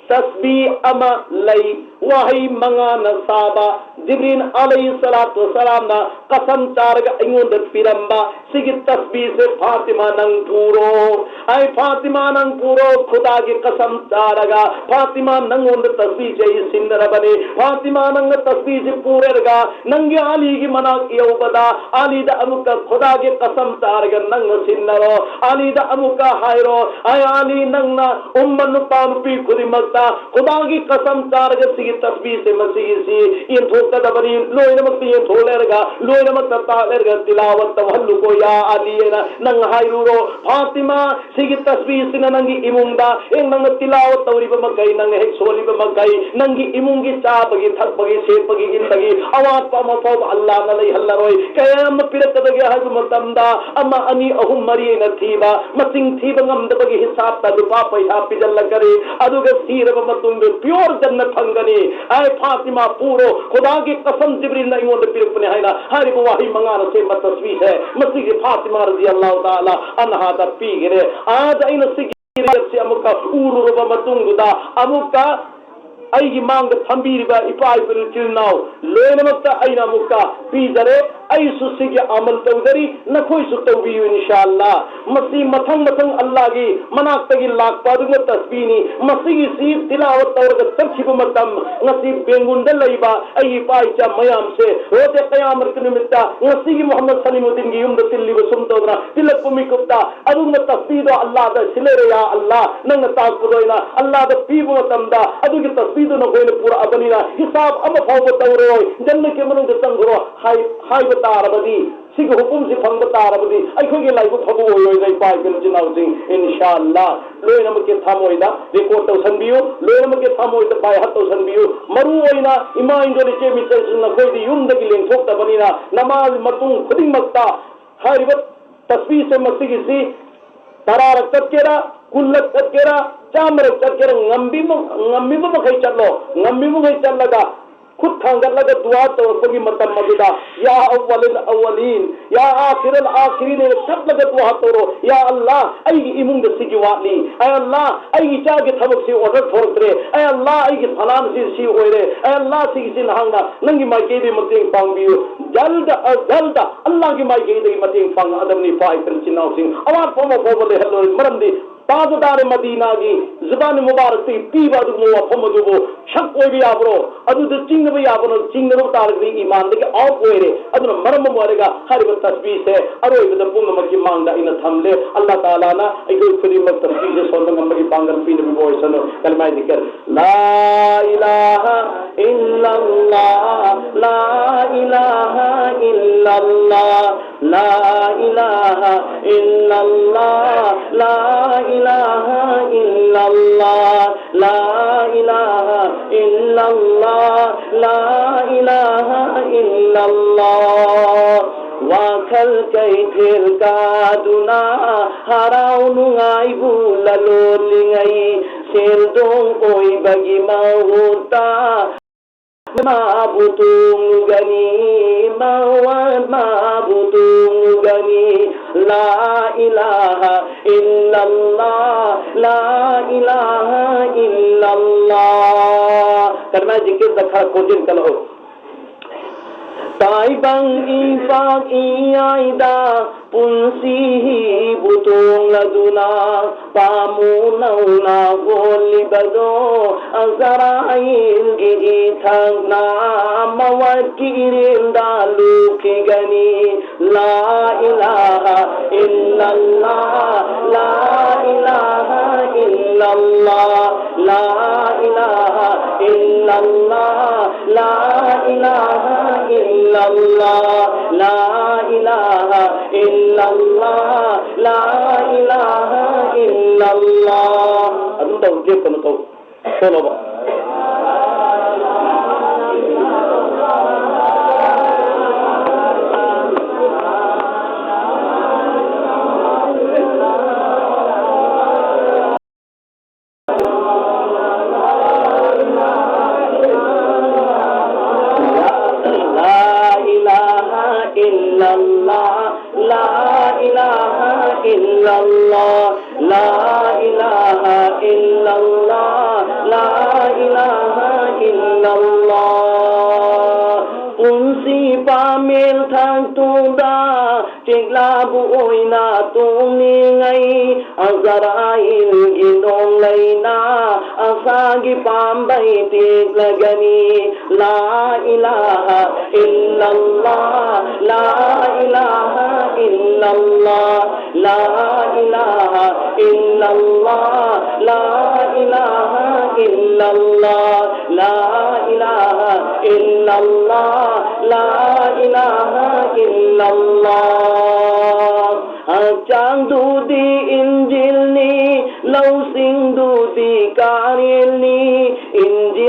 ꯇꯁꯕꯤ ꯑꯃ ꯂꯩ, ꯋꯥꯍꯩ ꯃꯉꯥꯅ ꯁꯥꯕ, ꯖꯤꯕ꯭ꯔꯤꯜ ꯑꯂꯩꯍꯤ ꯁꯂꯥꯇꯨ ꯋꯁꯁꯂꯥꯝꯅ ꯀꯁꯝ ꯆꯥꯔꯒ ꯑꯩꯉꯣꯟꯗ ꯄꯤꯔꯝꯕ ꯁꯤꯒꯤ ꯇꯁꯕꯤꯁꯦ ꯐꯥꯇꯤꯃꯥ ꯅꯪ ꯄꯨꯔꯣ꯫ ꯑꯩ ꯐꯥꯇꯤꯃꯥ ꯅꯪ ꯄꯨꯔꯣ, ꯈꯨꯗꯥꯒꯤ ꯀꯁꯝ ꯆꯥꯔꯒ ꯐꯥꯇꯤꯃꯥ ꯅꯪꯉꯣꯟꯗ ꯇꯁꯕꯤꯁꯦ ꯑꯩ ꯁꯤꯟꯅꯔꯕꯅꯤ꯫ ꯐꯥꯇꯤꯃꯥ ꯅꯪꯅ ꯇꯁꯕꯤꯁꯦ ꯄꯨꯔꯦꯔꯒ ꯅꯪꯒꯤ ꯑꯂꯤꯒꯤ ꯃꯅꯥꯛ ꯌꯧꯕꯗ ꯑꯂꯤꯗ ꯑꯃꯨꯛꯀ ꯈꯨꯗꯥꯒꯤ ꯀꯁꯝ ꯆꯥꯔꯒ ꯅꯪꯅ ꯁꯤꯟꯅꯔꯣ꯫ ꯑꯂꯤꯗ ꯑꯃꯨꯛꯀ ꯍꯥꯏꯔꯣ, ꯑꯩ ꯑꯂꯤ ꯅꯪꯅ ꯎꯝꯃ ꯅꯨꯄꯥ ꯅꯨꯄꯤ ꯈꯨꯗꯤꯡꯃꯛꯇ ꯈꯨꯗꯥꯒꯤ ꯀꯁꯝ ꯆꯥꯔꯒ ꯁꯤꯒꯤ ꯇꯁꯕꯤꯁꯦ ꯃꯁꯤꯒꯤꯁꯤ ꯌꯦꯟꯊꯣꯛꯀꯗꯕꯅꯤ, ꯂꯣꯏꯅꯃꯛꯇ ꯌꯦꯟꯊꯣꯛ ꯂꯩꯔꯒ ꯂꯣꯏꯅꯃꯛꯇ ꯇꯥꯛ ꯂꯩꯔꯒ ꯇꯤꯂꯥꯋꯠ ꯇꯧꯍꯜꯂꯨꯀꯣ ꯌꯥ ꯑꯂꯤ ꯍꯥꯏꯅ ꯅꯪ ꯍꯥꯏꯔꯨꯔꯣ꯫ ꯐꯥꯇꯤꯃꯥ, ꯁꯤꯒꯤ ꯇꯁꯕꯤꯁꯤꯅ ꯅꯪꯒꯤ ꯏꯃꯨꯡꯗ ꯍꯦꯛ ꯅꯪꯅ ꯇꯤꯂꯥꯋꯠ ꯇꯧꯔꯤꯕ ꯃꯈꯩ, ꯅꯪꯅ ꯍꯦꯛ ꯁꯣꯜꯂꯤꯕ ꯃꯈꯩ, ꯅꯪꯒꯤ ꯏꯃꯨꯡꯒꯤ ꯆꯥꯕꯒꯤ ꯊꯛꯄꯒꯤ ꯁꯦꯠꯄꯒꯤ ꯏꯟꯕꯒꯤ ꯑꯋꯥꯠꯄ ꯑꯃ ꯐꯥꯎꯕ ꯑꯜꯂꯥꯅ ꯂꯩꯍꯜꯂꯔꯣꯏ꯫ ꯀꯌꯥꯝ ꯄꯤꯔꯛꯀꯗꯒꯦ ꯍꯥꯏꯕ ꯃꯇꯝꯗ ꯑꯃ, ꯑꯅꯤ, ꯑꯍꯨꯝ, ꯃꯔꯤ ꯑꯩꯅ ꯊꯤꯕ, ꯃꯁꯤꯡ ꯊꯤꯕ ꯉꯝꯗꯕꯒꯤ ꯍꯤꯁꯥꯕꯇ ꯂꯨꯄꯥ ꯄꯩꯁꯥ ꯄꯤꯖꯜꯂꯛꯀꯅꯤ꯫ ꯑꯗꯨꯒ ꯁꯤꯔꯕ ꯃꯇꯨꯡꯗ pure ꯖꯟꯅꯠ ꯐꯪꯒꯅꯤ꯫ ꯑꯩ ꯐꯥꯇꯤꯃꯥ ꯄꯨꯔꯣ, ꯈꯨꯗꯥꯒꯤ ꯀꯁꯝ ꯖꯤꯕ꯭ꯔꯤꯜꯅ ꯑꯩꯉꯣꯟꯗ ꯄꯤꯔꯛꯄꯅꯤ ꯍꯥꯏꯅ ꯍꯥꯏꯔꯤꯕ ꯋꯥꯍꯩ ꯃꯉꯥꯅ ꯁꯦꯝꯕ ꯇꯁꯕꯤꯍꯦ꯫ ꯃꯁꯤꯒꯤ ꯐꯥꯇꯤꯃꯥ ꯔꯖꯤꯌꯜꯂꯥꯍꯨ ꯇꯥꯂꯥ ꯑꯟꯍꯥꯗ ꯄꯤꯈꯔꯦ꯫ ꯑꯥꯗ ꯑꯩꯅ ꯁꯤꯒꯤ ꯔꯤꯌꯠꯁꯤ ꯑꯃꯨꯛꯀ ꯎꯔꯨꯔꯕ ꯃꯇꯨꯡꯗꯨꯗ ꯑꯃꯨꯛꯀ ꯑꯩꯒꯤ ꯃꯥꯡꯗ ꯐꯝꯕꯤꯔꯤꯕ ꯏꯄꯥ ꯏꯄꯨ ꯏꯆꯤꯜ ꯏꯅꯥꯎ ꯂꯣꯏꯅꯃꯛꯇ ꯑꯩꯅ ꯑꯃꯨꯛꯀ ꯄꯤꯖꯔꯦ꯫ ꯑꯩꯁꯨ ꯁꯤꯒꯤ ꯑꯃꯜ ꯇꯧꯖꯔꯤ, ꯅꯈꯣꯏꯁꯨ ꯇꯧꯕꯤꯌꯨ ꯏꯟꯁꯥ ꯑꯜꯂꯥ꯫ ꯃꯁꯤ ꯃꯊꯪ ꯃꯊꯪ ꯑꯜꯂꯥꯒꯤ ꯃꯅꯥꯛꯇꯒꯤ ꯂꯥꯛꯄ ꯑꯗꯨꯒꯨꯝꯕ ꯇꯁꯕꯤꯅꯤ꯫ ꯃꯁꯤꯒꯤꯁꯤ ꯇꯤꯂꯥꯋꯠ ꯇꯧꯔꯒ ꯆꯠꯈꯤꯕ ꯃꯇꯝ, ꯉꯁꯤ ꯕꯦꯡꯒꯨꯜꯗ ꯂꯩꯕ ꯑꯩꯒꯤ ꯏꯄꯥ ꯏꯆꯥ ꯃꯌꯥꯝꯁꯦ ꯔꯣꯖꯦ ꯀꯌꯥꯃꯠꯀꯤ ꯅꯨꯃꯤꯠꯇ ꯉꯁꯤꯒꯤ ꯃꯨꯍꯝꯃꯗ ꯁꯂꯤꯃꯨꯗꯤꯟꯒꯤ ꯌꯨꯝꯗ ꯇꯤꯜꯂꯤꯕ ꯁꯨꯝ ꯇꯧꯗꯅ ꯇꯤꯜꯂꯛꯄ ꯃꯤꯀꯨꯞꯇ ꯑꯗꯨꯒꯨꯝꯕ ꯇꯁꯕꯤꯗꯣ ꯑꯜꯂꯥꯗ ꯁꯤꯜꯂꯔꯦ, ꯌꯥ ꯑꯜꯂꯥ, ꯅꯪꯅ ꯇꯥꯛꯄꯗꯣ ꯑꯩꯅ ꯑꯜꯂꯥꯗ ꯄꯤꯕ ꯃꯇꯝꯗ ꯑꯗꯨꯒꯤ ꯇꯁꯕꯤꯗꯨ ꯅꯈꯣꯏꯅ ꯄꯨꯔꯛꯑꯕꯅꯤꯅ ꯍꯤꯁꯥꯕ ꯑꯃ ꯐꯥꯎꯕ ꯇꯧꯔꯣꯏ, ꯖꯟꯅꯠꯀꯤ ꯃꯅꯨꯡꯗ ꯆꯪꯈ꯭ꯔꯣ ꯍꯥꯏ-, ꯍꯥꯏꯕ ꯇꯥꯔꯕꯗꯤ, ꯁꯤꯒꯤ ꯍꯨꯀꯨꯝꯁꯤ ꯐꯪꯕ ꯇꯥꯔꯕꯗꯤ ꯑꯩꯈꯣꯏꯒꯤ ꯂꯥꯏꯕꯛ ꯐꯕ ꯑꯣꯏꯔꯣꯏꯗ꯭ꯔꯥ, ꯏꯄꯥ ꯏꯕꯦꯝ ꯏꯆꯤꯟ ꯏꯅꯥꯎꯁꯤꯡ? ꯏꯟꯁꯥ ꯑꯜꯂꯥ, ꯂꯣꯏꯅꯃꯛꯀꯤ ꯊꯃꯣꯏꯗ ꯔꯦꯀꯣꯔꯗ ꯇꯧꯁꯟꯕꯤꯌꯨ, ꯂꯣꯏꯅꯃꯛꯀꯤ ꯊꯃꯣꯏꯗ ꯕꯥꯏꯍꯠ ꯇꯧꯁꯟꯕꯤꯌꯨ꯫ ꯃꯔꯨ ꯑꯣꯏꯅ ꯏꯃꯥ ꯏꯟꯗꯣꯜ ꯏꯆꯦ ꯃꯤꯆꯜꯁꯤꯡ, ꯅꯈꯣꯏꯗꯤ ꯌꯨꯝꯗꯒꯤ ꯂꯦꯡꯊꯣꯛꯇꯕꯅꯤꯅ ꯅꯃꯥꯖ ꯃꯇꯨꯡ ꯈꯨꯗꯤꯡꯃꯛꯇ ꯍꯥꯏꯔꯤꯕ ꯇꯁꯕꯤꯁꯦ ꯃꯁꯤꯒꯤꯁꯤ ꯇꯔꯥꯔꯛ ꯆꯠꯀꯦꯔꯥ, ꯀꯨꯟꯂꯛ ꯆꯠꯀꯦꯔꯥ, ꯆꯥꯝꯃꯔꯛ ꯆꯠꯀꯦꯔꯥ, ꯉꯝꯕꯤꯕ, ꯉꯝꯃꯤꯕ ꯃꯈꯩ ꯆꯠꯂꯣ꯫ ꯉꯝꯃꯤꯕ ꯃꯈꯩ ꯆꯠꯂꯒ ꯈꯨꯠ ꯊꯥꯡꯒꯠꯂꯒ ꯗꯨꯋꯥ ꯇꯧꯔꯛꯄꯒꯤ ꯃꯇꯝ ꯑꯗꯨꯗ, "ꯌꯥ ꯑꯋ꯭ꯋꯂꯜ ꯑꯋ꯭ꯋꯂꯤꯟ, ꯌꯥ ꯑꯥꯈꯤꯔꯜ ꯑꯥꯈꯤꯔꯤꯟ" ꯍꯥꯏꯅ ꯆꯠꯂꯒ ꯗꯨꯋꯥ ꯇꯧꯔꯣ꯫ "ꯌꯥ ꯑꯜꯂꯥ, ꯑꯩꯒꯤ ꯏꯃꯨꯡꯗ ꯁꯤꯒꯤ ꯋꯥꯠꯂꯤ꯫ ꯑꯩ ꯑꯜꯂꯥ, ꯑꯩꯒꯤ ꯏꯆꯥꯒꯤ ꯊꯕꯛꯁꯤ ꯑꯣꯔꯗꯔ ꯊꯣꯔꯛꯇ꯭ꯔꯦ꯫ ꯑꯩ ꯑꯜꯂꯥ, ꯑꯩꯒꯤ ꯐꯂꯥꯟꯁꯤ ꯁꯤ ꯑꯣꯏꯔꯦ꯫ ꯑꯩ ꯑꯜꯂꯥ, ꯁꯤꯒꯤꯁꯤ ꯅꯍꯥꯛꯅ ꯅꯪꯒꯤ ꯃꯥꯏꯀꯩꯗꯒꯤ ꯃꯇꯦꯡ ꯄꯥꯡꯕꯤꯌꯨ"꯫ ꯖꯜꯗ ꯑ ꯖꯜꯗ ꯑꯜꯂꯥꯒꯤ ꯃꯥꯏꯀꯩꯗꯒꯤ ꯃꯇꯦꯡ ꯄꯥꯡꯉꯛꯑꯗꯕꯅꯤ, ꯏꯄꯥ ꯏꯆꯤꯟ ꯏꯅꯥꯎꯁꯤꯡ꯫ ꯑꯋꯥꯠꯄ ꯑꯃ ꯐꯥꯎꯕ ꯂꯩꯍꯜꯂꯣꯏ꯫ ꯃꯔꯝꯗꯤ ꯇꯥꯖ ꯗꯥꯔꯦ ꯃꯗꯤꯅꯥꯒꯤ ꯖꯨꯕꯥꯅꯤ ꯃꯨꯕꯥꯔꯛꯇꯒꯤ ꯄꯤꯕ ꯑꯗꯨꯒꯨꯝꯕ ꯋꯥꯐꯝ ꯑꯗꯨꯕꯨ ꯁꯛ ꯑꯣꯏꯕ ꯌꯥꯕ꯭ꯔꯣ? ꯑꯗꯨꯗ ꯆꯤꯡꯅꯕ ꯌꯥꯕꯅꯣ? ꯆꯤꯡꯅꯕ ꯇꯥꯔꯒꯗꯤ ꯏꯃꯥꯟꯗꯒꯤ ꯑꯥꯎꯠ ꯑꯣꯏꯔꯦ꯫ ꯑꯗꯨꯅ ꯃꯔꯝ ꯑꯃ ꯑꯣꯏꯔꯒ ꯍꯥꯏꯔꯤꯕ ꯇꯁꯕꯤꯁꯦ ꯑꯔꯣꯏꯕꯗ ꯄꯨꯝꯅꯃꯛꯀꯤ ꯃꯥꯡꯗ ꯑꯩꯅ ꯊꯝꯂꯦ꯫ ꯑꯜꯂꯥ ꯇꯥꯂꯥꯅ ꯑꯩꯈꯣꯏ ꯈꯨꯗꯤꯡꯃꯛ ꯇꯁꯕꯤꯁꯦ ꯁꯣꯟꯕ ꯉꯝꯕꯒꯤ ꯄꯥꯡꯒꯜ ꯄꯤꯅꯕꯤꯕ ꯑꯣꯏꯁꯅꯨ꯫ ꯀꯂꯃꯥꯏ ꯗꯤꯀꯔ: لا إله إلا الله، لا إله إلا الله، لا إله إلا الله، لا إله إلا الله، لا إله إلا الله، لا إله إلا الله꯫ ꯋꯥꯈꯜ ꯀꯩꯊꯦꯜ ꯀꯥꯗꯨꯅ ꯍꯔꯥꯎ ꯅꯨꯡꯉꯥꯏꯕꯨ ꯂꯂꯣꯜꯂꯤꯉꯩ, ꯁꯦꯜꯗꯣꯡ ꯑꯣꯏꯕꯒꯤ ꯃꯍꯨꯠꯇ ꯃꯥꯕꯨ ꯇꯣꯡꯂꯨꯒꯅꯤ, ꯃꯋꯥ ꯃꯥꯕꯨ ꯇꯣꯡꯂꯨꯒꯅꯤ꯫ لا إله إلا الله، لا إله إلا الله. Kalima zikir da kha kojin kala ho. Taibang i pak i aida, punsi hi butung laduna, pamu nauna holi bado, Azrail gi ithang na, mawat ki irin da luki gani. لا إله إلا الله، لا إله إلا الله، لا إله إلا الله، لا إله إلا الله، لا إله إلا الله، لا إله إلا الله. ꯑꯗꯨꯝ ꯇꯧ, ꯂꯦꯞꯀꯅꯨ, ꯇꯧ꯫ ꯁꯣꯜꯂꯣꯕ꯫ لا إله إلا الله، لا إله إلا الله، لا إله إلا الله، لا إله إلا الله. Punsi pamil thang tungda, chikla bu oina tungni ngai, Azrail gi nong laina, asa gi pambai tik lagani. لا إله إلا الله، لا إله إلا الله، لا إله إلا الله، لا إله إلا الله، لا إله إلا الله، لا إله إلا الله. Hakchang dudi Injil ni, lausing dudi Karil ni, Injil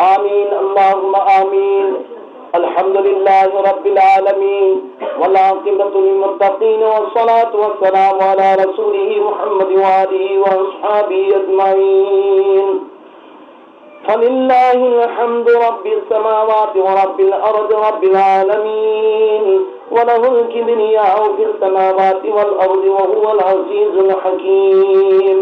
آمين، اللهم آمين. الحمد لله رب العالمين، والعاقبة للمتقين، والصلاة والسلام على رسوله محمد وآله وأصحابه أجمعين. فلله الحمد رب السماوات ورب الأرض رب العالمين، وله الكبرياء في السماوات والأرض وهو العزيز الحكيم.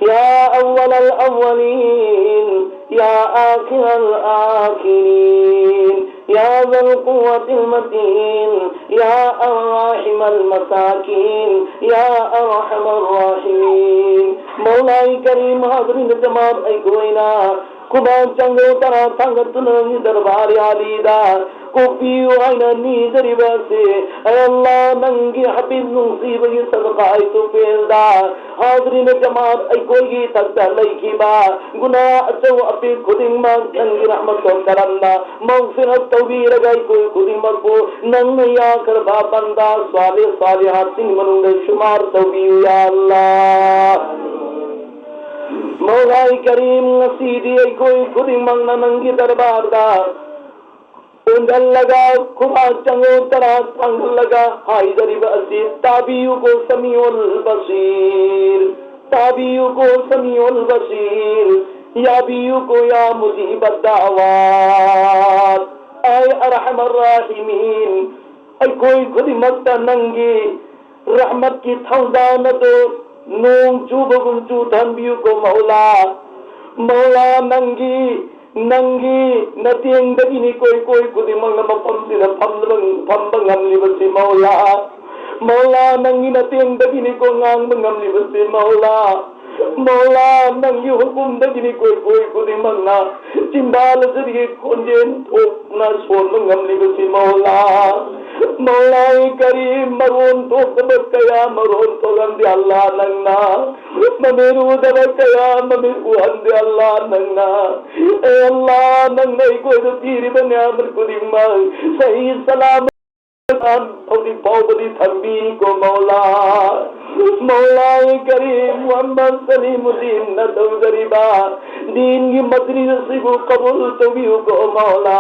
يا أول الأولين، يا آخر الآخرين، يا ذا القوة المتين، يا أرحم المساكين، يا أرحم الراحمين. ꯃꯧꯂꯥꯏ ꯀꯔꯤꯝ ꯍꯥꯗꯔꯤꯟ ꯖꯃꯥꯠ ꯑꯩꯈꯣꯏꯅ ꯈꯨꯕꯥꯛ ꯆꯪꯒ ꯇꯔꯥ ꯊꯥꯡꯒꯠꯇꯨꯅ ꯅꯪꯒꯤ ꯗꯔꯕꯥꯔ ꯑꯥꯂꯤꯗ ꯀꯣꯛꯄꯤꯌꯨ ꯍꯥꯏꯅ ꯅꯤꯖꯔꯤꯕ ꯑꯁꯤ, ꯑꯦ ꯑꯜꯂꯥ, ꯅꯪꯒꯤ ꯍꯕꯤꯕ ꯅꯨꯡꯁꯤꯕꯒꯤ ꯁꯗꯀꯥ ꯏꯇꯨꯐꯦꯜꯗ ꯍꯥꯗꯔꯤꯅ ꯖꯃꯥꯠ ꯑꯩꯈꯣꯏꯒꯤ ꯏꯊꯛꯇ ꯂꯩꯈꯤꯕ ꯒꯨꯅꯥ ꯑꯆꯧ ꯑꯄꯤꯛ ꯈꯨꯗꯤꯡꯃꯛ ꯅꯪꯒꯤ ꯔꯍꯃꯠꯇꯣ ꯀꯔꯝꯅ ꯃꯧꯐꯤꯔꯠ ꯇꯧꯕꯤꯔꯒ ꯑꯩꯈꯣꯏ ꯈꯨꯗꯤꯡꯃꯛꯄꯨ ꯅꯪꯅ ꯌꯥꯈ꯭ꯔꯕ ꯕꯟꯗꯥ ꯁ꯭ꯋꯥꯂꯦ ꯁ꯭ꯋꯥꯂꯤꯍꯥꯠꯁꯤꯡꯒꯤ ꯃꯅꯨꯡꯗ ꯁꯨꯃꯥꯔ ꯇꯧꯕꯤꯌꯨ, ꯌꯥ ꯑꯜꯂꯥ꯫ ꯃꯧꯂꯥꯏ ꯀꯔꯤꯝ, ꯉꯁꯤꯗꯤ ꯑꯩꯈꯣꯏ ꯈꯨꯗꯤꯡꯃꯛꯅ ꯅꯪꯒꯤ ꯗꯔꯕꯥꯔꯗ ꯄꯨꯟꯁꯤꯜꯂꯒ ꯈꯨꯕꯥꯛ ꯆꯪꯉꯨ ꯇꯔꯥ ꯊꯥꯡꯒꯠꯂꯒ ꯍꯥꯏꯖꯔꯤꯕ ꯑꯁꯤ ꯇꯥꯕꯤꯌꯨꯀꯣ ꯁꯃꯤꯎꯜ ꯕꯁꯤꯔ, ꯇꯥꯕꯤꯌꯨꯀꯣ ꯁꯃꯤꯎꯜ ꯕꯁꯤꯔ, ꯌꯥꯕꯤꯌꯨꯀꯣ ꯌꯥ ꯃꯨꯖꯤꯕ ꯗꯥꯋꯥꯠ꯫ ꯑꯩ ꯑꯔꯍꯃꯔ ꯔꯥꯍꯤꯃꯤꯟ, ꯑꯩꯈꯣꯏ ꯈꯨꯗꯤꯡꯃꯛꯇ ꯅꯪꯒꯤ ꯔꯍꯃꯠꯀꯤ ꯊꯧꯖꯥꯜ ꯑꯗꯨ ꯅꯣꯡ ꯆꯨꯕꯒꯨꯝ ꯆꯨꯊꯍꯟꯕꯤꯌꯨꯀꯣ ꯃꯧꯂꯥ꯫ ꯃꯧꯂꯥ, ꯅꯪꯒꯤ, ꯅꯪꯒꯤ ꯅꯇꯦꯡꯗꯒꯤꯅꯤ ꯀꯣꯏ ꯀꯣꯏ ꯈꯨꯗꯤꯡꯃꯛꯅ ꯃꯐꯝꯁꯤꯗ ꯐꯝꯕ, ꯐꯝꯕ ꯉꯝꯂꯤꯕꯁꯤ ꯃꯧꯂꯥ꯫ ꯃꯧꯂꯥ, ꯅꯪꯒꯤ ꯅꯇꯦꯡꯗꯒꯤꯅꯤꯀꯣ ꯉꯥꯡꯕ ꯉꯝꯂꯤꯕꯁꯤ ꯃꯧꯂꯥ꯫ ꯃꯧꯂꯥ, ꯅꯪꯒꯤ ꯍꯨꯀꯨꯝꯗꯒꯤꯅꯤꯀꯣ ꯑꯩꯈꯣꯏ ꯈꯨꯗꯤꯡꯃꯛꯅ ꯆꯤꯝꯕꯥꯜ ꯑꯁꯤꯗꯒꯤ ꯈꯣꯟꯖꯦꯜ ꯊꯣꯛꯅ ꯁꯣꯟꯕ ꯉꯝꯂꯤꯕꯁꯤ ꯃꯧꯂꯥ꯫ ꯃꯧꯂꯥꯏ ꯀꯔꯤꯝ, ꯃꯔꯣꯟ ꯊꯣꯛꯇꯕ ꯀꯌꯥ ꯃꯔꯣꯟ ꯊꯣꯛꯍꯟꯗꯦ ꯑꯜꯂꯥ ꯅꯪꯅ꯫ ꯃꯃꯤꯠ ꯎꯗꯕ ꯀꯌꯥ ꯃꯃꯤꯠ ꯎꯍꯟꯗꯦ ꯑꯜꯂꯥ ꯅꯪꯅ꯫ ꯑꯦ ꯑꯜꯂꯥ, ꯅꯪꯅ ꯑꯩꯈꯣꯏꯗ ꯄꯤꯔꯤꯕ ꯅꯤꯌꯥꯃꯠ ꯈꯨꯗꯤꯡꯃꯛ ꯁꯍꯤ ꯁꯂꯥꯃꯠ ꯍꯧꯖꯤꯛ ꯐꯥꯎꯕꯗꯤ ꯊꯝꯕꯤꯔꯤꯀꯣ ꯃꯧꯂꯥ꯫ ꯃꯧꯂꯥꯏ ꯀꯔꯤꯝ, ꯃꯨꯍꯝꯃꯗ ꯁꯂꯤꯃꯨꯗꯤꯟꯅ ꯇꯧꯖꯔꯤꯕ ꯗꯤꯟꯒꯤ ꯃꯖꯂꯤꯁ ꯑꯁꯤꯕꯨ ꯀꯕꯨꯜ ꯇꯧꯕꯤꯌꯨꯀꯣ ꯃꯧꯂꯥ꯫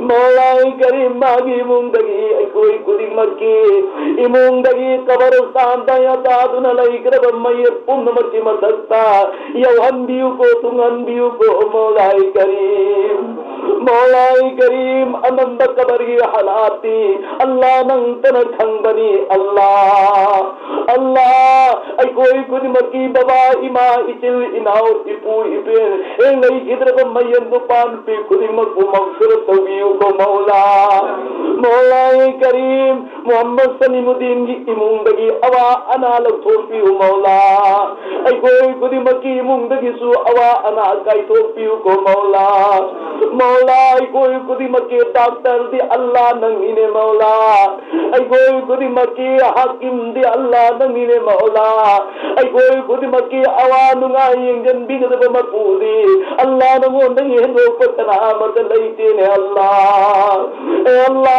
ꯃꯧꯂꯥꯏ ꯀꯔꯤꯝ, ꯃꯥꯒꯤ ꯏꯃꯨꯡꯗꯒꯤ ꯑꯩꯈꯣꯏ ꯈꯨꯗꯤꯡꯃꯛꯀꯤ ꯏꯃꯨꯡꯗꯒꯤ ꯀꯕꯔꯁꯇꯥꯟꯗ ꯌꯥꯇꯥꯗꯨꯅ ꯂꯩꯈ꯭ꯔꯕ ꯃꯌꯦꯛ ꯄꯨꯝꯅꯃꯛꯀꯤ ꯃꯊꯛꯇ ꯌꯧꯍꯟꯕꯤꯌꯨꯀꯣ, ꯇꯨꯡꯍꯟꯕꯤꯌꯨꯀꯣ ꯃꯧꯂꯥꯏ ꯀꯔꯤꯝ꯫ ꯃꯧꯂꯥꯏ ꯀꯔꯤꯝ, ꯑꯅꯟꯕ ꯀꯕꯔꯒꯤ ꯍꯥꯂꯥꯠꯇꯤ ꯑꯜꯂꯥ ꯅꯪꯇꯅ ꯈꯪꯕꯅꯤ꯫ ꯑꯜꯂꯥ, ꯑꯜꯂꯥ, ꯑꯩꯈꯣꯏ ꯈꯨꯗꯤꯡꯃꯛꯀꯤ ꯕꯕꯥ, ꯏꯃꯥ, ꯏꯆꯤꯜ ꯏꯅꯥꯎ, ꯏꯄꯨ ꯏꯄꯦꯟ, ꯍꯦꯛ ꯂꯩꯈꯤꯗ꯭ꯔꯕ ꯃꯌꯦꯟ ꯅꯨꯄꯥ ꯅꯨꯄꯤ ꯈꯨꯗꯤꯡꯃꯛꯄꯨ ꯃꯒꯐꯤꯔꯠ ꯇꯧꯕꯤꯌꯨꯀꯣ ꯃꯧꯂꯥ꯫ ꯃꯧꯂꯥꯏ ꯀꯔꯤꯝ, ꯃꯨꯍꯝꯃꯗ ꯁꯂꯤꯃꯨꯗꯤꯟꯒꯤ ꯏꯃꯨꯡꯗꯒꯤ ꯑꯋꯥ ꯑꯅꯥ ꯂꯧꯊꯣꯛꯄꯤꯌꯨ ꯃꯧꯂꯥ꯫ ꯑꯩꯈꯣꯏ ꯈꯨꯗꯤꯡꯃꯛꯀꯤ ꯏꯃꯨꯡꯗꯒꯤꯁꯨ ꯑꯋꯥ ꯑꯅꯥ ꯀꯥꯏꯊꯣꯛꯄꯤꯌꯨꯀꯣ ꯃꯧꯂꯥ꯫ ꯃꯧꯂꯥ, ꯑꯩꯈꯣꯏ ꯈꯨꯗꯤꯡꯃꯛꯀꯤ ꯗꯥꯛꯇꯔꯗꯤ ꯑꯜꯂꯥ ꯅꯪꯅꯤꯅꯦ ꯃꯧꯂꯥ꯫ ꯑꯩꯈꯣꯏ ꯈꯨꯗꯤꯡꯃꯛꯀꯤ ꯍꯥꯀꯤꯝꯗꯤ ꯑꯜꯂꯥ ꯅꯪꯅꯤꯅꯦ ꯃꯧꯂꯥ꯫ ꯑꯩꯈꯣꯏ ꯈꯨꯗꯤꯡꯃꯛꯀꯤ ꯑꯋꯥ ꯅꯨꯡꯉꯥꯏ ꯌꯦꯡꯁꯤꯟꯕꯤꯒꯗꯕ ꯃꯄꯨꯗꯤ ꯑꯜꯂꯥ ꯅꯉꯣꯟꯗꯒꯤ ꯍꯦꯟꯗꯣꯛꯄ ꯀꯅꯥ ꯑꯃꯠꯇ ꯂꯩꯇꯦꯅꯦ ꯑꯜꯂꯥ꯫ ꯑꯦ ꯑꯜꯂꯥ,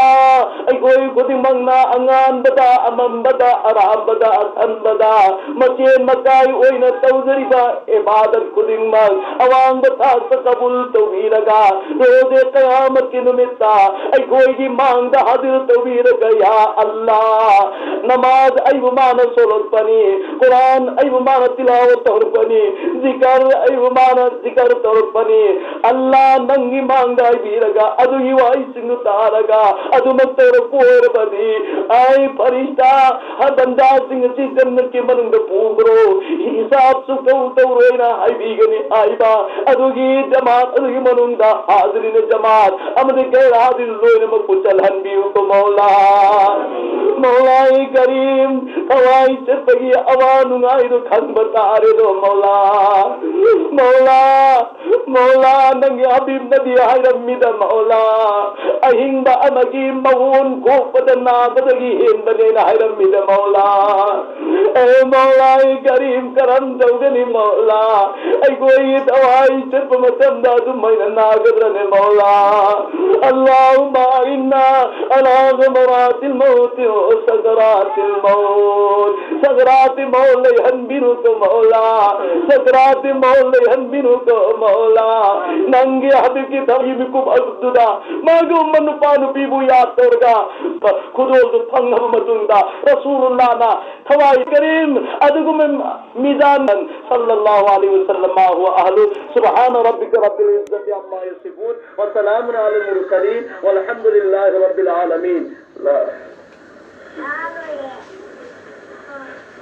ꯑꯩꯈꯣꯏ ꯈꯨꯗꯤꯡꯃꯛꯅ ꯑꯉꯥꯟꯕꯗ, ꯑꯃꯝꯕꯗ, ꯑꯔꯥꯝꯕꯗ, ꯑꯊꯟꯕꯗ, ꯃꯆꯦꯟ ꯃꯀꯥꯏ ꯑꯣꯏꯅ ꯇꯧꯖꯔꯤꯕ ꯏꯕꯥꯗꯠ ꯈꯨꯗꯤꯡꯃꯛ ꯑꯋꯥꯡꯕ ꯊꯥꯛꯇ ꯀꯕꯨꯜ ꯇꯧꯕꯤꯔꯒ, ꯔꯣꯖꯦ ꯀꯌꯥꯃꯠꯀꯤ ꯅꯨꯃꯤꯠꯇ ꯑꯩꯈꯣꯏꯒꯤ ꯃꯥꯡꯗ ꯍꯥꯖꯤꯔ ꯇꯧꯕꯤꯔꯒ, ꯌꯥ ꯑꯜꯂꯥ, ꯅꯃꯥꯖ ꯑꯩꯕꯨ ꯃꯥꯅ ꯁꯣꯜꯂꯛꯄꯅꯤ, ꯀꯨꯔꯥꯟ ꯑꯩꯕꯨ ꯃꯥꯅ ꯇꯤꯂꯥꯋꯠ ꯇꯧꯔꯛꯄꯅꯤ, ꯖꯤꯀꯔ ꯑꯩꯕꯨ ꯃꯥꯅ ꯖꯤꯀꯔ ꯇꯧꯔꯛꯄꯅꯤ꯫ ꯑꯜꯂꯥ, ꯅꯪꯒꯤ ꯃꯥꯡꯗ ꯍꯥꯏꯕꯤꯔꯒ ꯑꯗꯨꯒꯤ ꯋꯥꯍꯩꯁꯤꯡꯗꯨ ꯇꯥꯔꯒ ꯑꯗꯨꯃꯛ ꯇꯧꯔꯛꯄ ꯑꯣꯏꯔꯕꯗꯤ, ꯑꯩ ꯐꯔꯤꯁꯇꯥ, ꯕꯟꯗꯥꯁꯤꯡ ꯑꯁꯤ ꯖꯟꯅꯠꯀꯤ ꯃꯅꯨꯡꯗ ꯄꯨꯈ꯭ꯔꯣ, ꯍꯤꯁꯥꯕ ꯁꯨꯛꯇꯧ ꯇꯧꯔꯣꯏꯅ ꯍꯥꯏꯕꯤꯒꯅꯤ ꯍꯥꯏꯕ ꯑꯗꯨꯒꯤ ꯖꯃꯥꯠ ꯑꯗꯨꯒꯤ ꯃꯅꯨꯡꯗ ꯍꯥꯖꯔꯤꯅ ꯖꯃꯥꯠ ꯑꯃꯗꯤ ꯒꯩꯔ ꯍꯥꯖꯤꯔ ꯂꯣꯏꯅꯃꯛꯄꯨ ꯆꯜꯍꯟꯕꯤꯌꯨꯀꯣ ꯃꯧꯂꯥ꯫ ꯃꯧꯂꯥꯏ ꯀꯔꯤꯝ, ꯊꯋꯥꯏ ꯆꯠꯄꯒꯤ ꯑꯋꯥ ꯅꯨꯡꯉꯥꯏꯗꯨ ꯈꯪꯕ ꯇꯥꯔꯦꯗꯣ ꯃꯧꯂꯥ꯫ ꯃꯧꯂꯥ, ꯃꯧꯂꯥ, ꯅꯪꯒꯤ ꯍꯕꯤꯕꯅꯗꯤ ꯍꯥꯏꯔꯝꯃꯤꯗ ꯃꯧꯂꯥ, ꯑꯍꯤꯡꯕ ꯑꯃꯒꯤ ꯃꯑꯣꯟ ꯀꯣꯛꯄꯗ ꯅꯥꯕꯗꯒꯤ ꯍꯦꯟꯕꯅꯦꯅ ꯍꯥꯏꯔꯝꯃꯤꯗ ꯃꯧꯂꯥ꯫ ꯑꯦ ꯃꯧꯂꯥꯏ ꯀꯔꯤꯝ, ꯀꯔꯝ ꯇꯧꯒꯅꯤ ꯃꯧꯂꯥ? ꯑꯩꯈꯣꯏꯒꯤ ꯊꯋꯥꯏ ꯆꯠꯄ ꯃꯇꯝꯗ ꯑꯗꯨꯃꯥꯏꯅ ꯅꯥꯒꯗ꯭ꯔꯅꯦ ꯃꯧꯂꯥ? اللهم أعنا على غمرات الموت وسكرات الموت. ꯁꯒ꯭ꯔꯥꯠꯀꯤ ꯃꯧꯠ ꯂꯩꯍꯟꯕꯤꯅꯨꯀꯣ ꯃꯧꯂꯥ, ꯁꯒ꯭ꯔꯥꯠꯀꯤ ꯃꯧꯠ ꯂꯩꯍꯟꯕꯤꯅꯨꯀꯣ ꯃꯧꯂꯥ. ꯅꯪꯒꯤ ꯍꯕꯤꯕꯀꯤ ꯊꯕꯤ ꯃꯤꯀꯨꯞ ꯑꯗꯨꯗ ꯃꯥꯒꯤ ꯎꯝꯃ ꯅꯨꯄꯥ ꯅꯨꯄꯤꯕꯨ ꯌꯥꯗ ꯇꯧꯔꯒ ꯈꯨꯗꯣꯜꯗꯨ ꯐꯪꯂꯕ ꯃꯇꯨꯡꯗ ꯔꯁꯨꯂꯨꯜꯂꯥꯅ ꯊꯋꯥꯏ ꯀꯔꯤꯝ ꯑꯗꯨꯒꯨꯝꯕ ꯃꯤꯗꯥꯟ, صلى الله عليه وسلم وهو أهله. سبحان ربك رب العزة عما يصفون وسلام على المرسلين والحمد لله رب العالمين. لا.